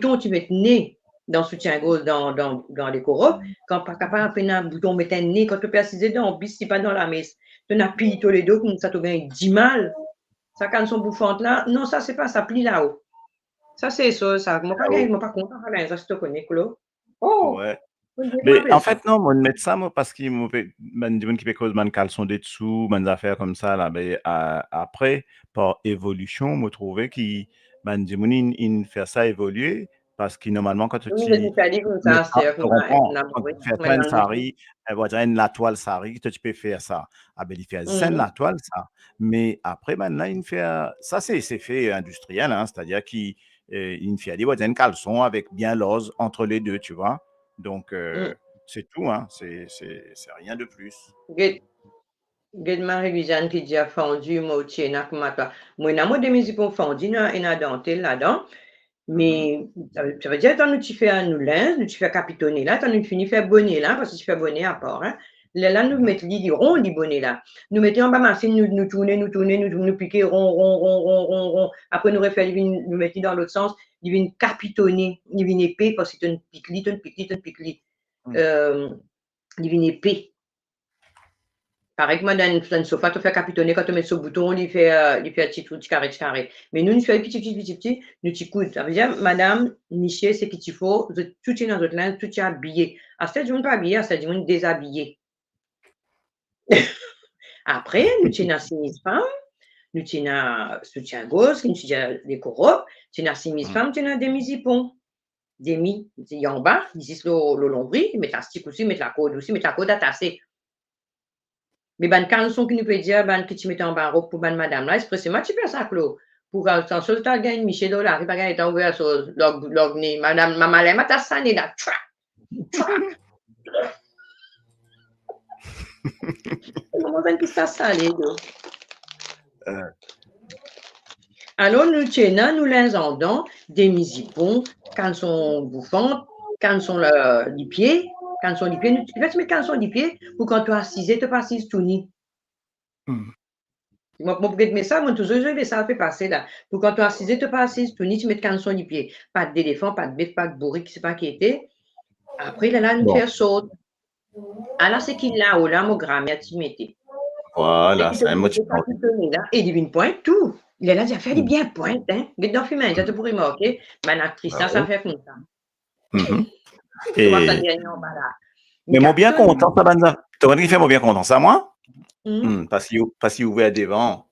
bouton, ti met ne dan soutien gorz, dan, dan, dan lekorop, kan pa kapav pena bouton, met enn ne, kan to pe asize dan bis, ti pa dan lames, to ena piy to ledo, koumsa to gagn dimal. Sa kalson boufant la, non, sa se pa sa, pli lao. Sa se so, sa, mo pa gagn, mo pa kontan sa linz la, si to kone, Klo. Oh! Wi. Me anfet, non, mo met sa, mo, parski mo pe, bann dimoun ki pe koz bann kalson desou, bann zafer koumsa la, me a-, apre, par evolision, mo trouve ki bann dimoun inn, inn fer sa evolie, parski normalman, kan to ti, to konpran, kan to fer enn sari, enn, on va dir enn latwal sari, to ti pe fer sa. A be, li fer zis enn latwal sa. Me apre, bann la, inn fer, sa se, se fe indistriel, hein, c'est-à-dire ki, eh, inn fer li, on va dir enn kalson avek bien larz entre les deux, tu vois. Donc, euh, c'est tout, hein, c'est, c'est, c'est rien de plus. Get, get Marie-Louise-Anne ki dir fandi, mo ti ena kouma twa. Mo ena mo demi zipon fandi, ena, ena dantel ladan. Me, sa, sa ve dir, kan nou ti fer nou linz, nou ti fer kapitone la, kan nou fini fer bone la, parski ti fer bone apar, hein. Lerla nou met li, li ron, li bone la. Nou met li anba masinn, nou, nou tourne, nou tourne, nou, nou pike ron, ron, ron. Apre nou refer li vinn, nou met li dan lot sans, li vinn kapitone, li vinn epe, parski to'nn pik li, to'nn pik li, to'nn pik li. Hmm. Euh, li vinn epe. Parey kouma dan enn, dan enn sofa, to fer kapitone, kan to met so bouton, li fer, li fer ti trou, ti kare, ti kare. Me nou, nou fer piti, piti, piti, piti, nou ti koud. Sa ve dir, madam, misie, seki ti fo, zot tou ti ena zot linz, tou ti abiye. Aster dimoun pa abiye, aster dimoun dezabiye. Apre, nou ti ena simiz fam, nou ti ena soutien gorz, nou ti dir lekorop, ti ena simiz fam, ti ena demi zipon. Demi, li anba, li zis lor, lor lonbril, met lastik osi, met lakord osi, met lakord atase. Me bann kalson ki nou pe dir, bann ki ti met anba rob pou bann madam la, expreseman ti fer sa, Klo. Pou kan, kan so ta gagn misie dan lari, pa gagn letan ouver so log, log ne. Madam, mama la, ma ta sane la. Tchwa! Tchwa! Mo bann ki sa sane, do. Eh. Alor, nou ti ena nou linz andan, demi zipon, kalson boufant, kalson la, lipie, kalson lipie, nou ti, ti met kalson lipie pou kan to asize, to pa asiz touni. Hmm. Mo, mo pou get mesaz, mo touzour zwe mesaz pe pase la. Pou kan to asize, to pa asiz touni, ti met kalson lipie. Pat delefan, pat bef, pat bourik, ki sepa ki ete. Apre, lerla, nou fer sort. Ala seki lao la, mo gramer ti mete. Vwala, epi sa, to mo ti kapitone la, e li vinn pwint tou. Lerla, zafer li bien pwint, hein. Get dan fim, hein, to pou remarke, bann aktris la, zafer koumsa. Mhm. E sa dernie anba la. Me mo bien kontan sa, bann sa. To konn ki fer mo bien kontan sa, mwa? Hmm, parski, parski ouver devan.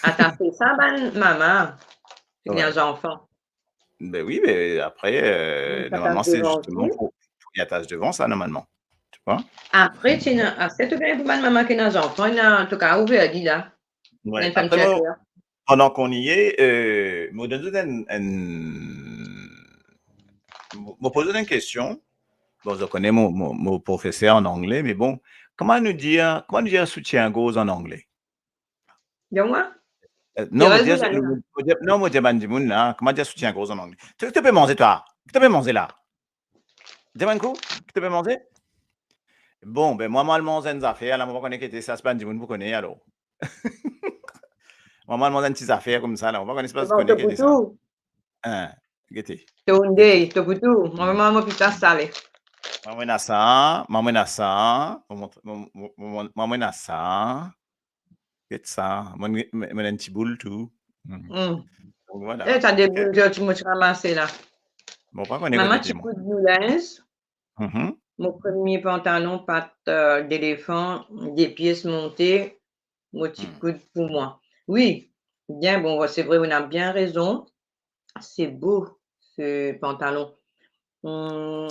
Atase sa, bann mama, ki ena zanfan. Ben wi, me apre, euh, normalman, se zisteman pou, pou li atas devan sa, normalman. Tu vois? Apre, ti ena, aster to gagn pou bann mama ki ena zanfan, ena, an tou ka, ouver li la. Wi. Apre, mo, pandan ki nou ete, euh, mo donn zot enn, enn, mo, mo poz zot enn kestion. Bon, zot kone mo, mo, mo profeser an angle, me bon, kouma nou dir, kouma nou dir soutien gorz an angle? Donk mwa? Euh, non, mo dir, mo dir, non, mo dir bann dimoun la, kouma dir soutien gorz an angle? To, to pe manze twa? To pe manze la? Dir mwa enn kou, ki to pe manze? Bon, ben, mwa, mo al manz enn zafer la, mo pa kone ki ete sa, se bann dimoun pou kone, alor. Mwa, mo al manz enn ti zafer koumsa la, mo pa kone, se pa, kone ki ete sa. Hein, gete. Tonde, to pou tou. Mwa, mwa, mo pita sale. Mwa, mo ena sa, mwa, mo ena sa, mo mont-, mo, mo, mo, mwa, mo ena sa. Get sa, mo, mo, mo ena enn ti boul tou. Hmm. Hmm. Donk, vwala. Eh, sa de boul, ti, mo ti ramase la. Mo pa kone ki ete, mwa. Mama ti koud nou linz. Mhm. Mo premie pantalon, pat, euh, delefan, de pies monte, mo ti koud pou mwa. Wi, bien, bon, se vre, ou ena bien rezon. C'est beau, ce pantalon. Hmm.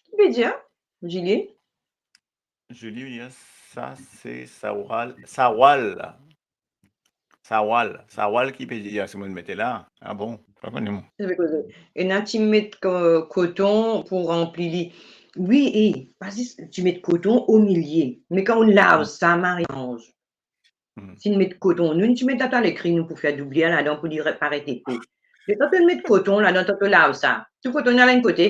Ki pe dir, Julie? Julie, sa se sarwal, sarwal. Sarwal, sarwal ki pe dir, se mo mete la. Ah bon, pa kone mwa. Ena ti met ko-, koton pou ranpli li. Wi, e pa zis ti met koton omilie, me kan ou lav sa, Marie-Ange, si nou met koton, nou ti met dan lekri, nou pou fer doubler ladan pou li re-, paret epe. Me kan to met koton ladan, to, to lav sa, tou koton inn al enn kote.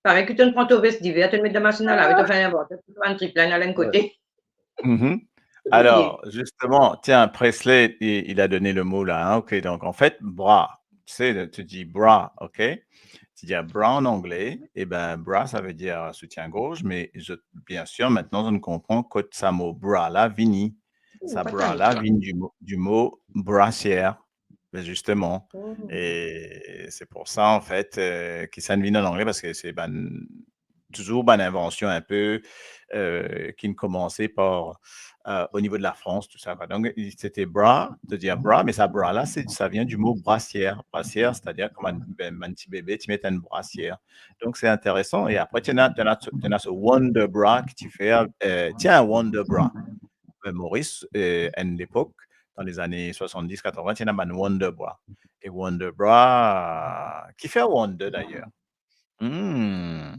Parey ki to pran to ves diver, to met dan masinn a lave, to fer enn inventaire, to bann trip la inn al enn kote. Alors, justement, tiens, Presley, il, il a donné le mot là, hein, ok, donc en fait, bra, tu sais, tu dis bra, ok? Tu dis bra en anglais, et ben bra, ça veut dire soutien-gorge, mais je, bien sûr, maintenant, je ne comprends que sa mo bra la vini. Sa bra la vini du mot, du mot brassière, ben justement. Et c'est pour ça, en fait, euh, ki sa vini an angle, parce que c'est, ben, toujours bann invension inpe, euh, ki koumans par, euh, au niveau de la France, tout ça, quoi. Donc, c'était bra, de dire bra, mais sa bra la, c'est, ça vient du mot brassière. Brassière, c'est-à-dire kouma, ben, bann ti bebe ti met enn brassière. Donc, c'est intéressant. Et après, tu as, tu as, tu as ce wonder bra ki ti fer, euh, tiens, wonder bra. Euh, Maurice, euh, à l'époque, dans les années soixante-dix, quatre-vingts, ti ena bann wonder bra. E wonder bra, ki fer wonder d'ailleurs? Hmm.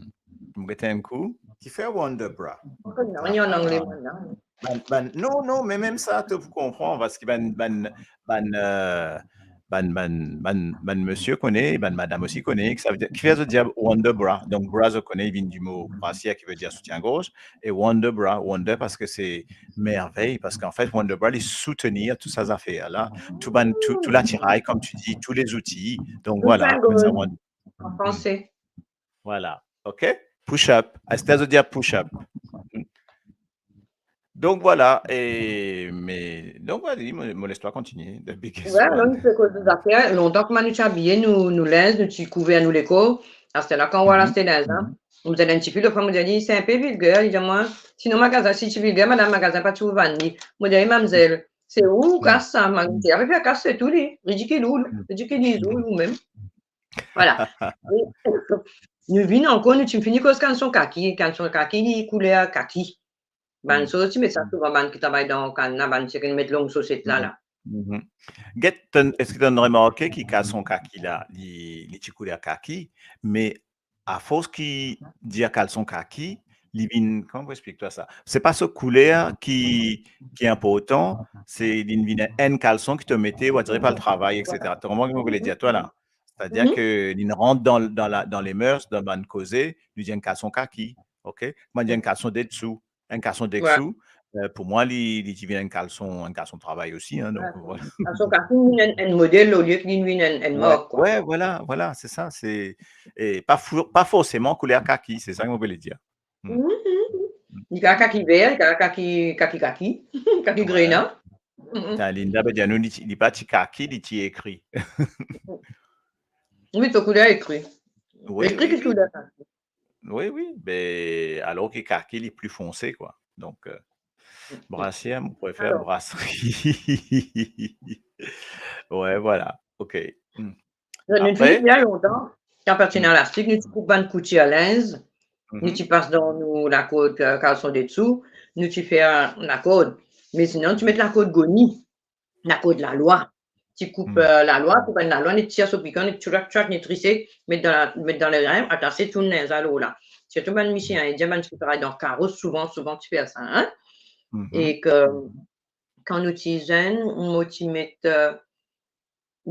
Mo get enn kou. Ki fer wonder bra? Non, li an angle, mwa, non. Bann, bann, non, non, me mem sa, to pou konpran, parski bann, bann, bann, euh, bann, bann, bann, bann misie kone, bann madam osi kone, ki sa ve dir, ki fer zot dir wonder bra. Donc, bra, zot kone, li vinn di mo brassière, ki ve dir soutien-gorge, e wonder bra, wonder, parski se mervey, parski an fet, wonder bra, li soutenir tou sa zafer la, tou bann, tou, tou latiray, comme tu dis, tous les outils. Donc, voilà, Soutien-gorge. Comme ça, wonder. En français. Voilà, ok? Push up. Aster, zot dir push up. Donc voilà, et, mais, donc vas-y, mo, mo les twa kontinie. The biggest one. Wi, alor nou ti koz zafer, lontan kouma nou ti abiye nou, nou linz, nou ti kouver nou lekor. Aster la, kan ou al aste linz la, ou dir enn tifi, lot fwa mo dir li, se inpe vilger, li dir mwa, sinon magazin, si ti vilger, madam, magazin pa ti pou vann li. Mo dir li, mamzel, se ou kas sa, magazin, avek la kas, se tou li, ridikil ou, ridikiliz ou, ou mem. Voilà. E nou vinn ankor, nou ti fini koz kalson kaki, kalson kaki, li kouler kaki. Bann soz ti met sa souvan, bann ki travay dan kanna, bann ti met long soset la, la. Get, to, eski to remarke ki kalson kaki la, li, li ti kouler kaki, me afors ki dir kalson kaki, li vinn, kouma mo pou explik twa sa? Se pa so kouler ki, ki inportan, se li vinn enn kalson ki to mete, ou adire par le travay, et cetera. To konpran ki mo vle dir twa la? C'est-à-dire ke li rant dan, dan la, dan les mœurs, dan bann koze, li dir enn kalson kaki, ok? Kouma dir enn kalson dessous, enn kalson dessous, euh, pou mwa, li, li ti vinn enn kalson, enn kalson travay osi, hein, donc, voilà. Kalson kaki, li vinn enn, enn model, olie ki li vinn enn, enn mark, kwa. Ouais, voilà, voilà, c'est ça, c'est, e pa fo-, pa forseman kouler kaki, se sa ki mo vle dir. Li kapav kaki ver, li kapav kaki, kaki, kaki, kaki grena. Linda pe dir nou, li ti, li pa ti kaki, li ti ekri. Wi, to kouler ekri. Wi, Ekri ki kouler kaki. Wi, wi, be, alor ki kaki, li pli fonse, kwa. Donc, euh, brassière, mo prefere brasri. Ouais, voilà, ok. Donk, nou ti, il y a longtemps, kan pa ti ena lastik, nou ti koup bann koutir linz, nou ti pas dan nou lakord, euh, kalson dessous, nou ti fer lakord. Me sinon, ti met lakord goni, lakord lalwa. Ti koup, euh, lalwa, koup enn lalwa, nou ti tir so pikan, nou tchourak, tchourak, nou trise, met dan la, met dan lerin, atase tou linz la lor la. Sirtou bann misie Indien, bann ki travay dan karo, souvan, souvan ti fer sa, hein. E ke, kan nou ti zenn, mo ti met, euh,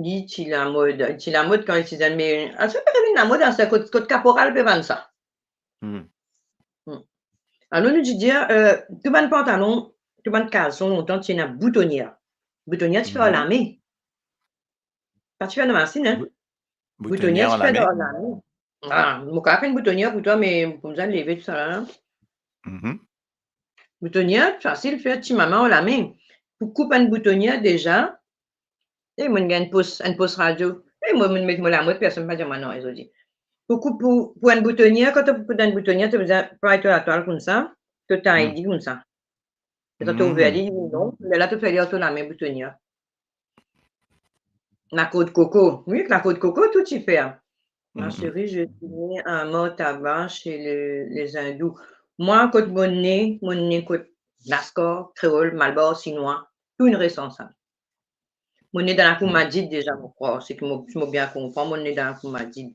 li ti lamod, ti lamod kan li ti zenn, me aster pa vinn lamod, aster kot, kot kaporal pe vann sa. Alor, nou ti dir, euh, tou bann pantalon, tou bann kalson, lontan ti ena boutonier. Boutonier ti fer ar lame. Pa ti fer dan masinn, hein. Boutonier ti fer ar lame. Ah, mo kapav fer enn boutonier pou twa, me pou bizin leve tou sa la. Boutonier, fasil fer, ti mama ar lame. Pou koup enn boutonier deza, e mo gagn enn pos, enn pos radio. E mo, mo met mo lamod, personn pa dir mwa nanye zordi. Pou koup, pou, pou enn boutonier, kan to pou koud enn boutonier, to bizin pran to latwal koumsa, to tay li koumsa. E kan to ouver li, li vinn long, lerla to fer li ar to lame boutonier. Lakord koko. Wi, lakord koko, tou ti fer. Ma chérie, je suis née à Montauban chez le, les hindous. Mwa, kot mo ne, mo ne kot Laskar, Kreol, Malbar, Sinwa, tou inn res ansam. Mo ne dan lakour Madid deza, mo krwar, si mo, si mo bien konpran, mo ne dan lakour Madid.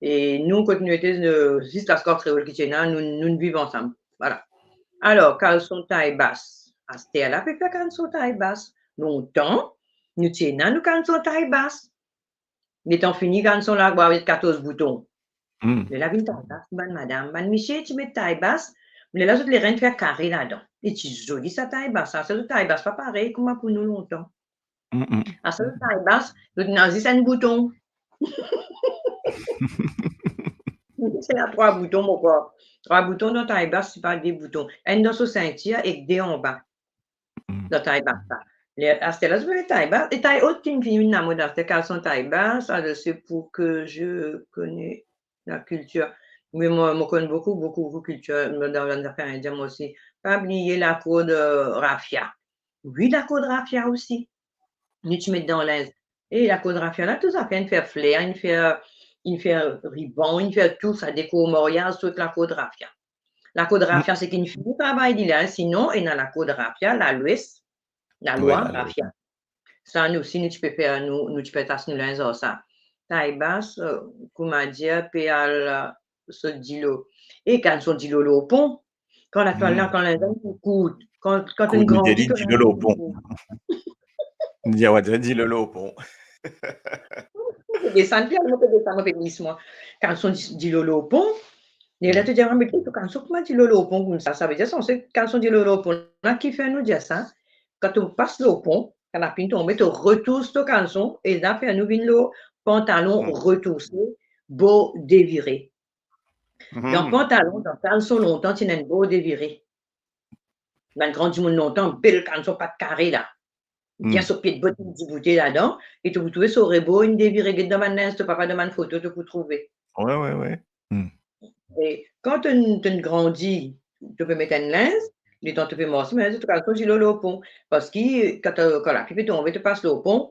E nou, kot nou ete, eh, zis laskar kreol ki ti ena, nou, nou viv ansam. Vwala. Alor, kalson tay bas. Aster la, pe fer kalson tay bas. Lontan, nou ti ena nou kalson tay bas. Letan fini, kalson la, bwa, avek katorz bouton. Hmm. Lerla vinn tay bas, bann madam, bann misie ti met tay bas, lerla zot lerinn fer kare ladan. E ti zoli sa tay bas, sa, sa zot tay bas pa parey kouma pou nou lontan. Mm, mm. Aster zot tay bas, zot ena zis enn bouton. Se la trwa bouton, mo krwar. Trwa bouton dan tay bas, se pa de bouton. Enn dan so sintir ek de anba. Mm. Dan tay bas la. Le, aster la, zot pe met tay bas. E tay ot ki finn vinn lamod aster, kalson tay bas, alors c'est pour que je connais la culture. Wi, mo, mo konn boukou, boukou, boukou kiltir, dan, dan zafer indien, mo osi. Pa bliye lakord, eh, rafia. Wi, lakord rafia osi. Nou ti met dan linz. E lakord rafia la, tou zafer, inn fer fler, inn fer, inn fer riban, inn fer tou sa, dekor maryaz, tou ek lakord rafia. Lakord rafia, seki inn fini travay li la, sinon, ena lakord rafia, lalwes, lalwa, wi, lalwa, rafia. Sa, nou osi, nou ti pe fer, nou, nou ti pe tas nou linz ar sa. Tay bas, eh, koumadir, pe al, eh, sot dilo. E kalson dilo lor pon. Kan latwal la, kan linz la kourt, kan, kan to grandi, to linz la kourt. Kouma dir, dilo lor pon. Mo pe desann, pi mo pe desann, mo pe glis mwa. Kalson di-, dilo lor pon. Lerla to dir, "Ah, me to kalson kouma dilo lor pon koumsa?" Savedir, sanse kalson dilo lor pon la, ki fer nou dir sa? Kan to pas lor pon, kan lapli tonbe, to retous to kalson, e zafer nou vinn lor pantalon retouse, bor devire. Dan pantalon, dan kalson lontan, ti ena enn bor devire. Bann gran dimoun lontan, bel kalson pat kare la. Bien so pie bot, enn diboute ladan, e to pou trouve so rebor inn devire, get dan bann linz to papa, dan bann foto to pou trouve. Wi, wi, wi. E kan to, to grandi, to pe met enn linz, letan to pe marse, me to kalson dilo lor pon. Parski kan to, kan lapli pe tonbe, to pas lor pon,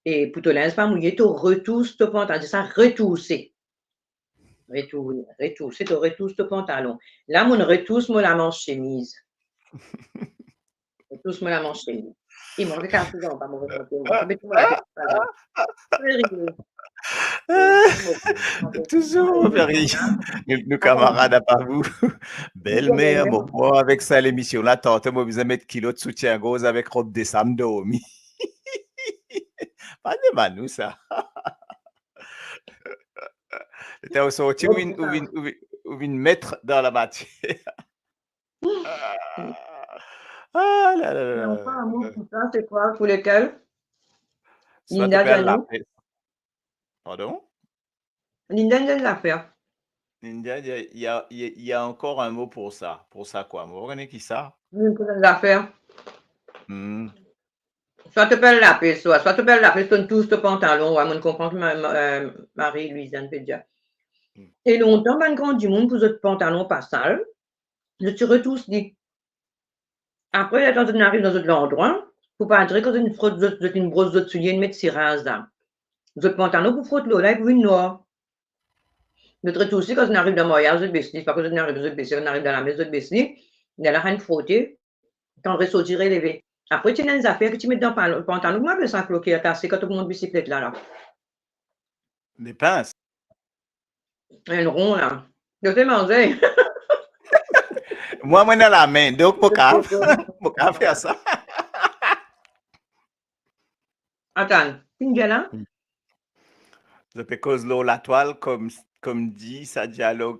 e pou to linz pa mouye, to retous to pantalon, sa retouse. Retourne, retous, se to retous to pantalon. La, mo retous mo lamans semiz. Retous mo lamans semiz. E mo, avek la fizan, pa mo rekonte, mo, avek mo, avek sa, serye. Touzour, mo fer rir. Nou, nou kamarad, apa vou. Belmer, mo pran avek sa lemision la, tante, mo bizin met kilot, soutien-gorz avek rob de sam dormi. Pa demann nou sa. Letan ou sorti, ou vinn, ou vinn, ou vinn, ou vinn met dan lamatier. Ah, ah la la la. Non, pa mo pou sa, se kwa, pou lekel? Swa to pe al lapes. Pardon? Linda, il y a des affaires. Linda, il y a, il y a, il y a encore un mot pour ça. Pour ça quoi? Mo pa kone ki sa. Wi, pou zafer. Hmm. Swa to pe al lapes, swa, swa to pe al lapes, to tous to pantalon, wi, mo konpran ki ma, ma, eh, Marie-Louise pe dir. Hmm. E lontan, bann gran dimoun, pou zot pantalon pa sal, zot ti retous li. Apre, letan zot inn ariv dan zot landrwa, pou pa dir kan zot inn frot zot, zot inn bros zot soulie, inn met siraz la. Zot pantalon pou frot lor la, li pou vinn nwar. Zot retous li, kan zot inn ariv dan maryaz, zot bes li, pa kan zot inn ariv, zot bes li, kan inn ariv dan lame, zot bes li, lerla inn frote, kan resorti, releve. Apre, ti ena enn zafer ki ti met dan pan-, pantalon, kouma apel sa, kloke atase kan to pou mont bisiklet la, la? Depans. Enn ron la. Zot pe manze. Mwa, mwa ena lame, donk mo kav, mo kav fer sa. Atann, finn dir la? Hmm. Zot pe koz lor latwal, kom, kom di sa dialog,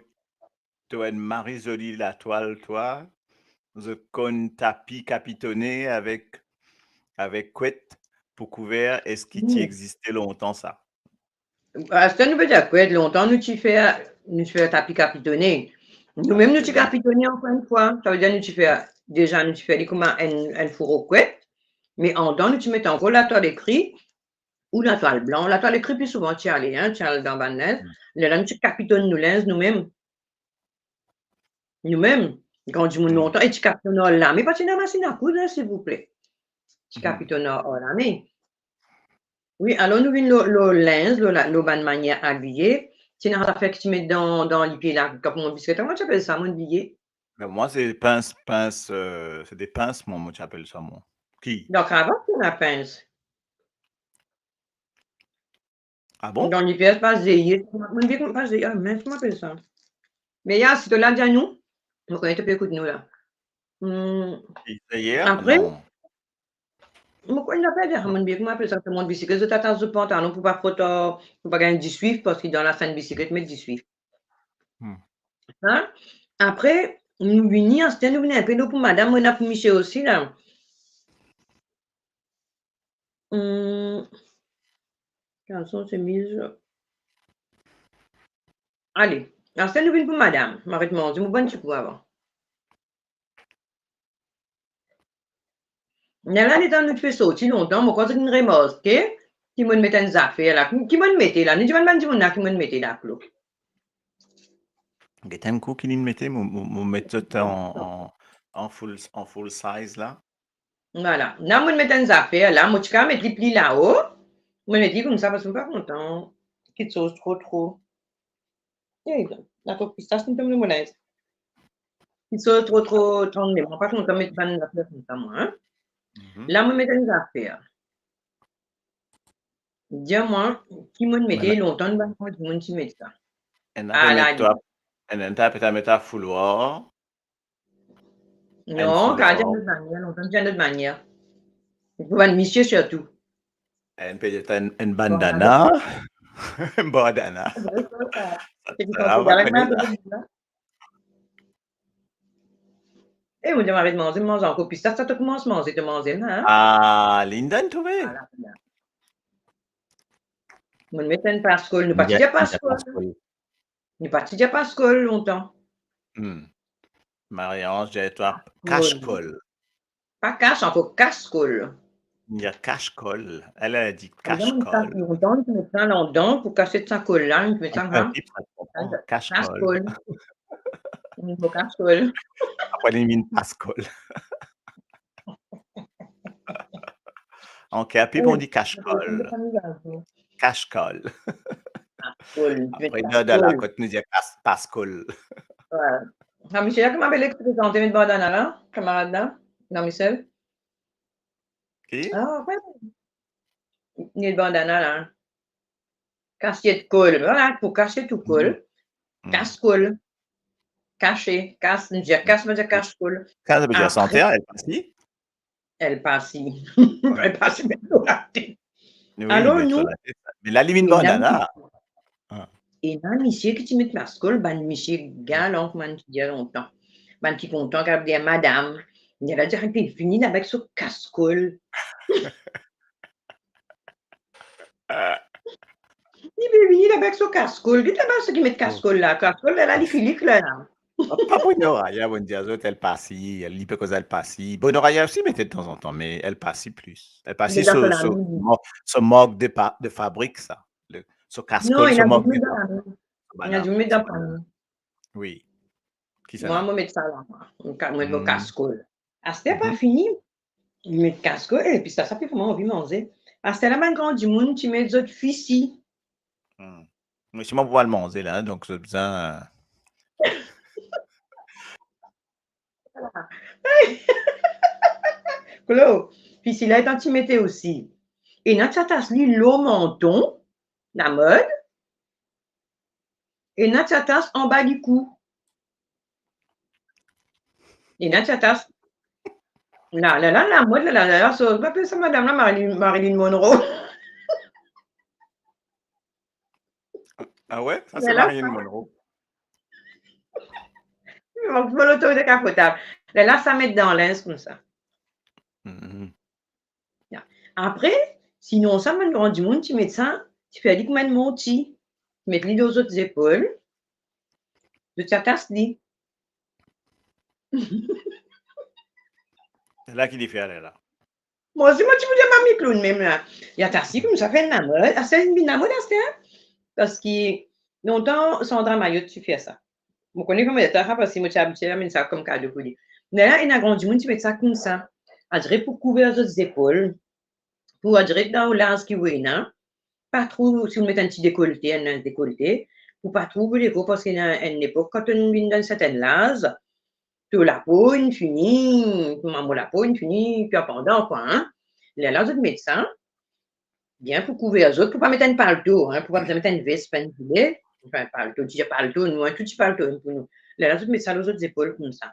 to enn mari zoli latwal, twa. Zot konn tapi kapitone avek, avek kwet pou kouver, eski ti, hmm, existe lontan sa? Aster nou pe dir kwet, lontan nou ti fer, nou ti fer tapi kapitone. Noumem nou ti kapitone, ankor enn fwa, savedir nou ti fer, deza nou ti fer li kouma enn, enn fouro kwet, me andan nou ti met ankor latwal ekri ou latwal blan. Latwal ekri pli souvan ti ale, hein, ti al dan bann linz. Hmm. Lerla nou ti kapitonn nou linz noumem. Noumem, gran dimoun lontan, e ti kapitonn ar lame, pa ti ena masin a koud, hein, silvouple. Ti kapitonn ar lame. Wi, alor nou vinn lor, lor linz, lor la, lor bann manier abiye. Ti ena zafer ki ti met dan, dan lipie la, kan pou mont bisiklet, kouma ti apel sa, mo bliye. Ben, mwa, se pins, pins, euh, se de pins, mwa, mo ti apel sa, mwa. Ki? Dan kravat, ti ena pins. Ah bon? Dan liper, pa zeyer, mo dir pa zeyer, ah, mince, kouma apel sa? Me ya, si to la, dir nou, mo kone to pe ekout nou la. Hmm, Zeyer? Apre, non. Mo kone apel, ah, mo dir kouma apel sa, se mont bisiklet, zot atas zot pantalon pou pa frot, pou pa gagn diswif, parski dan lasenn bisiklet, met diswif. Hmm. Hein? Apre, nou vini, aster nou vini inpe lor pou madam, mo ena pou misie osi la. Hmm. Kalson, semiz. Ale, aster nou vinn pou madam. Mo aret manze, mo bann ti kou avan. Lerla, letan nou ti pe sorti lontan, mo krwar zot inn remarke ki mo'nn met enn zafer la. Ki mo'nn mete la? Nou dimann bann dimoun la ki mo'nn mete la, Klo. Get enn kou ki li'nn mete, mo, mo, mo met zot an, an, an full, an full size la. Vwala. La, mo'nn met enn zafer la, mo ti kapav met li pli lao. Mo'nn met li koumsa parski mo pa kontan kiksoz tro, tro. Eh, lakok pistas, nou tonbe mo linz. Kiksoz tro, tro trangle. Mo pa kontan met bann zafer koumsa, mwa, hein. Mhm. La, mo met enn zafer. Dir mwa, ki mo'nn mete, lontan, bann dimoun ti met sa. Enn, ah, la, enn, enn, enn, enn, enn fouloir. Non, kapav dir enn lot manier, lontan ti enn lot manier. Pou bann misie sirtou. Enn, petet enn, enn bandana. Bandana. Enn bandana. Sa, sa, sa, sa, sa, sa. Eh, mo dir, mo aret manze, mo manz ankor. Pistas, sa to koumans manze, to manze la, hein? Ah, Linda, trouve. Vwala, vwala. Mo'nn met enn paskol, nou pa ti dir paskol. Nou pa ti dir paskol lontan. Hmm. Marie-Ange, dir twa kaskol. Pa kas, ankor kaskol. Li dir kaskol. Elle, elle dit kaskol. Lontan, ti met sa ladan pou kas sa kol la, ti met sa, hein? Kaskol. Kaskol. Mo kaskol. Apre, li vinn paskol. An Kerpi, bon, nou dir kaskol. Kaskol. Kaskol. Apre, dan, dan lakot, nou dir kas-, paskol. Wi. Sa misie la, kouma apel li ki ti pe prezante met bandana la, kamarad la? Non, Michel? Ki? Ah, wi. Met bandana la. Kasiet kol. Vwala, pou kasiet ou kol. Mhm. Kaskol. Kase, kas, nou dir kas, nou dir kaskol. Kas, sa ve dir santer, apre, El Paso? El Paso. El Paso, met lor latet. Wi, alor, met lor latet. Me la, li vinn bandana. Ena misie ki ti met paskol, bann misie galan, kouma nou ti dir lontan. Bann ki kontan, ki dir madam. Li la dir, "Li fini la avek so kaskol." Li pe vini la avek so kaskol. Get laba seki met kaskol la. Kaskol la, la, li kilik la, la. Pa, pa Bonoraya, mo dir zot, El Paso, li pe koz El Paso. Bonoraya osi mete tanzantan, me El Paso plis. El Paso, so, so, so mark de pa-, de fabrik, sa. Le, so kaskol, so mark de fabrik. Non, ena dimoun dan lame. Ena dimoun dan lame. Wi. Kisannla? Mwa, mo met sa la, mwa. Mo ka-, mo met mo kaskol. Aster pa fini, li met kaskol, epi sa, sa pe fer mwa anvi manze. Aster la, bann gran dimoun ti met zot fisi. Hmm. Me siman pou al manze la, donk zot bizin, euh, Klo, fisi la, letan ti mete osi. Ena ti atas li lor manton, lamod. Ena ti atas anba likou. Ena ti atas. La, la, la, lamod, la, la, la, la, so, kouma apel sa madam la, Marilyn, Marilyn Monroe. Ah wi? Sa, se Marilyn Monroe. Bon, bon, loto dekapot. Lerla sa met dan linz koumsa. Mhm. Ya. Apre, sinon sa, bann gran dimoun ti met sa, ti fer li kouma enn manti. Met li lor zot zepol, zot ti atas li. La ki li fer lerla? Mwa osi, mo ti pou dir mami kloun mem la. Li atas li koumsa, fer lamod. Aster li vinn lamod aster, parski lontan Sandra Mayot ti fer sa. Mo kone kouma li atas sa, parski mo ti abitie amenn sa kom kado pou li. Me la, ena gran dimoun ti met sa koumsa. Andire pou kouver zot zepol. Pou andire dan laz ki ou ena, pa tro, si ou met enn ti dekolte, enn linz dekolte, pou pa tro ou lekor, parski ena enn lepok, kan to'nn vinn dan sertin laz, to lapo inn fini, kouma mo lapo inn fini, pi anpandan, kwa, hein. Lerla zot met sa, bien pou kouver zot, pou pa met enn palto, hein, pou pa met enn ves, pa enn zile, anfin, palto, ti palto, nou, hein, tou ti palto, hein, pou nou. Lerla zot met sa lor zot zepol koumsa.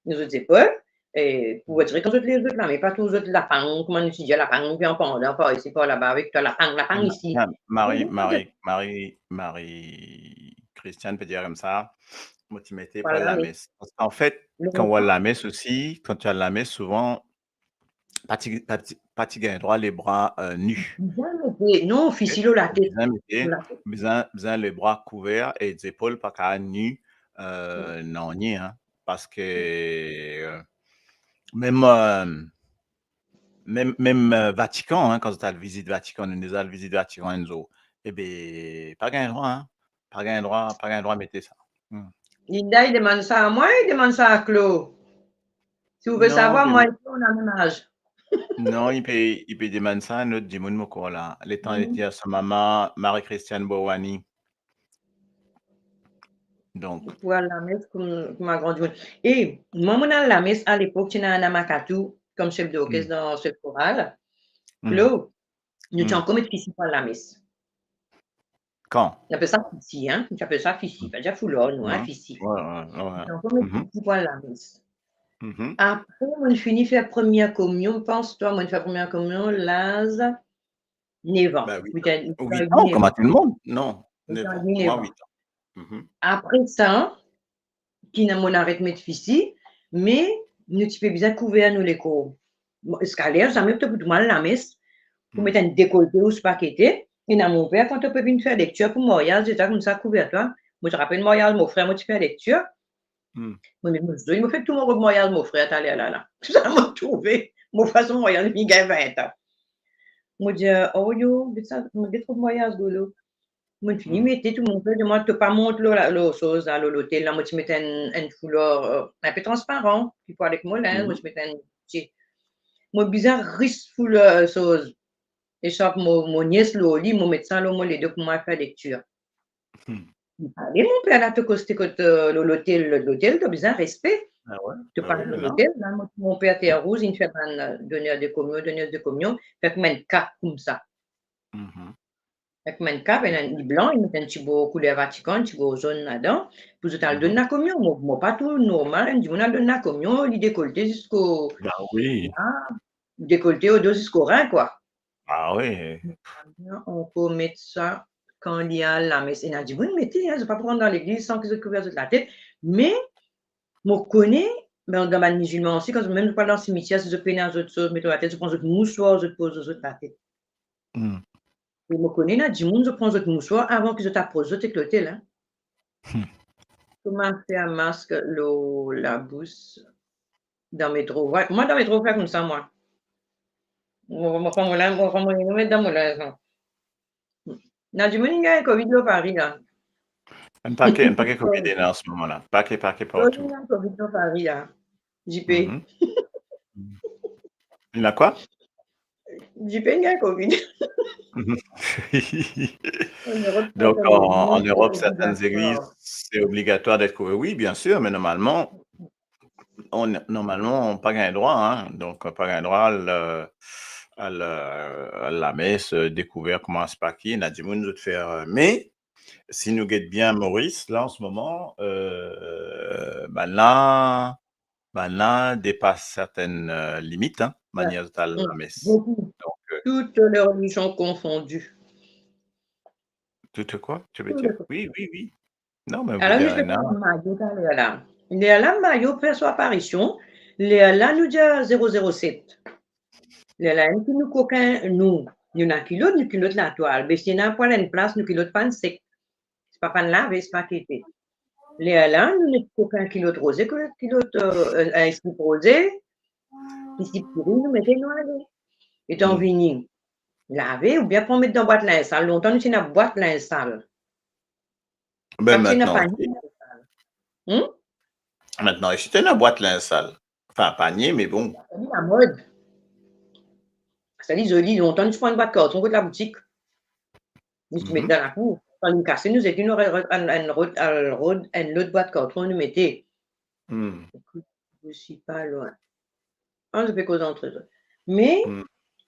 Lor zot zepol, e pou dir kan zot lev zot lame, pa trouv zot lapang, kouma nou ti dir, lapang, pe an pandan, par isi, par laba, avek twa lapang, lapang Ma-, isi. Ma-, Marie, Marie, Marie, Marie Christiane pe dir koumsa, mo ti mete pou al lames. Parski anfet, kan ou al lames osi, kan ti al lames, souvan, pa ti, pa ti, pa ti gagn drwa lebra, euh, nu. Bizin mete, non, fisi lor latet. Bizin mete, bizin, bizin lebra kouver e zepol pa kapav nu, euh, nanye, hein, parski, euh, mem, euh, mem, mem, euh, Vatikan, hein, kan zot al vizit Vatikan, nou deza al vizit Vatikan enn zour, ebe, pa gagn drwa, hein, pa gagn drwa, pa gagn drwa mete sa. Hmm. Linda, li demann sa a mwa, li demann sa a Klo? Si ou ve savwar, mwa e Klo, nou ena mem az. Non, li pe, li pe demann sa a enn lot dimoun, mo krwar la. Letan li ete ar so mama, Marie-Christiane Bowani. Donk. Pou al lames kouma, kouma gran dimoun. E mwa, mo'nn al lames, a lepok, ti ena Ana Makatou kom sef dorkes dan sef koral. Klo, nou ti ankor met fisi pou al lames. Kan? Nou apel sa fisi, hein? Nou apel sa fisi, pa dir foular, nou, hein, fisi. Wi, wi, wi. Nou ankor met fisi pou al lames. Apre, mo'nn fini fer premie komion, pans twa, mo'nn fer premie komion laz nef an. Ben, wit an. Wit an, koma tou dimoun? Non, nef an. Mwa, wit an. Apre sa, ki ena, mo'nn aret met fisi, me nou ti pe bizin kouver nou lekor. Ziska ler, zame to pou al lames, pou met enn dekolte ou sipa ki ete, ena monper, kan to pe vinn fer lektir pou maryaz, deza koumsa kouver twa. Mo ti rapel maryaz mo frer, mo ti fer lektir. Mo met mo zour, mo fer tou mo rob maryaz mo frer taler la, la. Tou sa mo trouve, mo frer so maryaz, li gagn vin an. Mo dir, oh yo, get sa, mo get rob maryaz golo. Mo'nn fini mete tou, monper dir mwa, to pa mont lor la, lor soz la, lor lotel la, mo ti met enn, enn foular, euh, inpe transparan, ki pou al ek mo linz, mo ti met enn ti, mo bizin ris foular, euh, soz, esarp mo, mo nies lor li, mo met sa lor mo ledo pou mo al fer lektir. Li pale, monper la, to koste kot, euh, lor lotel, lotel, to bizin respe. To pa lor lotel la, mo, monper Terre Rouge, inn fer bann, euh, doner de komion, donez de komion, fer kouma enn kap koumsa. Ek mo enn kap, enn, li blan, li met enn ti bor kouler Vatikan, enn ti bor zonn ladan, pou zot al donn lakomion. Mo, mo pa trouv normal enn dimoun al donn lakomion, li dekolte ziska la, dekolte odo ziska rin, kwa. Ah wi. Ankor met sa kan li al lames. Ena dimoun mete, hein, zot pa pou rant dan legliz san ki zot kouver zot latet. Me mo kone, dan, dan bann mizilman osi, kan zot mem zot pou al dan simitier, si zot pena zot soz met lor latet, zot pran zot mouswar, zot poz lor zot latet. E mo kone ena dimoun, zot pran zot mouswar avan ki zot apros zot ek lotel, hein. Kouma fer mask lor labous dan metro? Wi, mwa dan metro fer koumsa, mwa. Mo, mo pran mo linz, mo pran mo linz, mo met dan mo linz, non. Ena dimoun inn gagn covid lor Pari la. Enn pake, enn pake covid ena an se moman la. Pake, pake partou. Inn gagn covid lor Pari la. J P. Ena kwa? J P inn gagn covid. Donk, an, an Erop, sertenn zegliz, se obligatwar d'être couvert. Wi, bien sir, me normalman, on, normalman, pa gagn drwa, hein. Donk, pa gagn drwa al, euh, al, euh, al lames, euh, dekouver kouma sipa ki, ena dimoun zot fer, euh, me si nou get bien Moris, la, an se moman, euh, bann la, bann la depas sertenn, euh, limit, hein, manier zot al lames. Donk, euh, toutes les religions confondues. Tout quoi, tu veux dire? Wi, wi, wi. Non, me alor, nou ti pe parl de Mayo taler la. Lerla Mayo fer so aparision, lerla nou dir zero zero set. Lerla enn ki nou kokin, nou, nou ena kilot, nou kilot latwal. Be si ena pwal enn plas, nou kilot pa'nn sek. Sipa pa'nn lave, sipa kete. Lerla nou met kokin kilot roze, kilot, kilot, euh, euh, slip roze, slip gri, nou mete nou ale. Letan vini lave, oubien pran met dan bwat linz sal. Lontan nou ti ena bwat linz sal. Be, mintnan, isi to ena bwat linz sal. Anfin, panie, me bon. Sa li lamod. Sa li zoli. Lontan nou ti pran bwat karton kot laboutik. Nou ti met dan lakour. Kan li kase, nou zet li, nou al, al, al rod, al rod enn lot bwat karton, nou mete. Ekout, je suis pas loin. Ah, zot pe koz antre zot. Me,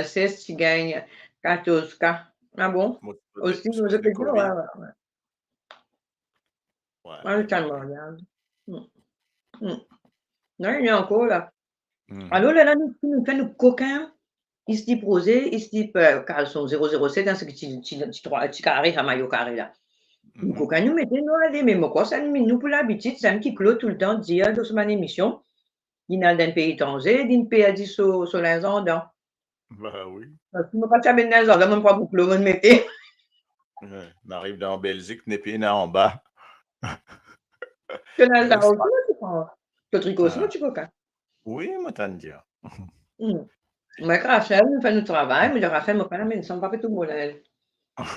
Tia Ses ti gagn katorz K. Ah bon? Mo ti poze, osi, mo ti poze pe dir, Covid. Wi, wi, wi. Wi. Mwa, mo tann mariaz. Hmm. Hmm. Non, li ankor la. Hmm. Alor, lerla nou, nou fer nou kokin, li ti poze, li ti, eh, kalson zero zero set, hein, seki ti, ti, ti trwa, ti kare, sa mayo kare la. Nou, hmm, kokin nou mete, nou ale, me mo krwar sa, nou, nou pou labitid, sa ki Claude toultan dir dan so bann emision, li al dan pei etranze, li perdi so, so linz andan. Ba wi. Parski mo pa ti amenn linz andan, mo pran bouklo, mo mete. Wi, nou ariv dan Belzik, nepli ena anba. To linz andan osi, mo ti pran. To triko osi, ah, mo ti kokin. Wi, mo tann dir. Hmm. Mwa ek Rachel, nou fer nou travay, mo dir Rachel, mo pa amenn sa, mo pa pe trouv mo linz.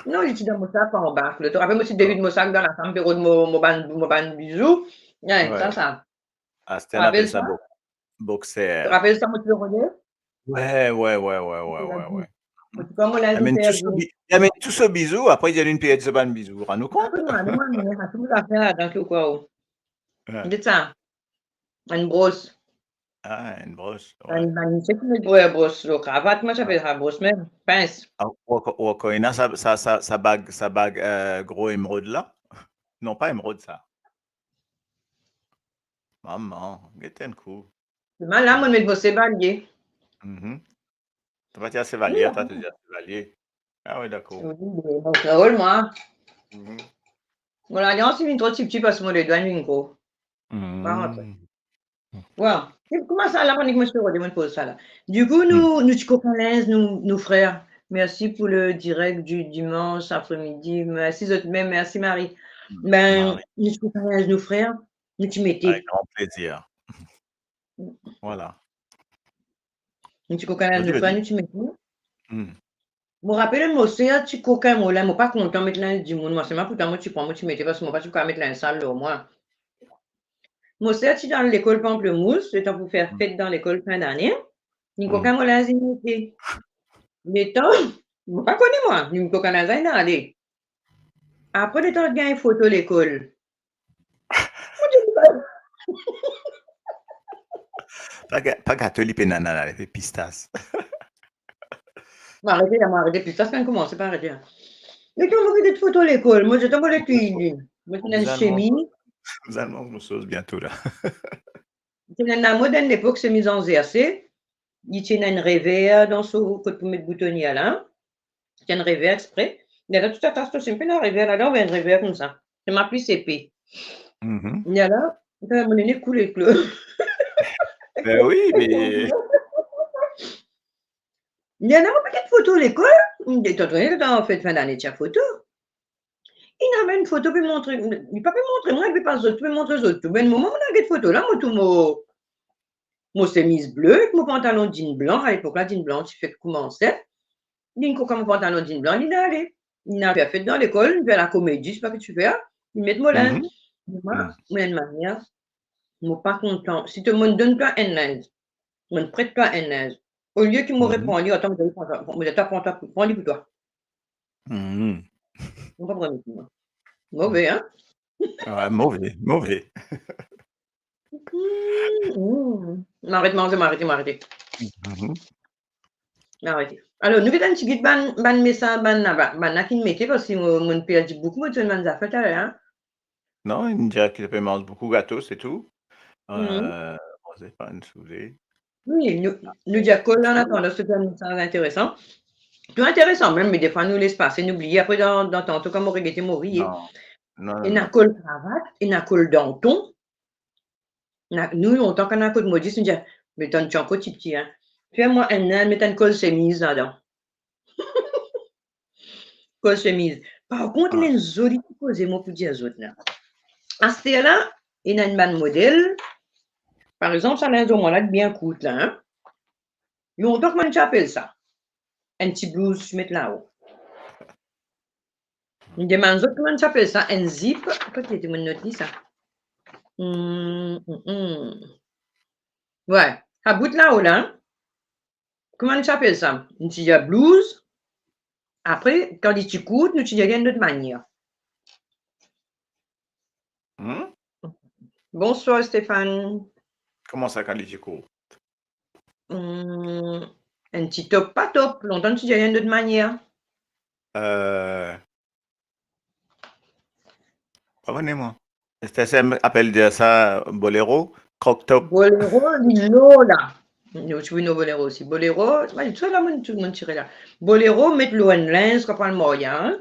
Non, li ti dan mo sak anba. Rapel mo ti devid mo sak dan lasam, pe rod mo, mo bann, mo bann bizou. Wi. Sa, sa. Aster nou apel sa bo-, boxer. To rapel sa mo ti rode? Wi, wi, wi. Mo ti pran mo linz, li amenn tou so bi-, li amenn tou so bizou, apre li dir li perdi so bann bizou. Rann ou kont? Apre, mwa, mwa, mwa, tou zafer ladan, ki ou krwar ou. Wi. Get sa. Enn bros. Ah, enn bros, wi. Enn, enn, seki met bros, bros lor kravat, kouma ti apel sa, bros mem, pins. Ah, ou ankor, ou ankor ena sa, sa, sa, sa bag, sa bag, eh, gro emrod la? Non, pa emrod sa. Mama, get enn kou. Mwa la, mo met mo sevalie. Mhm. To pa dir sevalie, wi, twa to dir sevalie. Ah wi, dakor. Wi, me mo drol, mwa. Mhm. Mo lalians vinn tro tipti parski mo ledwa vinn gro. Mhm. Pa rantre. Wi. E kouma sa la, mo nek mo ti rod, mo poz sa la. Dikou, nou, hmm, nou ti kokin linz, nou, nou frer. Mersi pou le direct du dimanche après-midi. Mersi zot mem, mersi Marie. Hmm, ben, Marie. Nou ti kokin linz, nou frer, nou ti mete. Avec grand plaisir. Voilà. Nou ti kokin linz, nou frer, nou ti mete. Hmm. Mo rapel mo ser ti kokin mo linz, mo pa kontan met linz dimoun, mwa selman, pourtan mo ti pran, mo ti mete, parski mo pa ti kapav met linz sal lor mwa. Mo ser ti al lekol Pamplemousse, letan pou fer fet dan lekol fin dane, li kokin mo linz, li mete. Letan, mo pa kone mwa, li kokin linz la, li ale. Apre, letan gagn foto lekol. Pa ga-, pa gato li pe nana la, li pe pistas. Mo arete la, mo arete pistas, kan koumans pa arete la. Letan mo get foto lekol, mo, letan mo le touy li. Mo ti ena enn semiz. Bizin manz mo sos biento la. ti ena lamod enn lepok semiz an zerse, li ti ena enn rever dan so kot pou met boutonier la. Ti enn rever expre. Li ena tou atas to semiz, ena rever ladan, enn rever koumsa. Semiz pli epe. Mhm. Li ena, mo nene koule klo. Ben oui, mais Li ena mo paket foto lekol. Mo dir, to, to, to, fet fin dane, ti ena foto. Li ena enn foto, pe montre, li pa pe montre mwa, li pe pas zot, pe montre zot tou. Enn moman, mo al get foto la, mo tou mo, mo semiz ble, ek mo pantalon jean blan, alepok la, jean blan ti fek koumanse. Li inn koka mo pantalon jean blan, li ale. Li al fer fet dan lekol, li fer lakomedi, sipa ki ti fer, li met mo linz. Mhm. Mwa, mhm, mo enn manier, mo pa kontan. Si to, mo donn twa enn linz, mo pret twa enn linz. Olie ki mo, mhm, repran li, atann, mo dir, pran twa, pran, pran li pou twa. Mhm. Mo pa pran li pou mwa. Move, mhm, hein? Ouais, move, move. Mm, mm. Mo aret manze, mo arete, mo arete. Mhm. Mo arete. Alor, nou get enn ti git bann, bann mesaz, bann la, ba-, bann la ki mete, parski mo, mo perdi boukou, mo dir bann zafer taler, hein. Non, li dir ki to pe manz boukou gato, se tou. Mhm. Euh, bon, se pa enn souze. Wi, nou, nou dir kol an atandan, se enn mesaz interesan. Tou interesan mem, me defwa nou les pase, nou bliye, apre dan, dan tanto, kan mo regete, mo riye. Non, non, non, non. Ena kol kravat, ena kol danton. Na, nou, lontan, kan ena kot modis, nou dir, me tann ti ankor tipti, hein. Fer mwa enn, enn, met enn kol semiz ladan. Kol semiz. Par kont, ah, ena enn zoli ti koze mo pou dir zot la. Aster la, ena enn bann model. Par exanp, sa linz mwa la, bien kourt la, hein. Lontan, kouma ti apel sa? Enn ti blouz ti met lao. Mo demann zot kouma ti apel sa, enn zip, kot li ete, mo not li sa. Hmm, hmm, hmm. Wi, sa bout lao la. Kouma ti apel sa? Nou ti dir blouz. Apre, kan li ti kourt, nou ti dir li enn lot manier. Hmm? Bonswar, Stéphane. Kouma sa, kan li ti kourt? Hmm, enn ti top, pa top. Lontan, ti dir li enn lot manier. Euh, pa kone mwa. Esta, sa apel dir sa bolero, crop top. Bolero, li lor la. Nou ti vinn bolero osi. Bolero, wi, tou la, mo, tou mo tire la. Bolero, met lor enn linz, kan pou al marye, hein?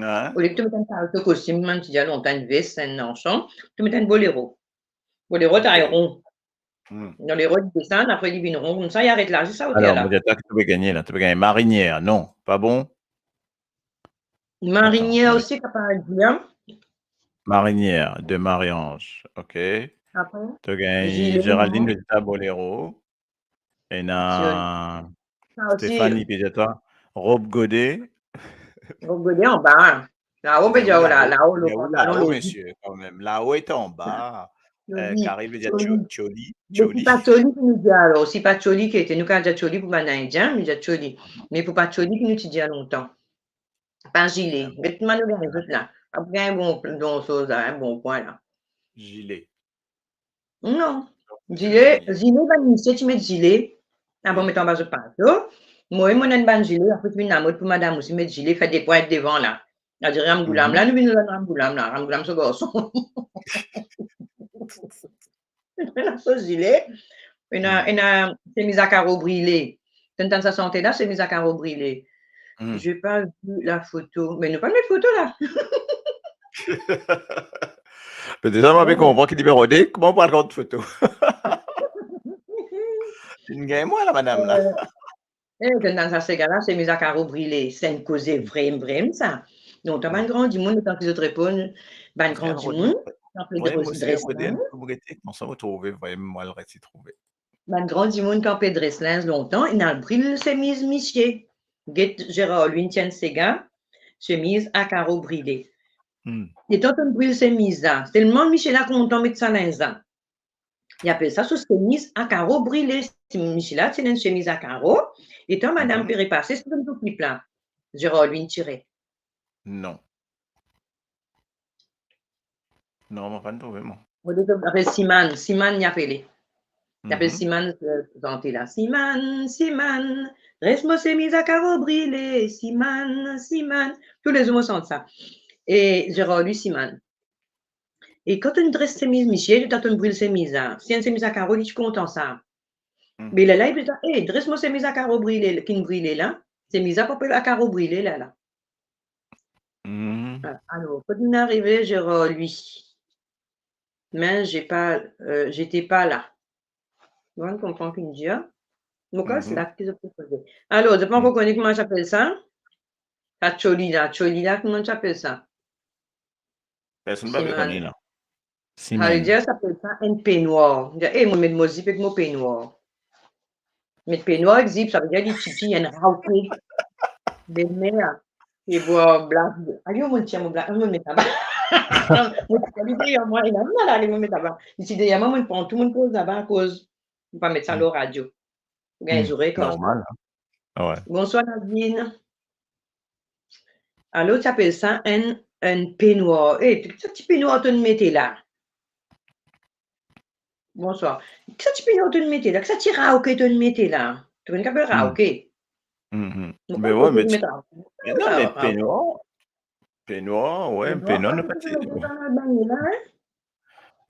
Wi. Olie ki to met enn palto kostim, mo ti dir lontan, enn ves, enn nanson, to met enn bolero. Bolero, ok, taye ron. Hmm. Bolero, li desann, apre li vinn ron koumsa, li aret la, zis sa oter la. Alor, mo dir twa ki to pe gagne la, to pe gagne marinier, non, pa bon? Marinier osi, kapav dir. Marinier de Marie-Ange, ok. Apre? To gagne zile, Géraldine, non, pe dir twa bolero. Ena Stéphanie, pe dir twa rob gode. Rob gode anba. Lao, pe dir la, lao, lo pantalon, lao, lo zip, misie, kanmem. Lao et anba. Wi. Euh, kari ve dir tio-, tioli, tioli. Me si pa tioli ki nou dir alor, si pa tioli ki ete, nou kapav dir tioli pou bann Indien, nou dir tioli. Me pou pa tioli ki nou ti dir lontan. Pa zile. Ah bon. Get kouma nou gagn zot la. Apre gagn bon, bon soz la, hein, bon pwin la. Zile. Non. Zile, zile, bann misie ti met zile. Avan met anba zot palto. Mwa, mo ena enn bann zile, apre ti vinn lamod pou madam osi met zile, fer de pwint devan la. Savedir ram goulam la, nou vinn ram goulam la, ram goulam so garson. Ena so zile, ena, ena semiz a karo brile. To tann sa sante la, semiz a karo brile. Hmm. J'ai pas vu la photo. Me nou pa met foto la. Me deza, mo pe konpran ki li pe rode, kouma ou pa rod foto? Finn gagn mwa la, madam la. Euh, eh, to tann sa sega la, semiz a karo brile, se enn koze vrem, vrem sa. Donk, to bann gran dimoun, letan ki zot reponn, bann gran dimoun, kan pe dres, dres linz. Mo rete, koumsa mo trouve, vrem, mo al resi trouve. Bann gran dimoun kan pe dres linz lontan, inn al bril semiz misie. Get Gérard Louis, enn sega, semiz a karo brile. Hmm. Letan to'nn bril semiz la, telman misie la kontan met sa linz la. Li apel sa so semiz a karo brile. Misie la ti ena enn semiz a karo, letan madam pe repase, si to'nn trouv klip la, Gérard Louis tire. Non. Non, mo pa trouve, mwa. Mo trouve apel Siman, Siman li apele. Li apel Siman, euh, sante la. Siman, Siman, dres mo semiz a karo brile, Siman, Siman. Toulezour mo sant sa. E Gérard Louis, Siman. E kan to'nn dres semiz misie, to tann to'nn bril semiz la. Si enn semiz a karo, li ti kontan sa. Hmm. Me lerla li pe dir, "Eh, dres mo semiz a karo brile, ki'nn brile la. Semiz la pa pe a karo brile lerla." Hmm. Ah, alor, kot nou arive, Gérard, lui. Mais j'ai pas, euh, j'étais pas là. Mo pa konpran ki dir. Mo krwar se la ki zot pe koze. Alor, zot pa ankor kone kouma ti apel sa? Sa tcholi la, tcholi la, kouma ti apel sa? Personn pa pe kone la. Sa vedir, sa apel sa enn penwar. Dir, "Eh, mo met mo zip ek mo penwar." Met penwar ek zip, sa vedir li titi, enn rawke. Belmer, e bwar blag. Ayo, mo tir mo blag, mo met laba. Mo tir li deryer mwa, e la, mo al ale, mo met laba. Li ti deryer mwa, mo pran tou, mo poz laba, akoz mo pa met sa lor radio. Ou gagn zoure kan. Normal, hein. Ah ouais. Bonswar, Nadine. Alor, ti apel sa enn, enn penwar. Eh, sa ti penwar to'nn mete la? Bonswar. Ki sa ti penwar to'nn mete la? Ki sa ti rawke to'nn mete la? To konn ki apel rawke? Mo pa konn met rawke. Me non, me penwar, penwar, ouais, penwar, nou pa ti,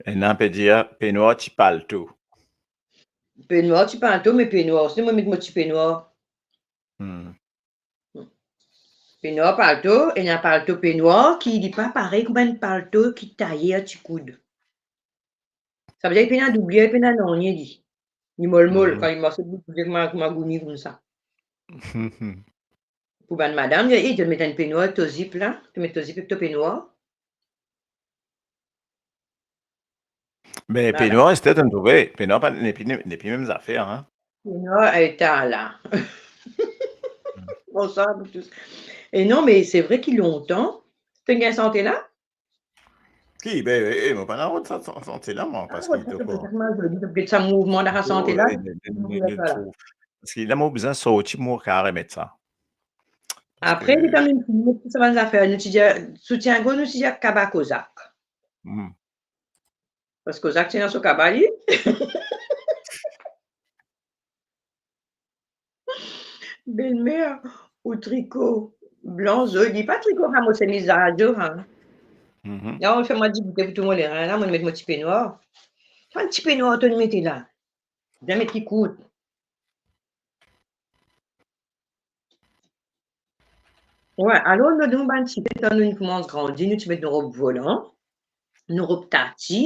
ena pe dir penwar ti palto. Penwar ti palto, me penwar osi, mo met mo ti penwar. Hmm. Penwar palto, ena palto penwar ki li pa parey kouma enn palto ki taye a ti koud. Sa vedir li pena doublier, li pena nanye li. Li mol-mol, kan li mars, li bouze kouma, kouma gouni koumsa. Pou bann madam, dir, "Eh, to met enn penwar ek to zip la, to met to zip ek to penwar." Me penwar, ester to'nn trouve, penwar pa, nepi, nepi mem zafer, hein. Penwar, eh, ta la. Bonswar a tous. E non, me se vre ki lontan, to'nn gagn sante la? Ki, be, eh, mo pa ena rod sa, sa, sante la, mwa, parski to, to get sa mouvman dan sa sante la. Parski la, mo bizin sorti, mo kapav remet sa. Apre, letan nou fini met tou sa bann zafer, nou ti dir, soutien-gòz, nou ti dir kaba Kozak. Hmm. Parski Kozak ti ena so kaba li. Belmer, ou triko blan zoli, pa triko, ha, mo semiz radio, ha. Mhm. La, ou fer mwa digoute pou tou mo lerin la, mo met mo ti penwar. Sa enn ti penwar to'nn mete la. Bien met li kourt. Wi, alor, nou, nou bann tifi, kan nou koumans grandi, nou ti met nou rob volan, nou rob tati,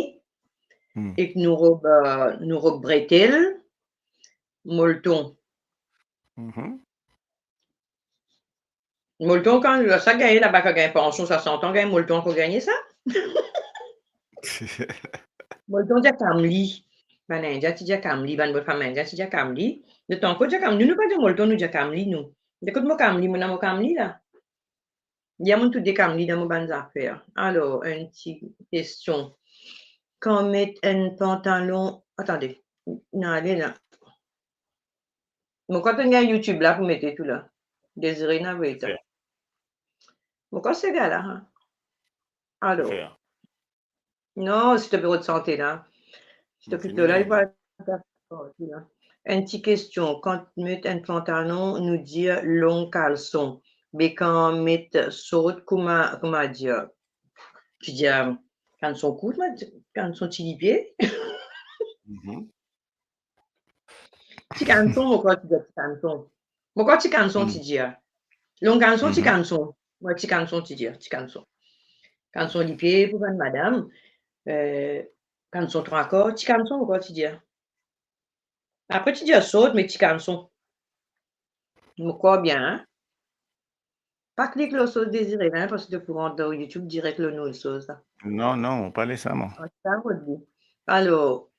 hmm, ek nou rob, eh, nou rob bretel, molton. Mhm. Molton, kan sa gagn laba, kan gagn pansion, swasant an, gagn molton, ankor gagne sa? Molton, dir kamli. Bann Indien ti dir kamli, bann bofam Indien ti dir kamli. Zot ankor dir kamli. Nou, nou pa dir molton, nou dir kamli, nou. Dir kot mo kamli, mo ena mo kamli la. Dir mo tou de kamli dan mo bann zafer. Alor, enn ti kestion. Kan met enn pantalon, atande, nou ale la. Mo krwar to'nn gagn YouTube la pou mete tou la. Dezire inn avoy twa. Mo krwar se gala, ha. Alor. Non, si to pe rod sante la. Si to pe rod la, li pa... Enn ti kestion, kan met enn pantalon, nou dir long kalson. Me kan met sort, kouma, kouma dir? Ti dir, eh, kalson kourt, ma, kalson ti lipie. Mhm. Ti kalson, mo krwar ti dir ti kalson. Mo krwar ti kalson ti dir. Long kalson, ti kalson. Wi, ti kalson ti dir, ti kalson. Kalson lipie pou bann madam. Eh, kalson trwa kar, ti kalson, mo krwar ti dir. Apre ti dir sort, me ti kalson. Mo krwar bien, hein? Pa klik lor soz Dezire la, parski to pou rant dan YouTube direk lor nou soz la. Non, non, mo pa le sa, mwa. Ah, sa, Rodri. Alor,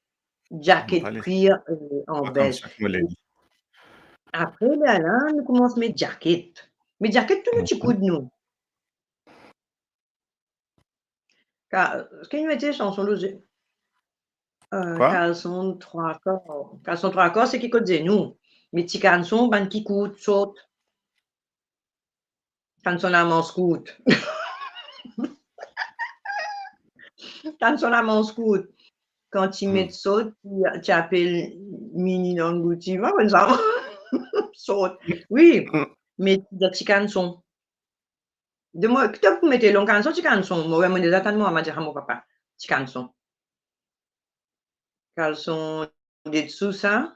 djaket kwir, eh, an bes. Apre, lerla, nou koumans met djaket. Me djaket, tou nou ti koud nou. Ka-, ki nou ete sanson lor ze-, eh, kalson trwa kar. Kalson trwa kar, se ki kot zenou. Me ti kalson, bann ki kourt, sort. Kalson lamans kourt. Kalson lamans kourt. Kan ti met sort, ti, ti apel mini langouti, pa konn sa. Sort. Wi, me ti, ti kalson. De mo, ki to pou mete long kalson, ti kalson? Mo, mo deza tann mo mama dir a mo papa, ti kalson. Kalson desou sa.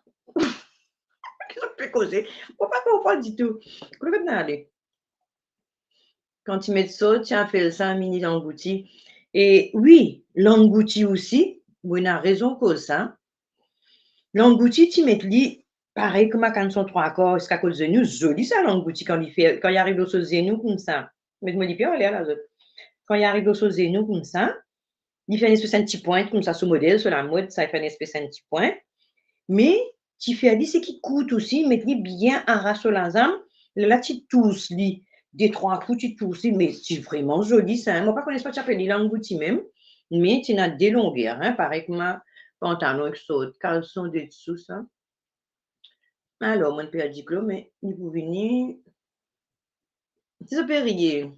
Ki zot pe koze? Mo pa konpran ditou. Kot zot inn ale? Kan ti met sot, ti apel sa mini langouti. E wi, langouti osi, mo ena rezon koz sa. Langouti, ti met li parey kouma kalson trwa kar ziska kot zenou, zoli sa langouti kan li fer, kan li ariv lor so zenou koumsa. Met mo lipie anler la zot. Kan li ariv lor so zenou koumsa, li fer enn espes enn ti pwint koumsa, so model, so lamod sa, li fer enn espes enn ti pwint. Me ti fer li seki kourt osi, met li bien aras so lazam, lerla ti tous li de trwa kou, ti tous li, me ti vreman zoli sa, hein. Mo pa kone si pa ti apel li langouti mem, me ti ena de longer, hein, parey kouma pantalon ek sort, kalson desou sa. Alor, mo'nn perdi Klo, me li pou vini. Ti zot pe riye.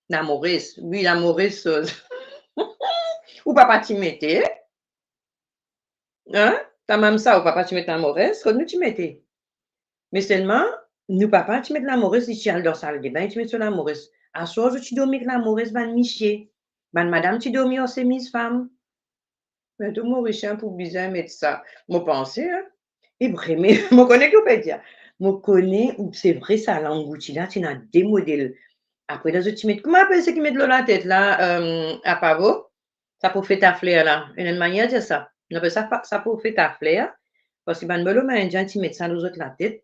Lamores, wi, lamores, soz. Ou papa ti mete? Hein? Lamam sa, ou papa ti met lamores, kot nou ti mete? Me selman, nou papa ti met lamores, li ti al dan saldebin, li ti met so lamores. Aswar, zot ti dormi ek lamores, bann misie. Bann madam ti dormi ar semiz fam. Me tou Morisien pou bizin met sa. Mo panse, hein. E vreme, mo kone ki ou pe dir. Mo kone ou, se vre sa, langouti la, ti ena de model. Apre la, zot ti met, kouma apel seki met lor latet la, euh, apavo? Sa pou fet afler la. Ena enn manier dir sa. Nou apel sa pa, sa pou fet afler, parski bann bolo Indien ti met sa lor zot latet.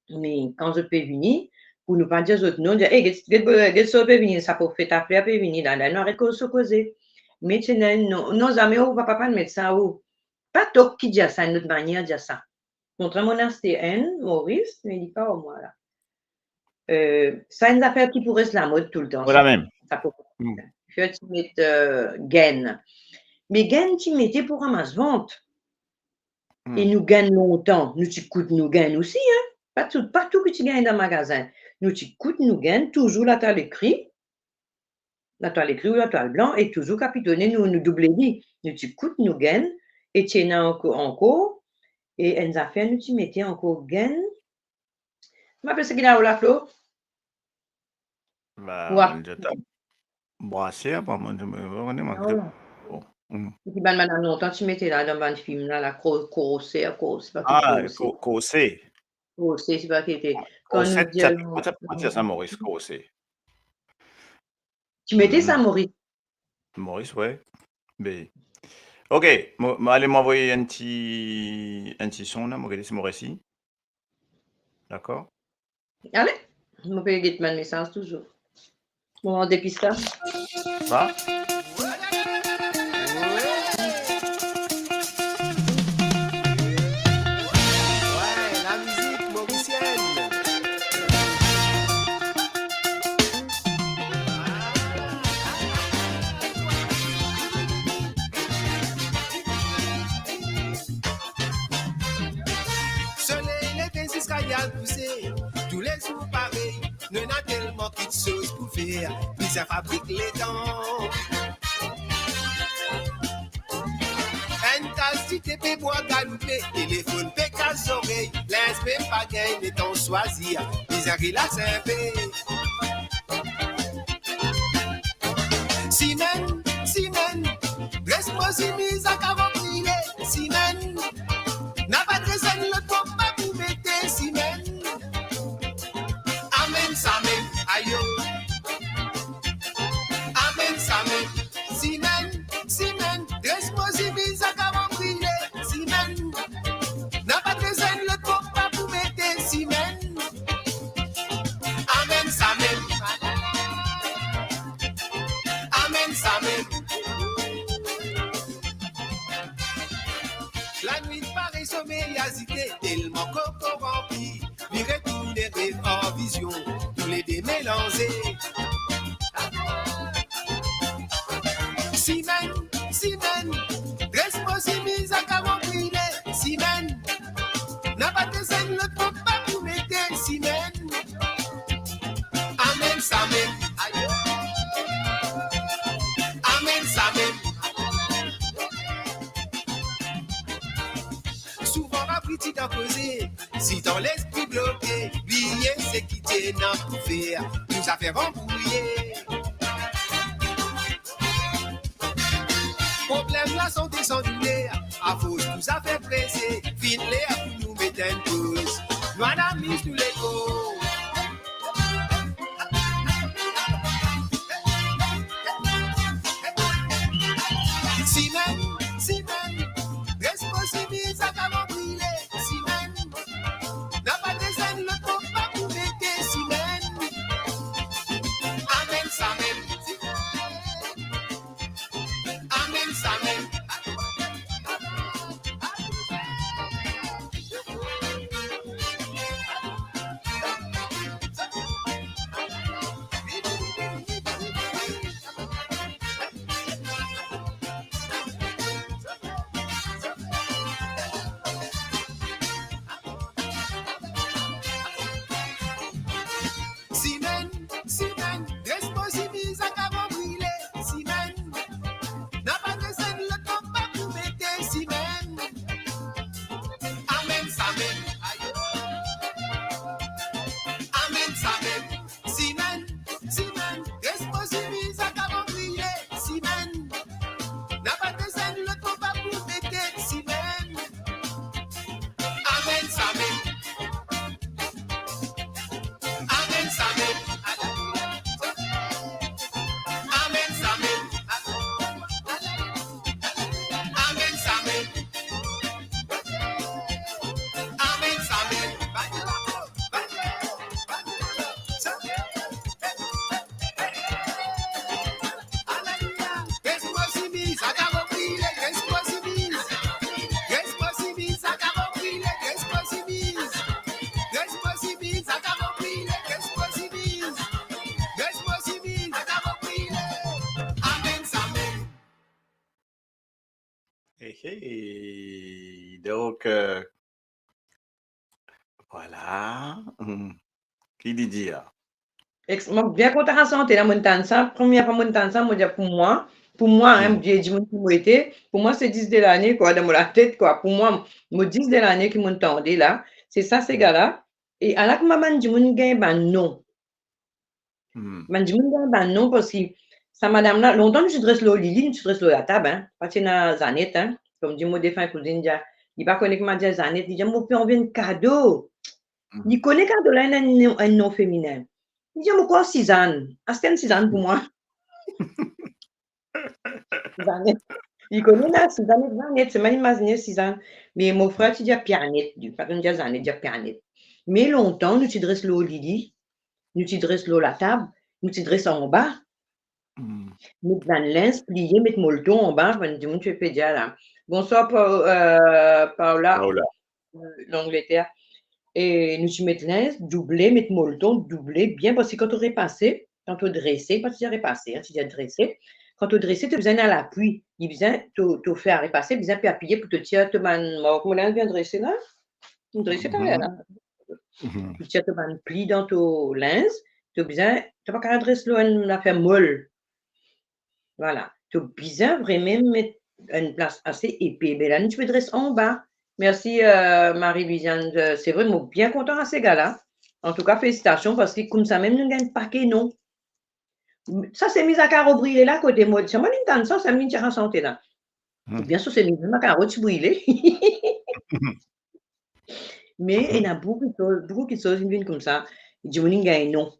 Me kan zot pe vini, pou nou pa dir zot non, dir, "Ey, get, get, get so pe vini, sa pou fet afler pe vini la, la, nou aret koz so koze." Me ti ena enn non, non, zame ou papa pa'nn met sa, ou. Pa tok ki dir sa, enn lot manier dir sa. Kontra mo'nn aste enn, Moris, me li pa ar mwa la. Euh, sa enn zafer ki pou res lamod toultan, sa. Voilà mem. Sa pou... Hmm. Fer ti met, euh, ginn. Me ginn ti mete pou ramas vant. Hmm. E nou ginn lontan, nou ti kout nou ginn osi, hein. Pa tou, pa tou ki ti gagn dan magazin. Nou ti kout nou ginn, touzour latwal ekri, latwal ekri ou latwal blan, e touzour kapitone, nou, nou double li. Nou ti kout nou ginn, e ti ena ankor, ankor, e enn zafer nou ti mete ankor ginn. Mo apel seki la, ou la, Klo? Ba, wa. Mo dir ta brasier, apa, mo, mo, mo, mo, mo, ah, bon. Hmm. Ki bann madam lontan ti mete la dan bann fim la, la, ko-, korse, korse, pa ki... Ah, korse. Ko-, korse. Korse, se pa ki ete. Kan korse, nou dir sa, nou, sa, sa, sa, Moris, korse. Ti mete sa, hmm, Moris? Moris, wi. Be. Ok, mo, mo, ale, mo avoy enn ti, enn ti son la, mo gete si mo resi. Dakor? Ale, mo pe get bann mesaz touzour. Moman depistas. Sa? Wi, lamizik morisienn. Soley leve ziska li al kouse, toulezour parey, nou ena telman kitsoz pou fer, bizin fabrik letan. Enn kaz dite pe bwar galoupe, telefonn pe kas zorey, linz mem pa gagn letan swazir, bizin rilas inpe. Simenn, simenn, dres mo, simiz, akaran brile, simenn. Napa dres enn lot mo pa pou mete, simenn. Amenn sa mem, ayo. Amenn sa mem, simenn, simenn, dres mo, simiz, akaran brile, simenn. Napa dres enn lot mo pa pou mete, simenn. Amenn sa mem. Amenn sa mem. Lanwit parey somey azite, telman koko ranpli, li retourne rev an vizion, toulede melanze. Simenn, simenn, dres mo, simiz, akaran brile, simenn. Napa dres enn lot mo pa pou mete, simenn. Amenn sa mem. Ayo. Amenn sa mem. Souvan, rapid ti dan koze, si to lespri bloke, bliye seki ti ena pou fer, tou zafer anbrouye. Lasante san douler, afors tou zafer prese, finn ler pou nou met enn poz. Nou al amiz nou lekor. Simenn, simenn, res mo simiz, akavan brile, simenn. Napa dezenn lot mo pa pou mete, simenn. Amenn sa mem, simenn. Amenn sa mem. Simenn, simenn, res mo simiz, akavan brile, simenn. Napa dezenn lot mo pa pou mete, simenn. Amenn sa mem, ayo. Amenn sa mem, simenn, simenn, res mo simiz, akavan brile, simenn. Napa dezenn lot mo pa pou mete, simenn. Amenn sa mem. Amenn sa mem. Amenn sa mem. Amenn sa mem. Amenn sa mem. Hey, hey. Donk, euh, vwala. Hmm. Ki li dir? Ex-, mo bien kontan sa sante la, mo tann sa, premie fwa mo tann sa, mo dir pou mwa, pou mwa, hein, Hmm. Bondie dimoun ki mo ete, pou mwa se dis de lane, kwa, dan mo latet, kwa, pou mwa, mo dis de lane ki mo tande la, se sa, se gala, e ala kouma bann dimoun gagn bann non. Hmm. Bann dimoun gagn bann non, parski sa madam la, lontan nou ti dres lor lili, nou ti dres lor latab, hein, pa ti ena Zanet, hein, kouma dir mo defin kouzinn, dir, li pa kone kouma dir Zanet, li dir, mo pe anvi enn kado. Mhm. Li kone kado la ena enn, enn non feminen. Li dir, mo krwar Sizann. Aste enn Sizann pou mwa. Zanet. Li kone la, Sizann ek Zanet, se mem imazine Sizann. Me mo frer ti dir Pianet, li pa konn dir Zanet, dir Pianet. Me lontan, nou ti dres lor lili, nou ti dres lor latab, nou ti dres anba. Hmm. Met bann linz pliye, met molton anba, bann dimoun ti pe dir la. Bonswar, Pa-, euh, Paola, Paola. Euh, Langleter. E nou ti met linz, double, met molton, double bien, parski kan to repase, kan to drese, pa ti dir repase, hein, ti dir drese, kan to drese, to bizin ena lapwi, li bizin, to, to fer repase, bizin pe apiye pou to tir to bann, mo, kouma li bien drese la? Drese, mhm, taler la. Mhm. Pou tir to bann pli dan to linz, to bizin, to pa kapav dres lor enn zafer mol. Vwala. To bizin vremem met enn plas ase epe. Be la, nou ti pe dres anba. Mersi, euh, Marie-Louisiane. Euh, se vre, mo bien kontan a sega la. Antouka, felisitasion, parski koumsa mem nou gagn pake non. Sa semiz a karo brile la, kote mo, sa mo inn tann sa, sa mo inn ti rakonte la. Hmm. Oubien so semiz a karo ti brile. Me, hmm, ena boukou kiksoz, boukou kiksoz inn vinn koumsa, dimoun inn gagn non.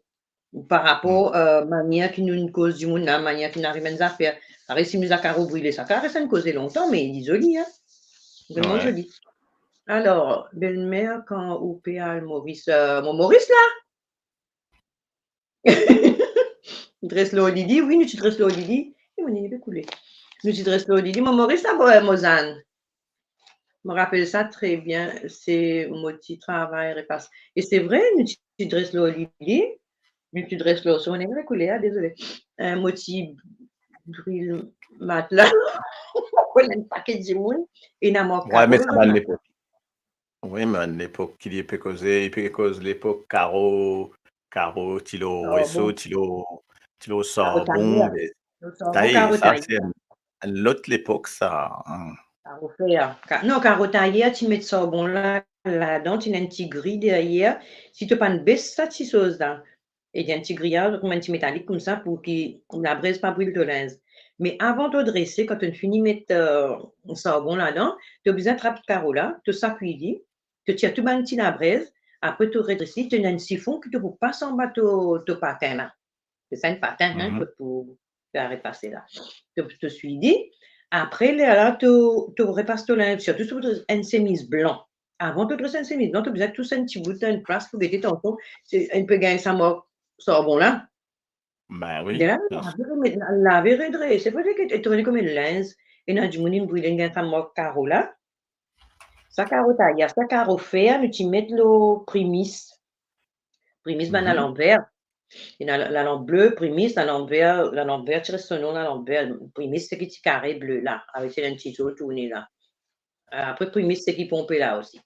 Par rapor, hmm, euh, manier ki nou koz dimoun la, manier ki nou ariv enn zafer. Parey semiz a karo brile, sa kapav res enn koze lontan, me li zoli, hein. Vreman, ouais, zoli. Alor, belmer, kan ou pe al Moris, euh, mo Moris la? Dres lor lili, wi, nou ti dres lor lili. E mo nini pe koule. Nou ti dres lor lili, mo Moris la, mo, mo Zann. Mo rapel sa tre bien, se mo ti travay repas. E se vre, nou ti dres lor lili, nou ti dres lor, so mo nini pe koule, ah, dezole. Euh, mo ti bril matla. Mo konn enn pake dimoun, ena mo... Ouais, me sa bann lepok. Wi, me bann lepok ki li pe koze, li pe koz lepok karo, karo ti lor reso, sarbon, ti lor, ti lor sarbon, tayer, me lor sarbon, tayer, karo sa, tayer, se enn, enn lot lepok sa, hein. Karo fer, ka-, non, karo tayer, ti met sarbon la, ladan, ti ena enn ti gri deryer, si to pa'nn bes sa ti soz la, e li enn ti griyaz, kouma enn ti metalik koumsa pou ki labrez pa bril to linz. Me avan to drese, kan to fini met, eh, sarbon ladan, to bizin trap karo la, to sakwi li, to tir tou bann ti labrez, apre to redres li, to ena enn sifon ki to pou pas anba to, to patin la. Se sa enn patin, hein, Mhm. kot pou fer repase la. To, to swi li. Apre, lerla, to, to repas to linz, sirtou si to enn semiz blan. Avan to dres enn semiz blan, to bizin tous enn ti bout dan enn plas pou gete tansion, si li pe gagn sa mark sarbon la. Ben oui, Lerla, bien sûr. Lave, remet, lave, redres. Se pa ki to kone kouma linz, ena dimoun inn brile, inn gagn sa mark karo la. Sa karo tayer, sa karo fer, nou ti met lor primis. Primis bann Mhm. lalanp ver. Ena la, lalanp ble, primis, lalanp ver, lalanp ver ti res so nom, lalanp ver. Primis seki ti kare ble la, avek enn ti zol tourne la. Apre primis seki ponpe la osi.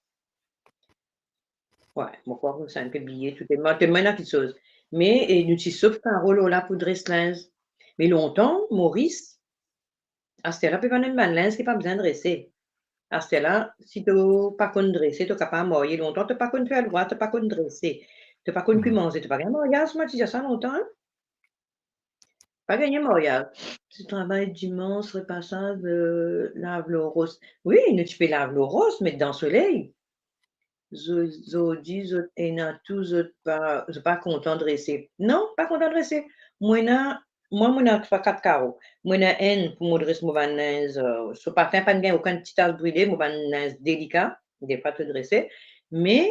Wi, mo krwar ki sa enn pe bliye tou, telman, telman ena kiksoz. Me, e, nou ti sof karo lor la pou dres linz. Me lontan, Moris, aster la pe vann enn bann linz ki pa bizin drese. Aster la, si to pa konn drese, to kapav marye. Lontan, to pa konn fer lwa, to pa konn drese. To pa konn kwi Mhm. manze, to pa gagn maryaz, mo ti dir sa lontan, hein. Pa gagn maryaz. Ti travay dimans, repasaz, eh, lav lor ros. Wi, nou ti pe lav lor ros, met dan soley. Zo-, zordi, zot ena tou, zot pa, zot pa kontan drese. Non, pa kontan drese. Mo ena, mwa, mo ena trwa, kat karo. Mo ena enn pou mo dres mo bann linz, eh, so patin pa'nn gagn okenn ti tas brile, mo bann linz delika, defwa to drese. Me,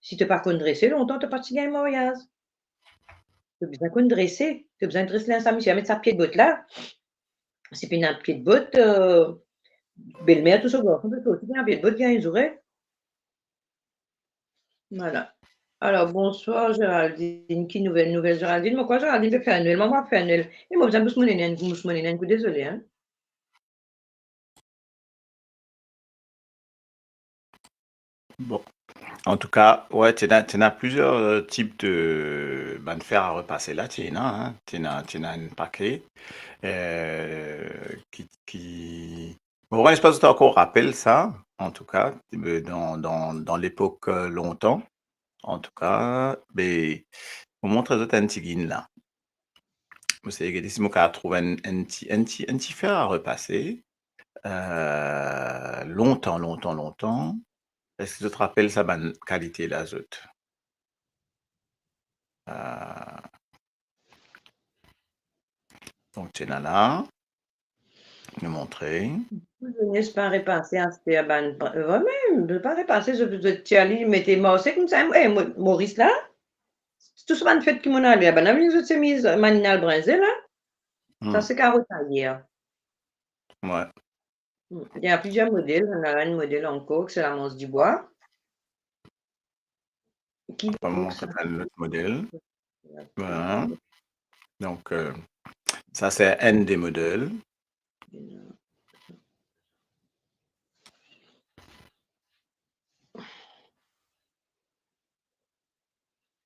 si to pa konn drese, lontan to pa ti gagn maryaz. To bizin konn drese, to bizin dres linz sa misie, met sa pie bot la. Si pena pie bot, eh, belmer tou so garson pe sorti, pena pie bot, gagn zoure. Vwala. Alor, bonswar, Géraldine. Ki nouvel, nouvel, Géraldine? Mo krwar Géraldine pe fer Nwel, mwa, mo pa fer Nwel. E mo bizin bous mo nene, bous mo nene, dezole, hein. Bon. Antouka, wi, ti ena, ti ena plizier, eh, tip de bann fer a repase la, ti ena, hein, ti ena, ti ena enn pake, eh, ki, ki, bon, mo pa kone si zot ankor rapel sa, antouka, eh, dan, dan, dan lepok, eh, lontan. Antouka, be, mo montre zot enn tigit la. Mo sey gete si mo kapav trouv enn, enn ti, enn ti, enn ti fer a repase. Eh, lontan, lontan, lontan. Eski zot rapel sa bann kalite la, zot? Eh, donk, ti ena la. Nou montre. Zenes pa repase aster bann, vremem, pa repase, zot, zot ti al mete marse koumsa, eh, Mo-, Moris la, tou sa bann fet ki mo'nn ale, bann la vinn zot semiz maninal brinze la. Sa Hmm. se karo tayer. Wi. Hmm. Ena plizier model, ena enn model ankor, ki se la manz dibwa. Ki Apre, mo montre enn lot model. Vwala. Donk, eh, sa se enn de model.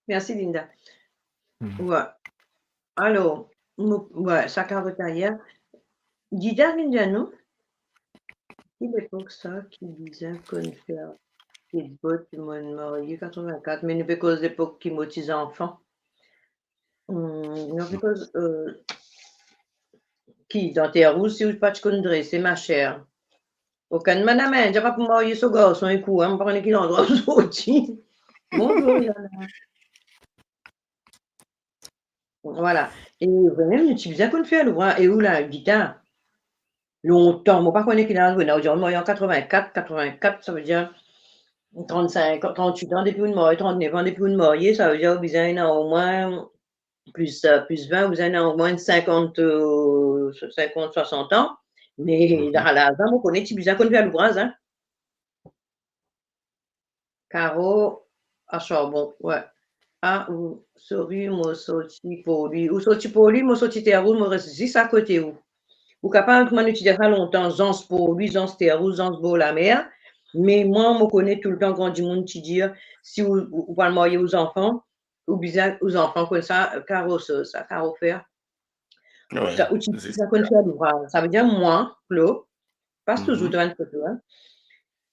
Mersi, Linda. Hmm. Wi. Alor, mo, wi, sa karo tayer. Dida vinn dir nou, ki lepok sa ki bizin konn fer pie bot, mo'nn marye katrevinkat, me nou pe koz lepok ki mo ti zanfan. Hmm, nou pe koz, eh, ki dan Terrouz, si ou pa ti konn drese, ma chère. Okenn madam Indien pa pou marye so garson ek ou, hein, mo pa kone ki landrwa ou sorti. Bonzour, Yana. Vwala. E vremem, nou ti bizin konn fer lwa, e ou la, Gita? Lontan, mo pa kone ki laz ou ena, ou dir ou marye an katrevinkat, katrevinkat, savedir trannsink an, trannswit an depi ou marye, trantnef an depi ou marye, savedir ou bizin ena omwin plis, eh, plis vin, ou bizin ena omwin sinkant, eh, sinkant, swasant an. Me Mhm. dan laz la, mo kone ti bizin konn fer louvraz, hein. Karo, ah, sarbon, wi. Ah, ou, sorry, mo sorti Porlwi. Ou sorti Porlwi, mo sorti Terrouz, mo res zis akote ou. Ou kapav, kouma nou ti dir sa lontan, zans Porlwi, zans Terrouz, zans bor lamer. Me mwa, mo kone toultan gran dimoun ti dir, si ou, ou, ou pou al marye ou zanfan, ou bizin, ou zanfan koumsa, karo soz, sa, karo fer. Wi, Sa, ou ti, zis. Sa konn fer louvraz. Savedir mwa, Klo, pas Mhm. touzour devan enn foto, hein.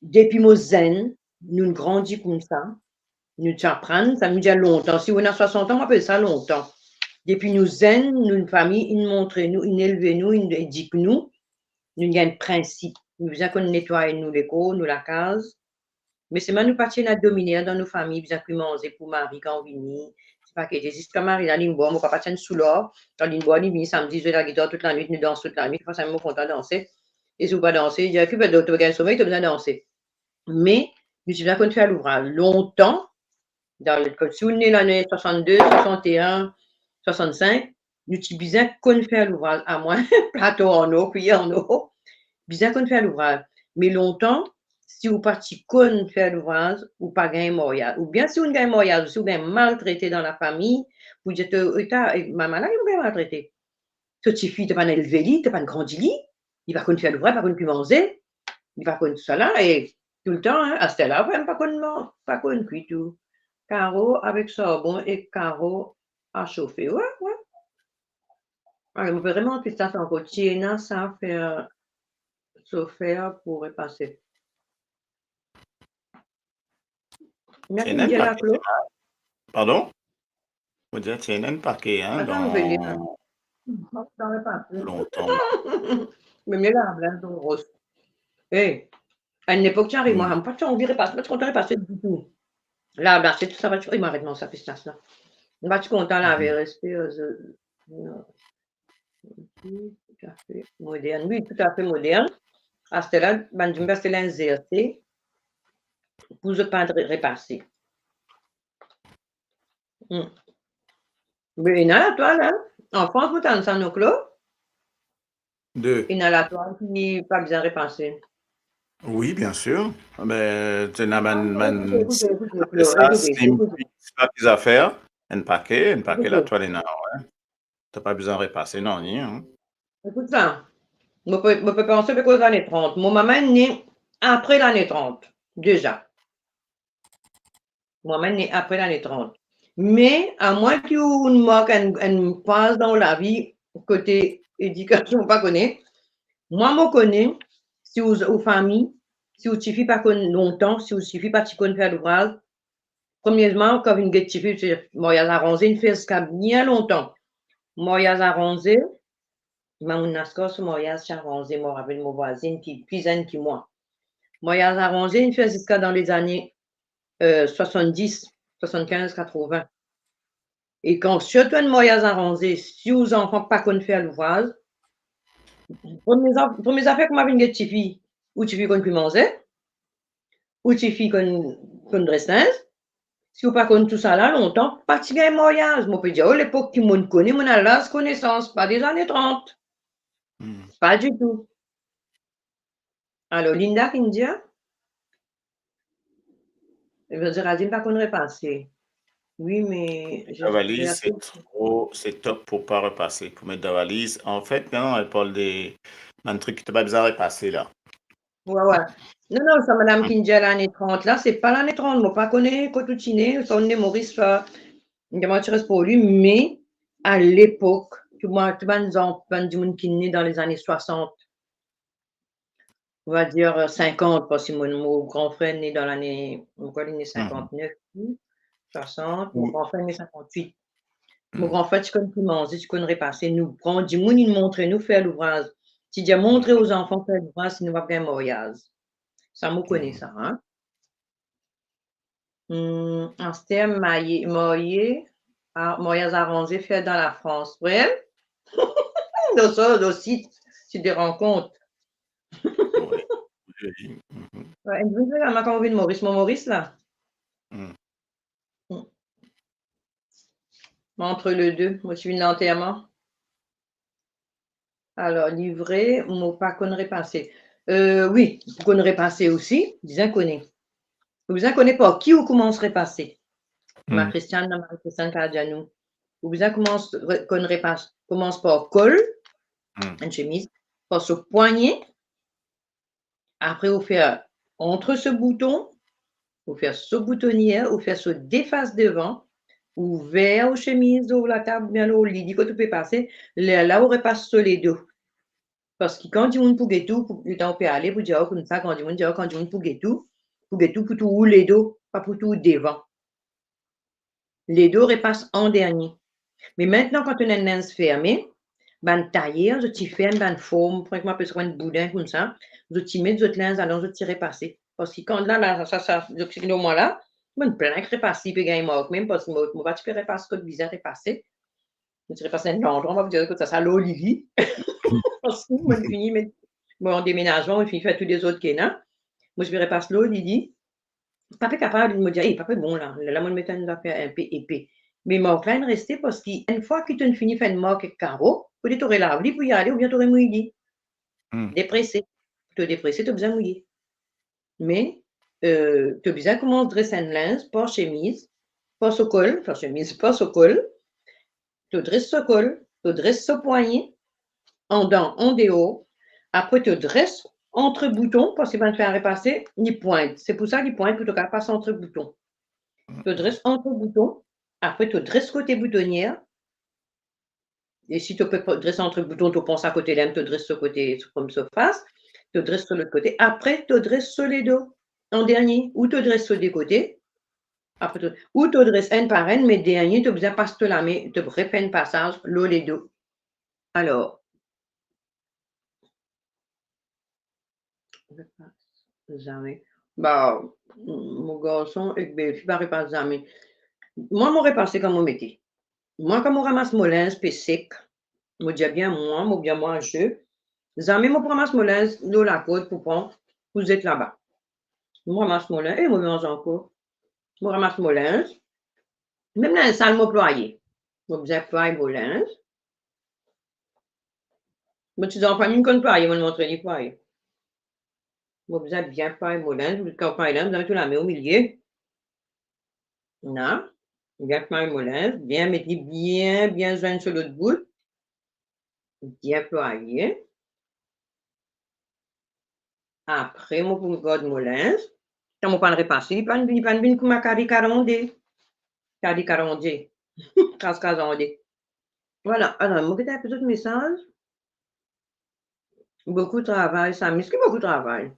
Depi mo zenn, nou grandi koumsa, nou ti aprann sa, nou dir lontan. Si ou ena swasant an, mo apel sa lontan. Depi nou zenn, nou fami inn montre nou, inn elve nou, inn edik nou, nou gagn prinsip. Nou bizin konn netway nou lekor, nou lakaz. Me selman nou pa ti ena dominer dan nou fami, bizin kwi manze pou mari kan vini. Se pa ki ziska mari la linn bwar, mo papa ti enn soular, kan linn bwar, linn vini samdi, zwe lagitar tout lanwit, nou dans tout lanwit, parski mo kontan danse. E si ou pa danse, li dir, ki pe dot, to gagn somey, to bizin danse. Me nou ti bizin konn fer louvraz. Lontan, dan le, si ou ne lane swasannde, swasanteen, swasannsink, nou ti bizin konn fer louvraz. Amwin plato an or, kwiyer an or, bizin konn fer louvraz. Me lontan, si ou pa ti konn fer louvraz, ou pa gagn maryaz. Oubien si ou gagn maryaz, si ou gagn maltrete dan lafami, pou dir to, eta, e, mama la, li gagn maltrete. To tifi, to pa'nn elve li, to pa'nn grandi li, li pa konn fer louvraz, pa konn kwi manze, li pa konn tousala, e toultan, hein, aster la, vremem pa konn man-, pa konn kwi tou. Karo avek sarbon e karo a sofe, wi, wi. Ale, mo pe remonte sa ankor, ti ena sa fer, so fer pou repase. Ti ena enn pake, Claude. Pardon? Mo dir, ti ena enn pake, hein, dan lontan. Me mie la, la, dan ros. E, a enn epok, ti ariv, mwa, mo pa ti anvi repase, mo pa ti kontan repase ditou. La, la, se tou sa, pa ti, e, mo aret manz sa pistas la. Mo pa ti kontan lave, reste, euh, Wi, toutafe modern. Wi, toutafe modern. Aster la, bann dimoun pe aste linz zerte pou zot pa re-, repase. Hmm. Me ena latwal, hein? An Frans, mo tann sa, non, Claude? De. Ena latwal ki pa bizin repase. Wi, bien sir. Me, ti ena bann, ah, bann, ekoute, ekoute, ekoute, Claude, sa, ekoute, se, ekoute. Se pa ki zafer, enn pake, enn pake latwal ena, wi. To pa bizin repase nanye, hein. Ekout sa, mo pe, mo pe panse pe koz lane trant. Mo mama inn ne apre lane trant, deza. Mo mama inn ne apre lane trant. Me, amwin ki ou mark enn, enn faz dan ou lavi, kote edikasion, pa kone, mwa mo kone, si ou, ou fami, si ou tifi pa konn lontan, si ou tifi pa ti konn fer louvraz, Premierman, kan vinn get tifi, se maryaz aranze, inn fer ziska bien lontan. Maryaz aranze, mamoun Naskar, so maryaz ti aranze, mo rapel mo vwazinn ki pli zenn ki mwa. Maryaz aranze, inn fer ziska dan lezane, euh, swasanndis, swasannkinz, katrovin. E kan sirtou enn maryaz aranze, si ou zanfan pa konn fer louvraz, premie za-, premie zafer kouma vinn get tifi, ou tifi konn kwi manze, ou tifi konn, konn dres linz, si ou pa konn tousala lontan, pa ti gagn maryaz. Mo pe dir ou, lepok ki monn kone, monn al laz konesans, pa dezane trant. Hmm. Pa ditou. Alor, Linda ki dir, eh ben, Géraldine pa konn repase. Wi, me dan valiz, se tro, se top pou pa repase, pou met dan valiz. Anfet, non, elle parle de bann trik ki to pa bizin repase la. Wi, wi. Non, non, sa madam ki dir lane trant la, se pa lane trant, mo pa kone kot ou ti ne, sa ou ne Moris, sa, mo ti res pou li, me a lepok, tou bann, tou bann zan-, bann dimoun ki ne dan lezane swasant, on va dir, euh, sinkant, parski mo, mo gran frer ne dan lane, mo krwar li ne sinkantnef, swasant, mo gran frer ne sinkantwit. Mo gran frer ti konn kwi manze, ti konn repase, nou pran dimoun, inn montre nou fer louvraz. Ti dir, montre ou zanfan fer louvraz, sinon pa gagn maryaz. Sa mo kone sa, hein. Hmm, aster marye, marye, a, maryaz aranze fer dan Lafrans, vre? Dan sa, dan sit, sit de rankont. Wi. Wi, wi. Wi, enn dimoun, la, mwa, kan mo vinn Moris, mo Moris, la. Hmm. Hmm. Entre les deux, mo ti vinn lanterman. Alor, li vre, mo pa konn repase. Euh, wi, pou konn repase osi, bizin kone. Ou bizin kone par ki ou koumans repase. Hmm. Ma Christiane, Marie-Christiane Cardianou. Ou bizin koumans re-, konn repas-, koumans par kol, hmm, enn semiz, par so pwagne, apre ou fer antre so bouton, ou fer so boutonier, ou fer so de fas devan, ou ouver ou semiz, ou latab, oubien lor lili kot ou pe pase, lerla ou repas so ledo. Parski kan dimoun pou get ou, pou, letan ou pe ale, pou dir ou koumsa, kan dimoun dir ou, kan dimoun pou get ou, pou get ou, pou touy ou ledo, pa pou touy ou devan. Ledo repas an dernie. Me aster, kan to ena enn linz ferme, bann tayer, zot ti fer bann form, kouma apel sa, bann boudin koumsa, zot ti met zot linz ladan, zot ti repase. Parski kan la, la, sa, sa, zot ti lor mwa la, mo plin ki repase, pe gagn mark mem, parski mo, mo pa ti pe repas kot bizin repase. Mo ti repas enn landrwa, mo pa pou dir kot sa, sa lor lili. Parski mo fini met, mo an demenazman, mo fini fer tou lezot ki ena. Mo ti pe repas lor lili. Pa pe kapav, mo dir, "Eh, pa pe bon la." La, mo met enn zafer inpe epe. Me mark la inn reste parski enn fwa ki to'nn fini fer enn mark ek karo, fode to relav li pou ale oubien to remouy li. Hmm. Deprese. To deprese, to bizin mouye. Me, euh, to bizin koumans dres enn linz par semiz, par so kol, par semiz, par so kol. To dres so kol, to dres so pwagne, andan, andeor. Apre to dres antre bouton, parski bann fer a repase, li pwint. Se pou sa li pwint, pou to kapav pas antre bouton. To dres antre bouton, apre to dres kote boutonier. E si to pe dres antre bouton, to pran sa kote la, to dres so kote, so, kouma so fas, to dres so lot kote, apre to dres so ledo, an dernie, ou to dres so de kote, apre to, ou to dres enn par enn, me dernie, to bizin pas to lame, to refer enn pasaz lor ledo. Alor, Repas zame. Ba, mo garson ek belfi pa repas zame. Mwa, mo repase kan mo mete. Mwa, kan mo ramas mo linz pe sek, mo dir bien mwa, mo bien mwa je, zame mo pou ramas mo linz lor lakord pou pran, pou zet laba. Mo ramas mo linz, e mo manz ankor. Mo ramas mo linz. Mem linz sal mo plwaye. Mo bizin plway mo linz. Mo ti zanfan, mo konn plwaye, mo montre li plwaye. Mo bizin bien plway mo linz, kan plway linz, mo bizin met to lame omilie. La, bien plway mo linz, bien met li bien, bien zwenn so lot bout. Bien plwaye. Apre, mo pou gard mo linz. Kan mo pa'nn repase, li pa'nn, li pa'nn vinn kouma kari karande. Kari karande. Kras kras ande. Vwala, alor, mo get enn pe zot mesaz. Boukou travay, Sami. Ki boukou travay?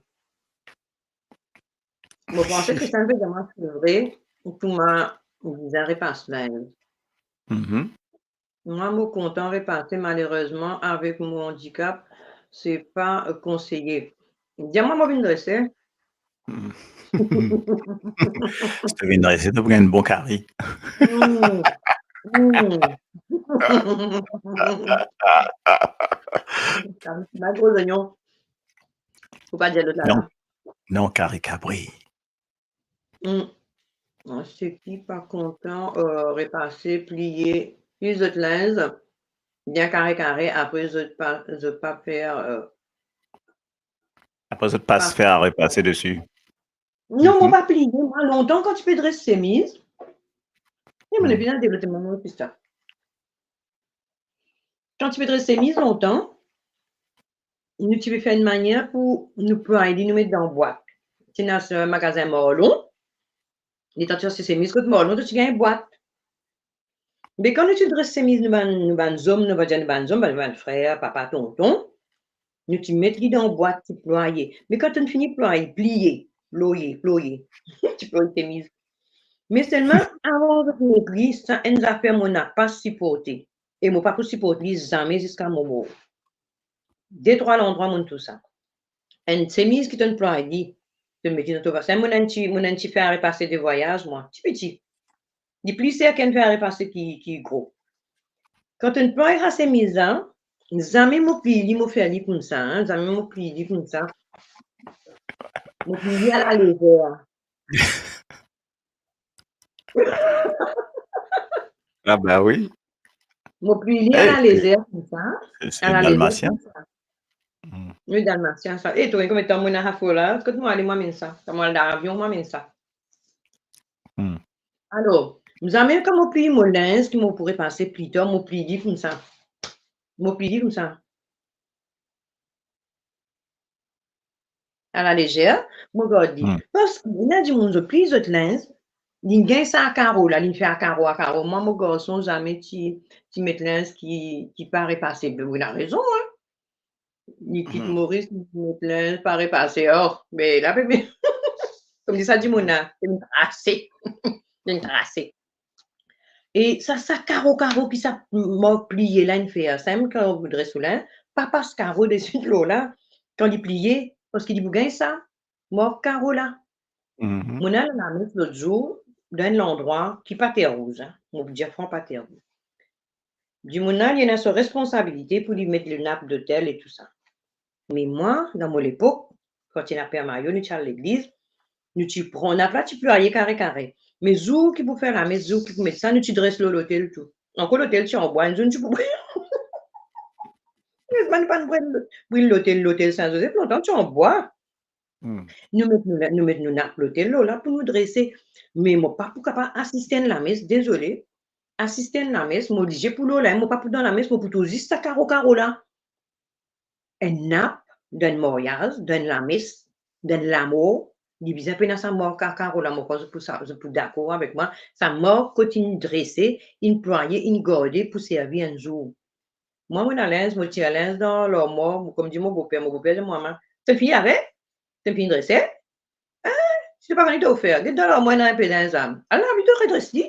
Mo panse Christiane pe dir mwa, se vre, kouma bizin repas linz. Mhm. Mwa, mo kontan repase, malerezman, avek mo andikap, se pa, euh, konseye. Dir mwa, mo vinn drese. Hmm. Si to vinn drese, to pou gagn bon kari. Hmm. Hmm. Bann gro zonion. Fo pa dir lot la. Non. Non, kari kabri. Hmm. Seki pa kontan, euh, repase, pliye, pliye zot linz, bien kare kare, apre zot pa, zot pa fer, euh, apre zot pas pa fer a repase desi. Non, mo pa pliye, mwa, lontan kan ti pe dres semiz, e mo, hmm, lepli la devlop mo, mo, lepli sa. Kan ti pe dres semiz lontan, nou ti pe fer enn manier pou nou plway li, nou met dan bwat. Ti ena, euh, magazin Marlon, letan ti aste semiz kot Marlon, to ti gagn bwat. Me kan nou ti dres semiz nou bann, nou bann zom, nou va dir nou bann zom, bann, bann frer, papa, tonton, nou ti met li dan bwat, ti plwaye. Me kan to'nn fini plwaye, pliye, ploye, ploye, ti ploy semiz. Me selman, avan zot met li, sa enn zafer mo napa siporte. E mo pa pou siport li zame ziska mo mor. De trwa landrwa mo tou sa. Enn semiz ki to'nn plway li, to'nn met li dan to basin. Mo ena enn ti, mo ena enn ti fer a repase de vwayaz, mwa, ti piti. Li pli ser ki enn fer a repase ki, ki gro. Kan to'nn plway sa semiz la, zame mo pliy li, mo fer li koumsa, hein, zame mo pliy li koumsa. Mo pliy li alalezer. Ah ben oui. Mo pliy li alalezer koumsa. Eh, c'est, c'est un Dalmatien. Alalezer koumsa. Hmm. Wi, Dalmatien sa. E to, konbien tan mo ena sa fer la? Kot mo ale, mo amenn sa. Kan mo al dan avion, mo amenn sa. Hmm. Alor, zame kan mo pliy mo linz, ki mo pou repase pli tar, mo pliy li koumsa. Mo pliy li koumsa. Alalezer, mo gard li. Hmm. Parski ena dimoun zot pliy zot linz, li gagn sa a karo la, li fer a karo, a karo. Mwa, mo garson zame ti, ti met linz ki, ki pa repase. Be, ou ena rezon, hein. Li kit Moris, li met linz pa repase. Oh, be la, be, be. Kouma dir sa dimoun la, li trase. Li trase. E sa, sa karo, karo ki sa mark pliye la inn fer, sa mem kan ou dres ou linz, pa pas karo desi lor la, kan li pliye, parski li pou gagn sa mark karo la. Mhm. Monn al lames lot zour dan enn landrwa ki pa Terre Rouge, hein. Mo pou dir fran pa Terre Rouge. Dimoun la, li ena so responsabilite pou li met lenap dotel e tou sa. Me mwa, dan mo lepok, kan ti ena Per Mario, nou ti al legliz, nou ti pran nap la, ti plwaye kare kare. Me zour ki pou fer lames, zour ki pou met sa, nou ti dres lor lotel tou. Ankor lotel ti an bwa, enn zour nou ti pou bril. Erezman nou pa'nn bril, bril lotel, lotel Sin Zozef, lontan ti an bwa. Hmm. Nou met nou, nou met nou nap lotel lor la pou nou drese. Me mo pa pou kapav asiste enn lames, dezole. Asiste enn lames, mo oblize pou lor la, mo pa pou dan lames, mo pou trouv zis sa karo, karo la. Enn nap, dan enn maryaz, dan enn lames, dan enn lamor, li bizin pena sa mark karo la, mo krwar zot pou sa, zot pou dakor avek mwa, sa mark kot inn drese, inn plwaye, inn garde pou servi enn zour. Mwa, mo ena linz, mo tir linz dan larmwar, mo kouma dir mo boper, mo boper dir mwa, "Mama, to finn fini lave? To finn fini drese? Hein? Si to pa kone ki to fer, get dan larmwar, ena inpe linz la. Al lav li, to redres li."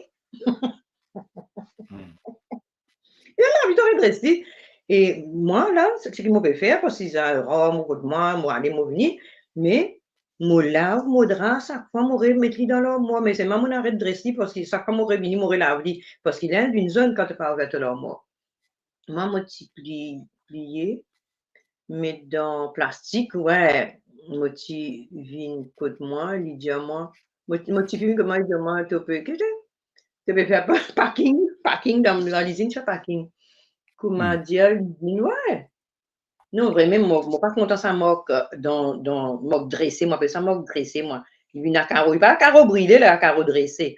Hmm. E al lav li, to redres li. E mwa la, seki mo pe fer, parski sa rar mo kot mwa, mo ale, mo vini, me mo lav mo dra, sak fwa mo remet li dan larmwar, me selman mo aret dres li, parski sak fwa mo revini, mo relav li, parski linz vinn zonn kan to pa ouver to larmwar. Mwa, mo ti pli-, pliye, met dan plastik, we, mo ti vinn kot mwa, li dir mwa, mo, mo ti vinn kot mwa, li dir mwa, "To pe, ki to, to pe fer pa-, packing, packing dan, dan lizinn, fer packing." Kouma Hmm. dir li vinn, we. Non, vremem, mo, mo pa kontan sa mark, euh, dan, dan mark drese, mo apel sa mark drese, mwa. Li vinn a karo, li pa karo brile, la, karo drese.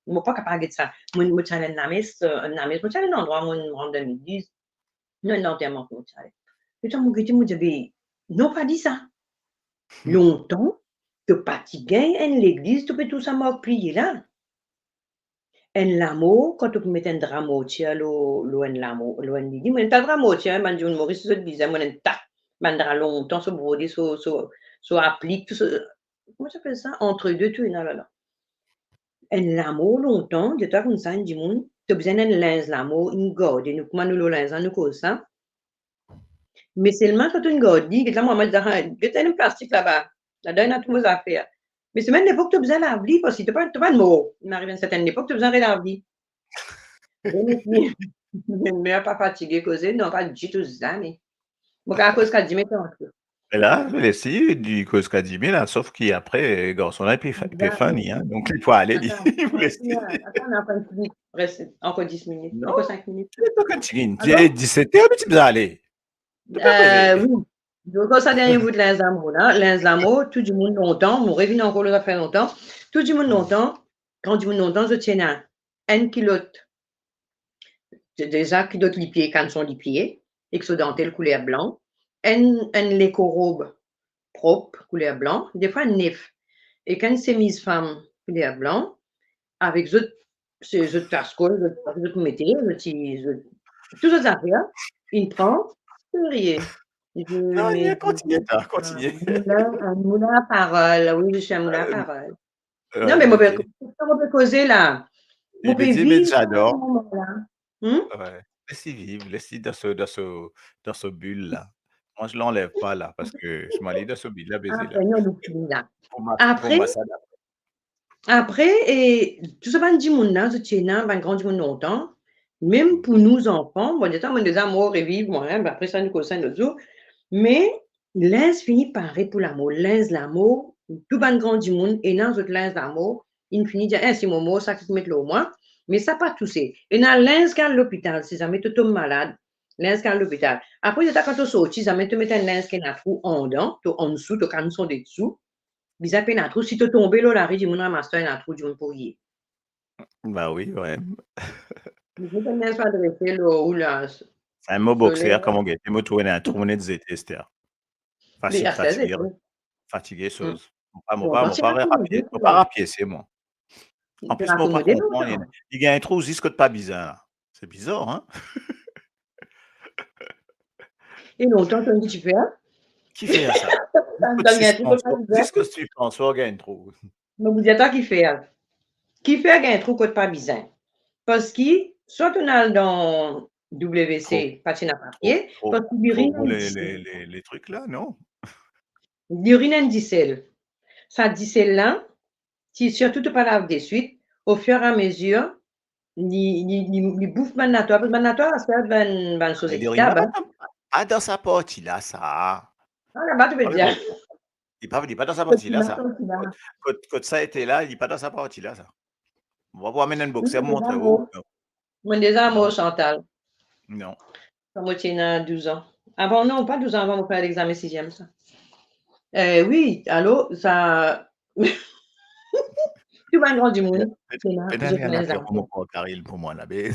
Mo pa kapav get sa. Mo, mo ti al enn lames, euh, enn lames, mo ti al enn landrwa, mo rant dan legliz. Non, enn lanterman, mo ti al. Letan mo gete, mo dir, "Be, non, pa dir sa." Hmm. Lontan, to pa ti gagn enn legliz, to pe trouv sa mark pliye la. Enn lamor, kan to pou met enn dra mortir lor, lor enn lamor, lor enn lili. Mo ena dra mortir, bann dimoun Moris, zot bizin, mo ena enn ta. Bann dra lontan, so brode, so, so, so aplik, tou so, kouma ti apel sa? Entre deux, tou ena ladan. Enn lamor lontan, detan koumsa, enn dimoun, to bizin enn linz lamor, inn garde, nou, kouma nou lor linz la, nou koz sa. Me selman kan to'nn gard li, get la, mwa, mo dir, "Ah, get enn plastik laba. Ladan ena tou mo zafer." Me selman enn lepok to bizin lav li, parski to pa, to pa'nn mor. Inn ariv enn sertenn lepok, to bizin relav li. Me, me pa fatige koze, non, pa ditou, zame. Mo kapav koz ziska dime, trank. E la, les li koz ziska dime la, sof ki apre, garson la, li pe fa-, li pe fini, hein. Donk, li pou ale, li, atann, li pou les li. Atann, atann, res ankor dis minit, non, ankor sink minit. Li pa kontign. Alor? Diset er, li ti bizin ale. Li pa koze. Euh, wi. Donk, sa dernie bout linz lamor la, linz lamor, tou dimoun lontan, mo revinn ankor lor zafer lontan, tou dimoun lontan, gran dimoun lontan, zot ti ena enn kilot, de-, deza kilot lipie, kanson lipie, ek so dantel kouler blan, enn, enn lekorob prop, kouler blan, defwa nef, ek enn semiz fam kouler blan, avek zot, se zot kaskol, zot, zot mete, zot ti, zot, tou zot zafer, inn pran, serye. Non, non, kontigne, ta, kontigne. Un moulin, un moulin à paroles. Oui, je suis un moulin à paroles. Euh, non, me mo pe, ok. Mo pe koze la. Mo pe viv sa moman la. Hmm? Ouais. Les li viv, les li dan so, dan so, dan so bulle la. Moi, je l'enlève pas là, parce que je m'en vais dans ce bulle là, baiser là. Apre, nou fini la. Pour ma, pour ma salade. Apre, e, tou sa bann dimoun la, zot ti ena, bann gran dimoun lontan, mem pou nou zanfan, bon, detan, mo deza mor, reviv, mwa, hein, apre sa, nou koz sa enn lot zour. Me, linz fini pare pou lamor, linz lamor, tou bann gran dimoun ena zot linz lamor, inn fini dir, "Eh, si mo mor, sa ki pou met lor mwa?" Me sa pa touse. Ena linz ki al lopital, si zame to tom malad, linz ki al lopital. Apre, detan kan to sorti, zame to met enn linz ki ena trou andan, to ansou, to kanson dessou, bizin pena trou, si to tonbe lor lari, dimoun ramas twa, ena trou, dimoun pou riye. Ba wi, ouais. Mo pe konn bien sa drese lor ou la. Sa mo boxer, kouma gete, mo trouv ena trou net zete, ester. Fasil, fatige, fatige soz. Mo pa, mo pa, mo pa rapiese, mo pa rapiese, mwa. An plis, mo pa konpran, li gagn trou zis kot pa bizin la. Se bizar, hein? E lontan, to ti fer? Ki fer sa? Zis kot ti pans, zis kot ti pans, ou gagn trou. Mo pou dir twa ki fer. Ki fer gagn trou kot pa bizin. Parski swa to'nn al dan W C, pa ti ena papie, parski lirin enn disel. Lirin enn disel. Sa disel la, si sirtou to pa lav deswit, ofiramezir, li, li, li, li bouf bann latwar, parski bann latwar, sa bann, bann soz evitab, pa dan sa parti la, sa. Ah, laba, to pe dir. Li pa, li pa dan sa parti la, sa. Kot, kot, kot sa ete la, li pa dan sa parti la, sa. Mo pou amenn enn bokser, mo montre ou. Mo deza mor, Chantal. Non. Kan mo ti ena douz an. Avan, non, pa douz an, avan mo fer lexame siziem, sa. Eh, wi, alor, sa, tou bann gran dimoun, pena, pena, pena, mo pran karil pou mwa, la, be.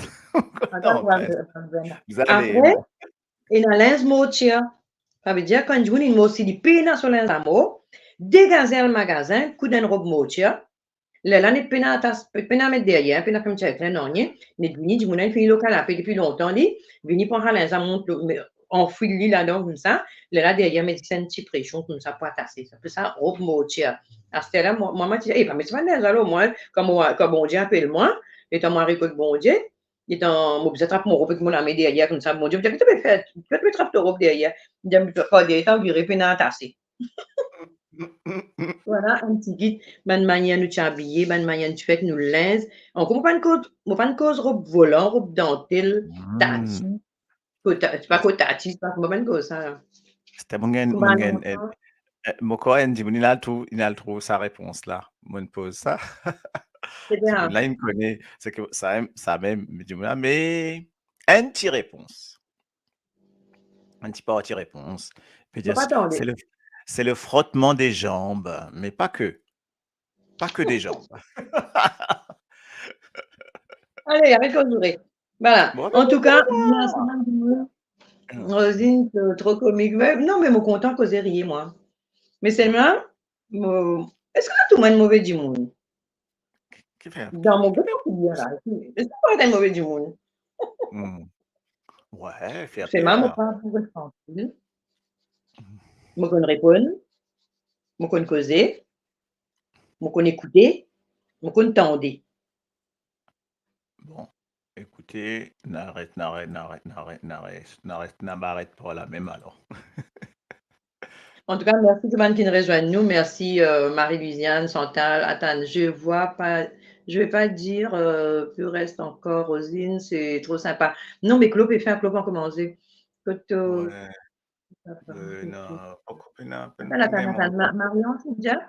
Apre, ena linz mortir. Savedir, kan dimoun inn mor, si li pena so linz lamor, degaze al magazin, koud enn rob mortir, lerla ne pena atas, pena met deryer, pena fer enn ti reklin, nanye, li vini, dimoun la inn fini lor kanape depi lontan, li vini pran sa linz la, mont, anfwil li ladan koumsa, lerla deryer met zis enn ti presion koumsa pou atase. Sa apel sa rob mortir. Asterla, mwa, mwa, mwa ti, eh, pa met sa bann linz la lor mwa, kan mo, kan Bondie apel mwa, letan mo ariv kot Bondie, letan mo bizin trap mo rob ek mo lame deryer koumsa, Bondie, to pe fer, to pe trap to rob deryer, par deryer, tann vire, pena atase. Vwala, enn tigit, bann manier nou ti abiye, bann manier nou ti fer nou linz. Ankor, mo pa'nn koz, mo pa'nn koz rob volan, rob dantel, tati, kota, se pa kota, tati, se pa, mo pa'nn koz sa. Sete mo gagn, mo gagn, eh, eh, mo krwar enn dimoun, inn al trouv, inn al trouv sa repons la. Mo'nn poz sa. Dimoun la, inn kone, seki sa, sa mem, dimoun la, me enn ti repons. Enn ti parti repons. Pe dir, c'est le, c'est le frottement des jambes, mais pas que. Pas que des jambes. Ale, aret koz boure. Vwala. Antouka, mersi bann dimoun. Rosine, to tro komik. Me, non, me mo kontan koze riye, mwa. Me selman, mo, eski ena tou bann move dimoun? Ki fer? Dan mo group, ki dir la, eski ena tou bann move dimoun? Hmm. Wi, fer. Selman, mo pa pou res trankil. Mo konn reponn, mo konn koze, mo konn ekoute, mo konn tande. Bon, ekoute, nou aret, nou aret, nou aret, nou aret, nou aret, nou aret, nou aret par la mem alor. Antouka, mersi tou bann ki rezwenn nou. Mersi, euh, Marie-Louisiane, Chantal, atann, je vois pas, je vais pas dire, euh, plus reste encore, Rosine, c'est trop sympa. Non, me Claude pe fer, Claude pa komanse. Kot, euh, Wi. Euh, non, poko pena, pena, atann, atann, atann. Ma-, Marion, ti dir,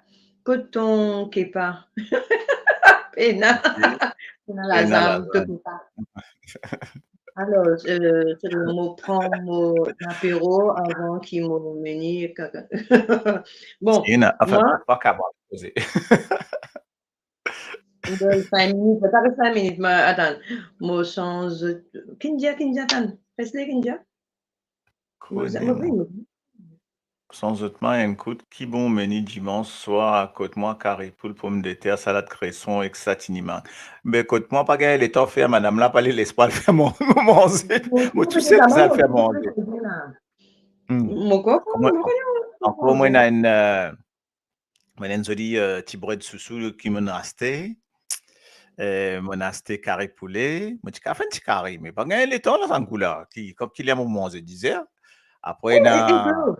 kot to kepa? Pena. Pena lazam, to kepa. Alor, euh, se le mo pran mo apero avan ki mo meni kaka. Bon, ena, anfin, mwa, pa kapav koze. Donn sink minit, sa res sink minit, ma, atann. Mo sanz, ki'nn dir, ki'nn dir, atann. Res li, ki'nn dir? Mo, mo, mo, mo. Sanz zot mari enn kout, ki bon meni dimans swar kot mwa, kari poul, pomdeter, salad kreson ek sa ti ni mank. Be kot mwa pa gagn letan fer, madam la pa le les mwa al fer mo, mo manze. Mo tousel, sa al fer manze. Hmm. Mo krwar, ankor mo ena enn, euh, mo ena enn zoli, euh, ti bred sousou ki mo'nn aste. Euh, mo'nn aste kari poule. Mo ti kav fer enn ti kari, me pa gagn letan la, sa kou la. Ki, kom ki ler mo manze, dizer. Apre, eh, ena, eh, eh, Claude,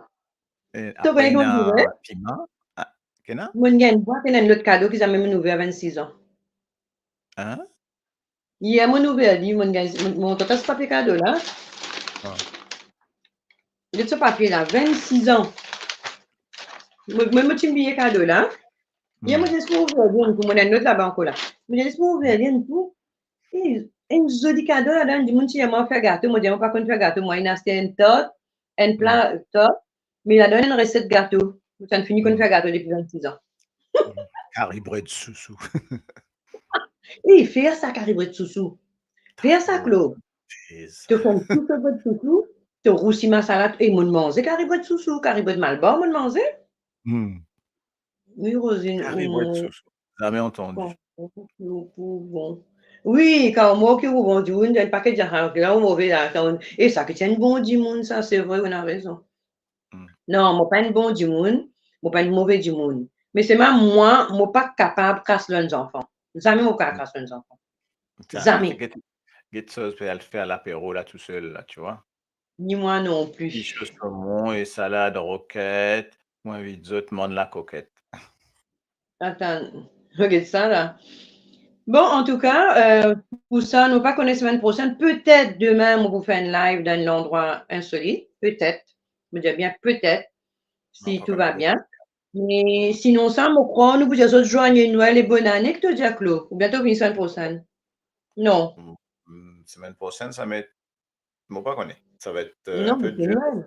eh, to apre ena piman. Ah, kena? Mo'nn gagn bwat enn lot kado ki zame mo'nn ouver a vennsis an. Hein? Yer mo'nn ouver li, mo'nn gagn, mo, mo kontan sa papie kado la. Ah. Get sa papie la, vennsis an. Mo, mo, mo ti'nn bliye kado la. Yer mo dir, les mo ouver li enn kou, mo ena enn lot laba ankor la. Mo dir, les mo ouver li enn kou. E, enn zoli kado ladan, dimoun ti dir mwa fer gato, mo dir, mo pa konn fer gato, mo inn aste enn tart, enn pla tart, me ladan enn reset gato. Mo ti'nn fini konn fer gato depi vennsis an. Kari bred sousou. E, fer sa kari bred sousou. Fer sa, Claude. To fer enn tou bred sousou, to rousi masala, e mo'nn manze kari bred sousou, kari bred malbar, mo'nn manze. Hmm. Wi, Rosine, kari bred sousou. Zame antandi. Bon, bon, bon. Wi, kari mo ki ou bon dimoun, enn paket zafer la, ou move la, kan, e sa ki ti enn bon dimoun, sa, se vre, ou ena rezon. Hmm. Non, mo pa enn bon dimoun, mo pa enn move dimoun. Me selman mwa, mo pa kapav kras lor enn zanfan. Zame mo kapav kras lor enn zanfan. Zame. Get, get soz pou al fer lapero la tousel la, tu vois. Ni mwa non pli. Ti sos somon e salad roket, mo invit zot mann lakoket. Atann, regarde sa la. Bon, antouka, euh, pou sa, nou pa kone semenn prosenn. Petet demin, mo pou fer enn live dan enn landrwa insolit. Petet. Mo dir bien petet, si tou va bien. Me sinon sa, mo krwar nou pou dir zot zwaye Nwel e bonane, ki to dir, Clo? Oubien to vini semenn prosenn? Non. Mm, mm, semenn prosenn, sa met, mo pa kone. Sa va et, euh, non, inpe dur. On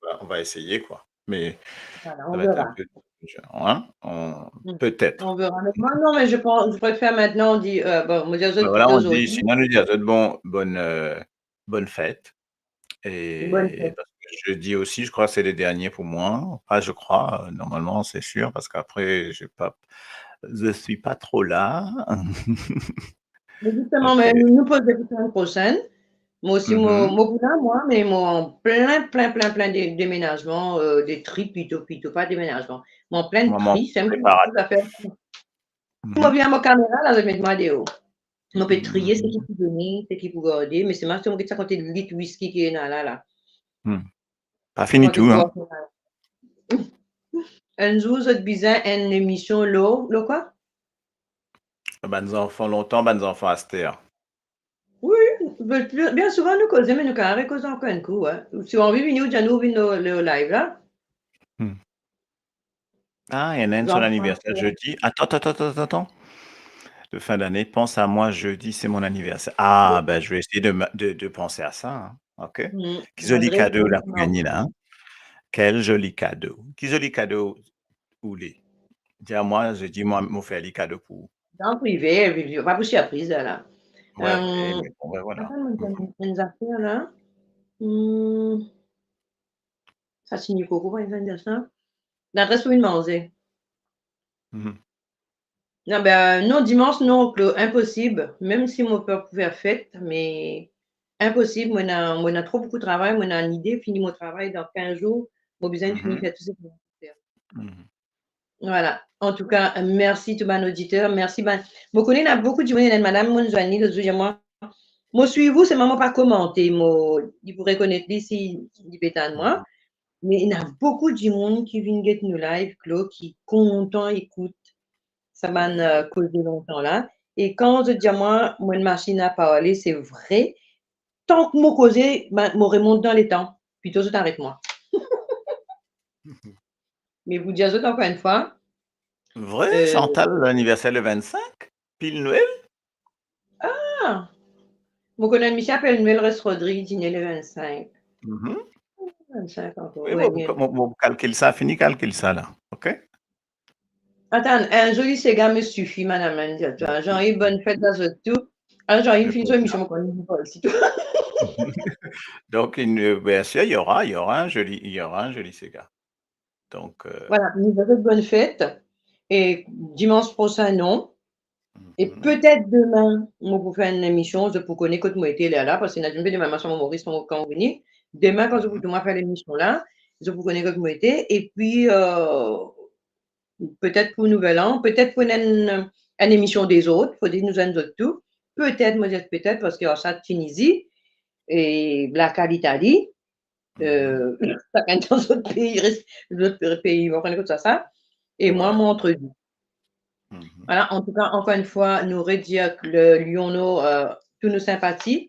va, on va essayer, quoi. Mais ça va être un peu dur, hein. On, peut-être. On verra. Mais moi, non, mais je pense, je préfère maintenant dire, euh, bon, mo dir zot, voilà, on dit, sinon nou dir zot, bon, bonne, euh, bonne fête. Et parce que jeudi aussi, je crois que c'est le dernier pour moi. Enfin, je crois, euh, normalement, c'est sûr, parce qu'après, j'ai pas, je suis pas trop là. Me zisteman, me nou poze pou semenn prosenn. Mo osi, mo, mo pou la, mwa, me mo an plin, plin, plin, plin de, demenazman, euh, de tri plito, plito, pa demenazman. Mo an plin tri, se mwa ki preparat. Si mo vinn mo kamera la, zot met mwa deor. Mo pe triye seki pou done, seki pou garde, me se mwa ki sa konte lit wiski ki ena la, la. Pa fini tou, hein. Enn zour, zot bizin enn emision lor, lor kwa? Bann zanfan lontan, bann zanfan aster. Wi, bien souvan nou koze, me nou kapav rekoz ankor enn kou, hein. Si ou anvi vini, ou dir nou, ou vinn lor, lor live la. Ah, il y en a une, son anniversaire jeudi. Attends, attends, attends, attends, attends. De fin d'année, pense à moi, jeudi, c'est mon anniversaire. Ah, ben, je vais essayer de, ma- de, de penser à ça, hein. Ok. Ki zoli kado la pou gagne la, hein? Quel joli cadeau. Ki zoli kado ou le? Dir mwa, jeudi, mwa, mo fer li kado pou ou. Dan prive, pa pou sirpriz la. Ouais, euh, mais bon, ben voilà. Atann, mo dir enn zafer la. Hmm. Sa ti ni koko, pa enn zafer sa. Ladres pou vinn manze. Non, ben, non, dimans, non, Clo, inposib. Mem si mo pe pou fer fet, me inposib, mo ena, mo ena tro boukou travay, mo ena enn ide, fini mo travay dan kinz zour, mo bizin fini fer tou seki mo pou fer. Voilà. Antouka, mersi tou bann oditer, mersi bann, mo kone ena boukou dimoun, ena enn madam, mo zwenn li lot zour, dir mwa, mo swiv ou, selman mo pa komante, mo, li pou rekonet li si li pe tann mwa. Me ena boukou dimoun ki vinn get nou live, Clo, ki kontan ekout sa bann, euh, koze lontan la. E kan zot dir mwa, mo enn masinn a parle, se vre. Tan ki mo koze, ben, mo remont dan letan. Plito zot aret mwa. Me pou dir zot ankor enn fwa. Vre, euh, Chantal, laniverser le vennsenk, pil Nwel. Ah! Mo konn enn misie apel Nwel Res Rodrig, li ne le vennsenk. Vennsenk ankor. Wi, mo, mo, mo kalkil sa, fini kalkil sa la, ok? Atann, enn zoli sega me sifi, madam, enn dir twa. Jean-Yves, bonne fête à zot tou. Ah, Jean-Yves, fini so emision, mo konn li pa isi tou. Donc, une, bien sûr, il y aura, il y aura un joli, il y aura un joli sega. Donc, euh, voilà, nou dir zot bonne fête. E dimans prosin, non. E petet demin, mo pou fer enn emision, zot pou kone kot mo ete lerla, parski ena dimoun pe demann mwa si mo Moris, mo kan mo vini. Demin, kan zot pou trouv mwa fer lemision la, zot pou kone kot mo ete. Epi, euh, petet pou Nouvel An, petet pou enn, enn emision dezot, fode nou zwenn zot tou. Petet, mo dir petet, parski ar sa Tinizi, e Blacka Litali, euh, sakenn dan zot pei, res-, zot pei, mo pa kone kot sa, sa. E mwa, mo antrevie. Voilà, antouka, ankor enn fwa, nou redir le, Lionno, euh, tou nou sinpati.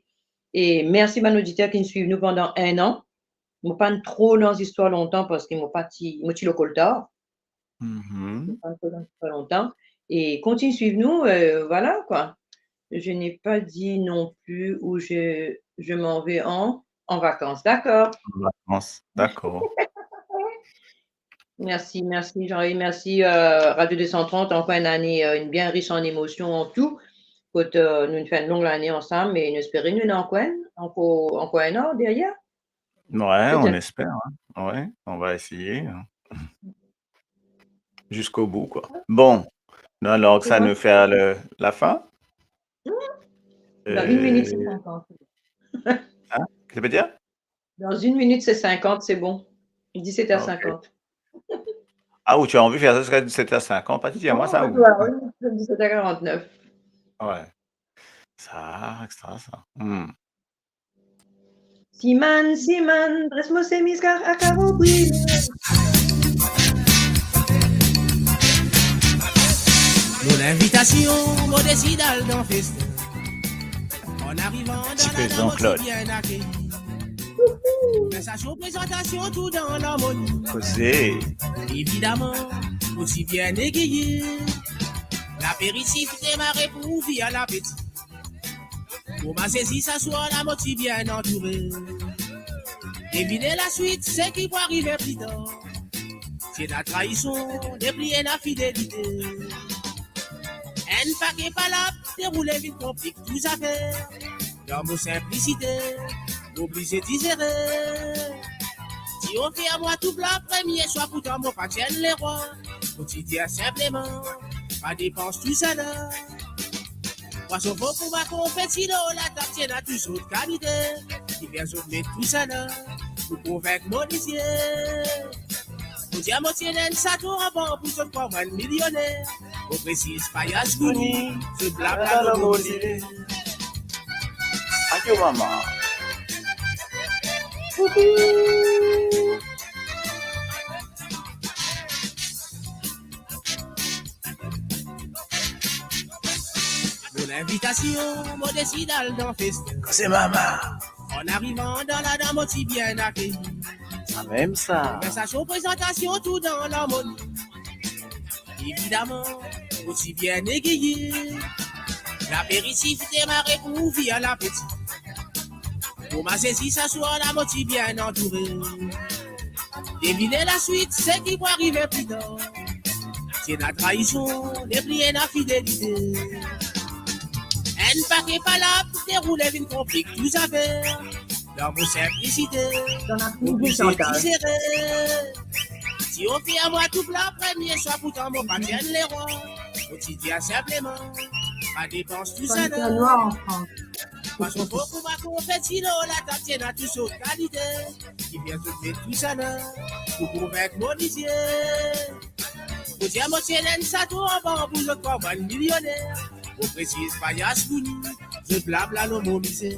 E mersi bann oditer ki finn swiv nou pandan enn an. Mo pa'nn tro dan zistwar lontan parski mo pa ti, mo ti lor koltar. Mo pa'nn tro dan zistwar lontan. E kontign swiv nou, euh, voilà, quoi. Je n'ai pas dit non plus où je, je m'en vais en, en vacances. D'accord. En vacances, d'accord. Mersi, mersi Jean-Yves, mersi, euh, Radio deux cent trente, ankor enn ane, euh, enn bien ris an emosion, an tou. Kot, euh, nou fer enn long lane ansam, me nou espere nou ena ankor enn, ankor, ankor enn an deryer. Ouais, on espère, hein. Ouais, on va essayer, hein. Jusqu'au bout, quoi. Bon, nou, alor, sa nou fer le, la fin. Dan enn minit, c'est cinquante. Hein? Qu'est-ce que ça veut dire? Dans une minute, c'est cinquante, c'est bon. Dix-sept heures cinquante. Ah, ou tu as envie de faire ça jusqu'à dix-sept heures cinquante? Pas de dire à moi ça, ou? Ouais, ouais, dix-sept heures quarante-neuf. Ouais. Sa, sa, sa. Hmm. Simann, simann, dres mo semiz kar akaro brile. Mo linvitasion, mo desid al dan festin. An arivan dan la, mo ti bien akeyi. Konversasion, prezantasion, tou dan larmoni. Koze. Evidaman, mo ti bien egeye. Laperitif demare pou ouvrir lapeti. Mo manze zis aswar la, mo ti bien antoure. Devine laswit, seki pou arive pli tar. Ti ena traizon, nepli ena fidelite. Enn pake palab deroule, vinn konplik tou zafer. Dan mo sinplisite, mo oblize dizere. Ti ofer mwa tou pla premie swa, pourtan mo pa ti enn lerwa. Mo ti dir sinpleman, pa depans tousala. Pwason fre kouma konfeti lor latab, ti ena tou sort kalite. Kifer zot met tousala pou konvink mo lizie? Mo dir mo ti ena enn sato an banbou, zot krwar mwa enn milioner. Mo presiz payas kouni, zot blabla lor mo mize. Adio mama. Mo linvitasion, mo desid al dan festin. Koze mama. An arivan dan la, dan mo ti bien akeyi. Sa mem sa. Konversasion, prezantasion, tou dan larmoni. Evidaman, mo ti bien egeye. Laperitif demare pou ouvrir lapeti. Mo manze zis aswar la, mo ti bien antoure. Devine laswit, seki pou arive pli tar. Ti ena traizon, nepli ena fidelite. Enn pake palab deroule, vinn konplik tou zafer. Dan mo sinplisite, mo oblize dizere. Ti ofer mwa tou pla premie swa, pourtan mo pa ti enn lerwa. Mo ti dir sinpleman, pa depans tousala. Pwason fre kouma konfeti lor latab, ti ena tou sort kalite. Kifer zot met tousala pou konvink mo lizie? Mo dir mo ti ena enn sato an banbou, zot krwar mwa enn milioner. Mo presiz payas kouni, zot blabla lor mo mize.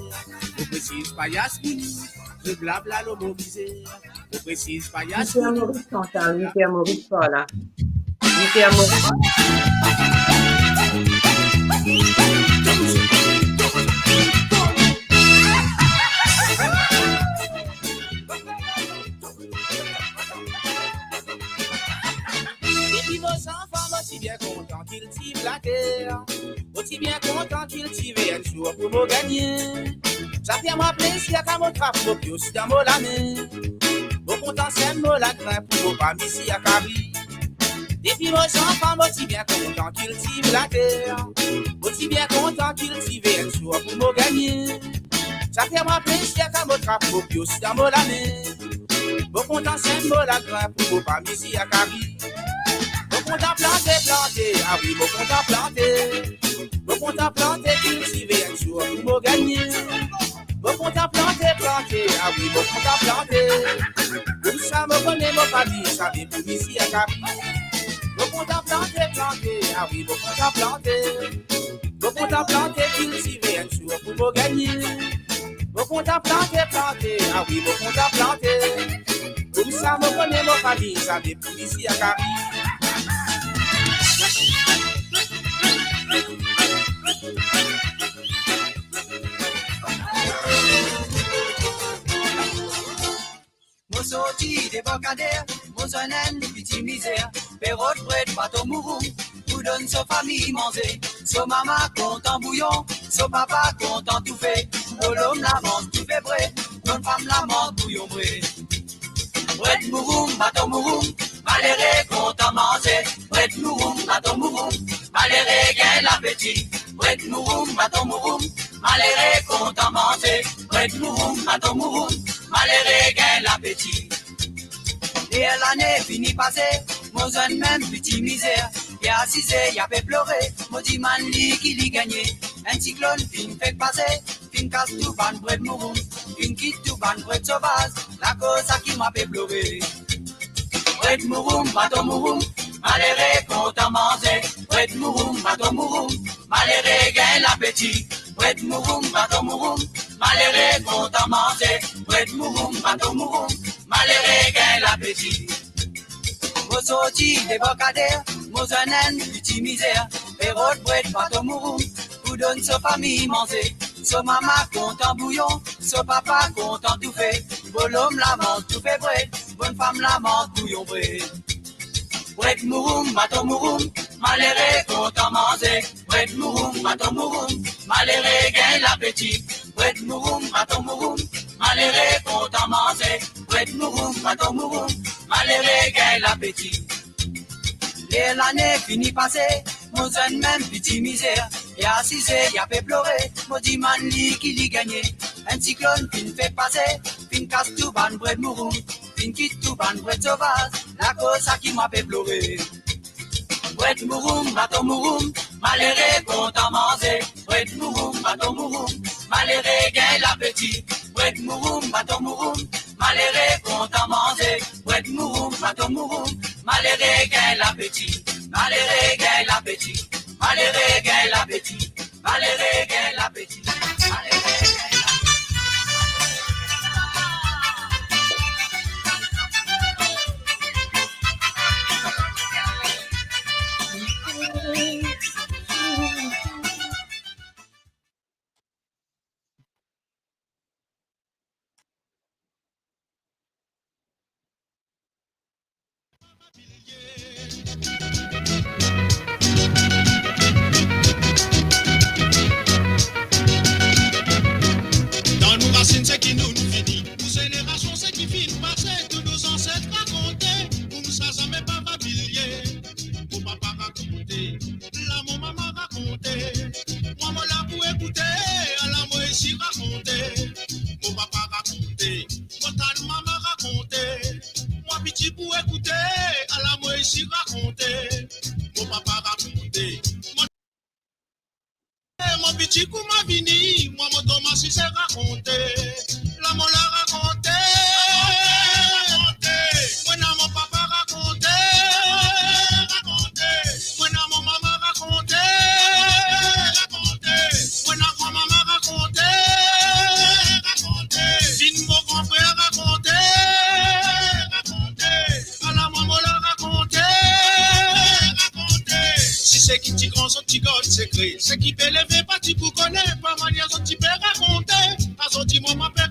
Mo presiz payas kouni, zot blabla lor mo mize. Mo presiz payas kouni. Misie Moris, Chantal, misie Moris pa la. Misie Moris. Depi mo zanfan, mo ti bien kontan kiltiv later. Mo ti bien kontan kiltive enn sour pou mo gagne. Sa fer mwa plezir kan mo trap mo pio dan mo lame. Mo kontan sem mo lagrin pou mo pa mizir kari. Depi mo zanfan, mo ti bien kontan kiltiv later. Mo ti bien kontan kiltive enn sour pou mo gagne. Sa fer mwa plezir kan mo trap mo pio dan mo lame. Mo kontan sem mo lagrin pou mo pa mizir kari. Mo kontan plante, plante, ah wi, mo kontan plante. Mo kontan plante, kiltive enn sour pou mo gagne. Mo kontan plante, plante, ah wi, mo kontan plante. Koumsa mo kone mo pa bizin save pou mizir kari. Mo kontan plante, plante, ah wi, mo kontan plante. Mo kontan plante, kiltive enn sour pou mo gagne. Mo kontan plante, plante, ah wi, mo kontan plante. Koumsa mo kone mo pa bizin save pou mizir kari. Mo sorti de Barkader, mo zwenn enn piti mizer. Pe rod bred baton mouroum pou donn so fami manze. So mama kontan bouyon, so papa kontan toufe. Bolom la manz toufe bre, bann fam la manz bouyon bre. Bred mouroum, baton mouroum, malere kontan manze. Bred mouroum, baton mouroum, malere gagn lapeti. Bred mouroum, baton mouroum, malere kontan manze. Bred mouroum, baton mouroum, malere gagn lapeti. Ler lane fini pase, mo zwenn mem piti mizer. Li asize, li ape plore, mo dimann li ki li gagne. Enn siklonn finn fek pase, finn kas tou bann bred mouroum, finn kit tou bann bred sovaz, lakoz sa ki mo ape plore. Bred mouroum, baton mouroum, malere kontan manze. Bred mouroum, baton mouroum, malere gagn lapeti. Bred mouroum, baton mouroum, malere kontan manze. Bred mouroum, baton mouroum, malere gagn lapeti. Mo sorti debarkader, mo zwenn enn piti mizer, pe rod bred, baton mouroum, pou donn so fami manze. So mama kontan bouyon, so papa kontan toufe. Bolom la manz toufe bred, bonnfam la manz bouyon bred. Bred mouroum, baton mouroum, malere kontan manze. Bred mouroum, baton mouroum, malere gagn lapeti. Bred mouroum, baton mouroum, malere kontan manze. Bred mouroum, baton mouroum, malere gagn lapeti. Ler lane fini pase, mo zwenn mem piti mizer, li asize, li pe plore. Mo dimann li ki li gagne. Enn siklonn finn fer pase, finn kas tou bann bred mouroum, finn kit tou bann bred sovaz, lakoz sa ki mwa pe plore. Bred mouroum, baton mouroum, malere kontan manze. Bred mouroum, baton mouroum, malere gagn lapeti. Bred mouroum, baton mouroum, malere kontan manze. Bred mouroum, baton mouroum, malere gagn lapeti. Malere gagn lapeti. Malere gagn lapeti. Malere gagn lapeti. Malere gagn lapeti. Dan nou rasinn seki nou, nou vini, nou zenerasion seki finn pase, tou nou zanset rakonte, pou nou sa zame pa va bliye. Mo papa rakonte, la mo mama rakonte, mwa mo la pou ekoute, ala mo isi rakonte. Mo papa rakonte, mo tann mama rakonte, mwa piti pou ekoute, ala mo isi rakonte. Mo papa rakonte, mo, mo piti kouma vini, mwa mo tom asize rakonte. La mo la rakonte, rakonte. Mo ena mo papa rakonte, rakonte. Mo ena mo mama rakonte, rakonte. Mo ena gran mama rakonte, rakonte. Vinn mo gran frer rakonte, rakonte. Ala mwa mo la rakonte, rakonte. Si seki ti gran zot ti gard sekre, seki pe leve pa ti pou kone, pa manier zot ti pe rakonte. Azordi mwa mo pe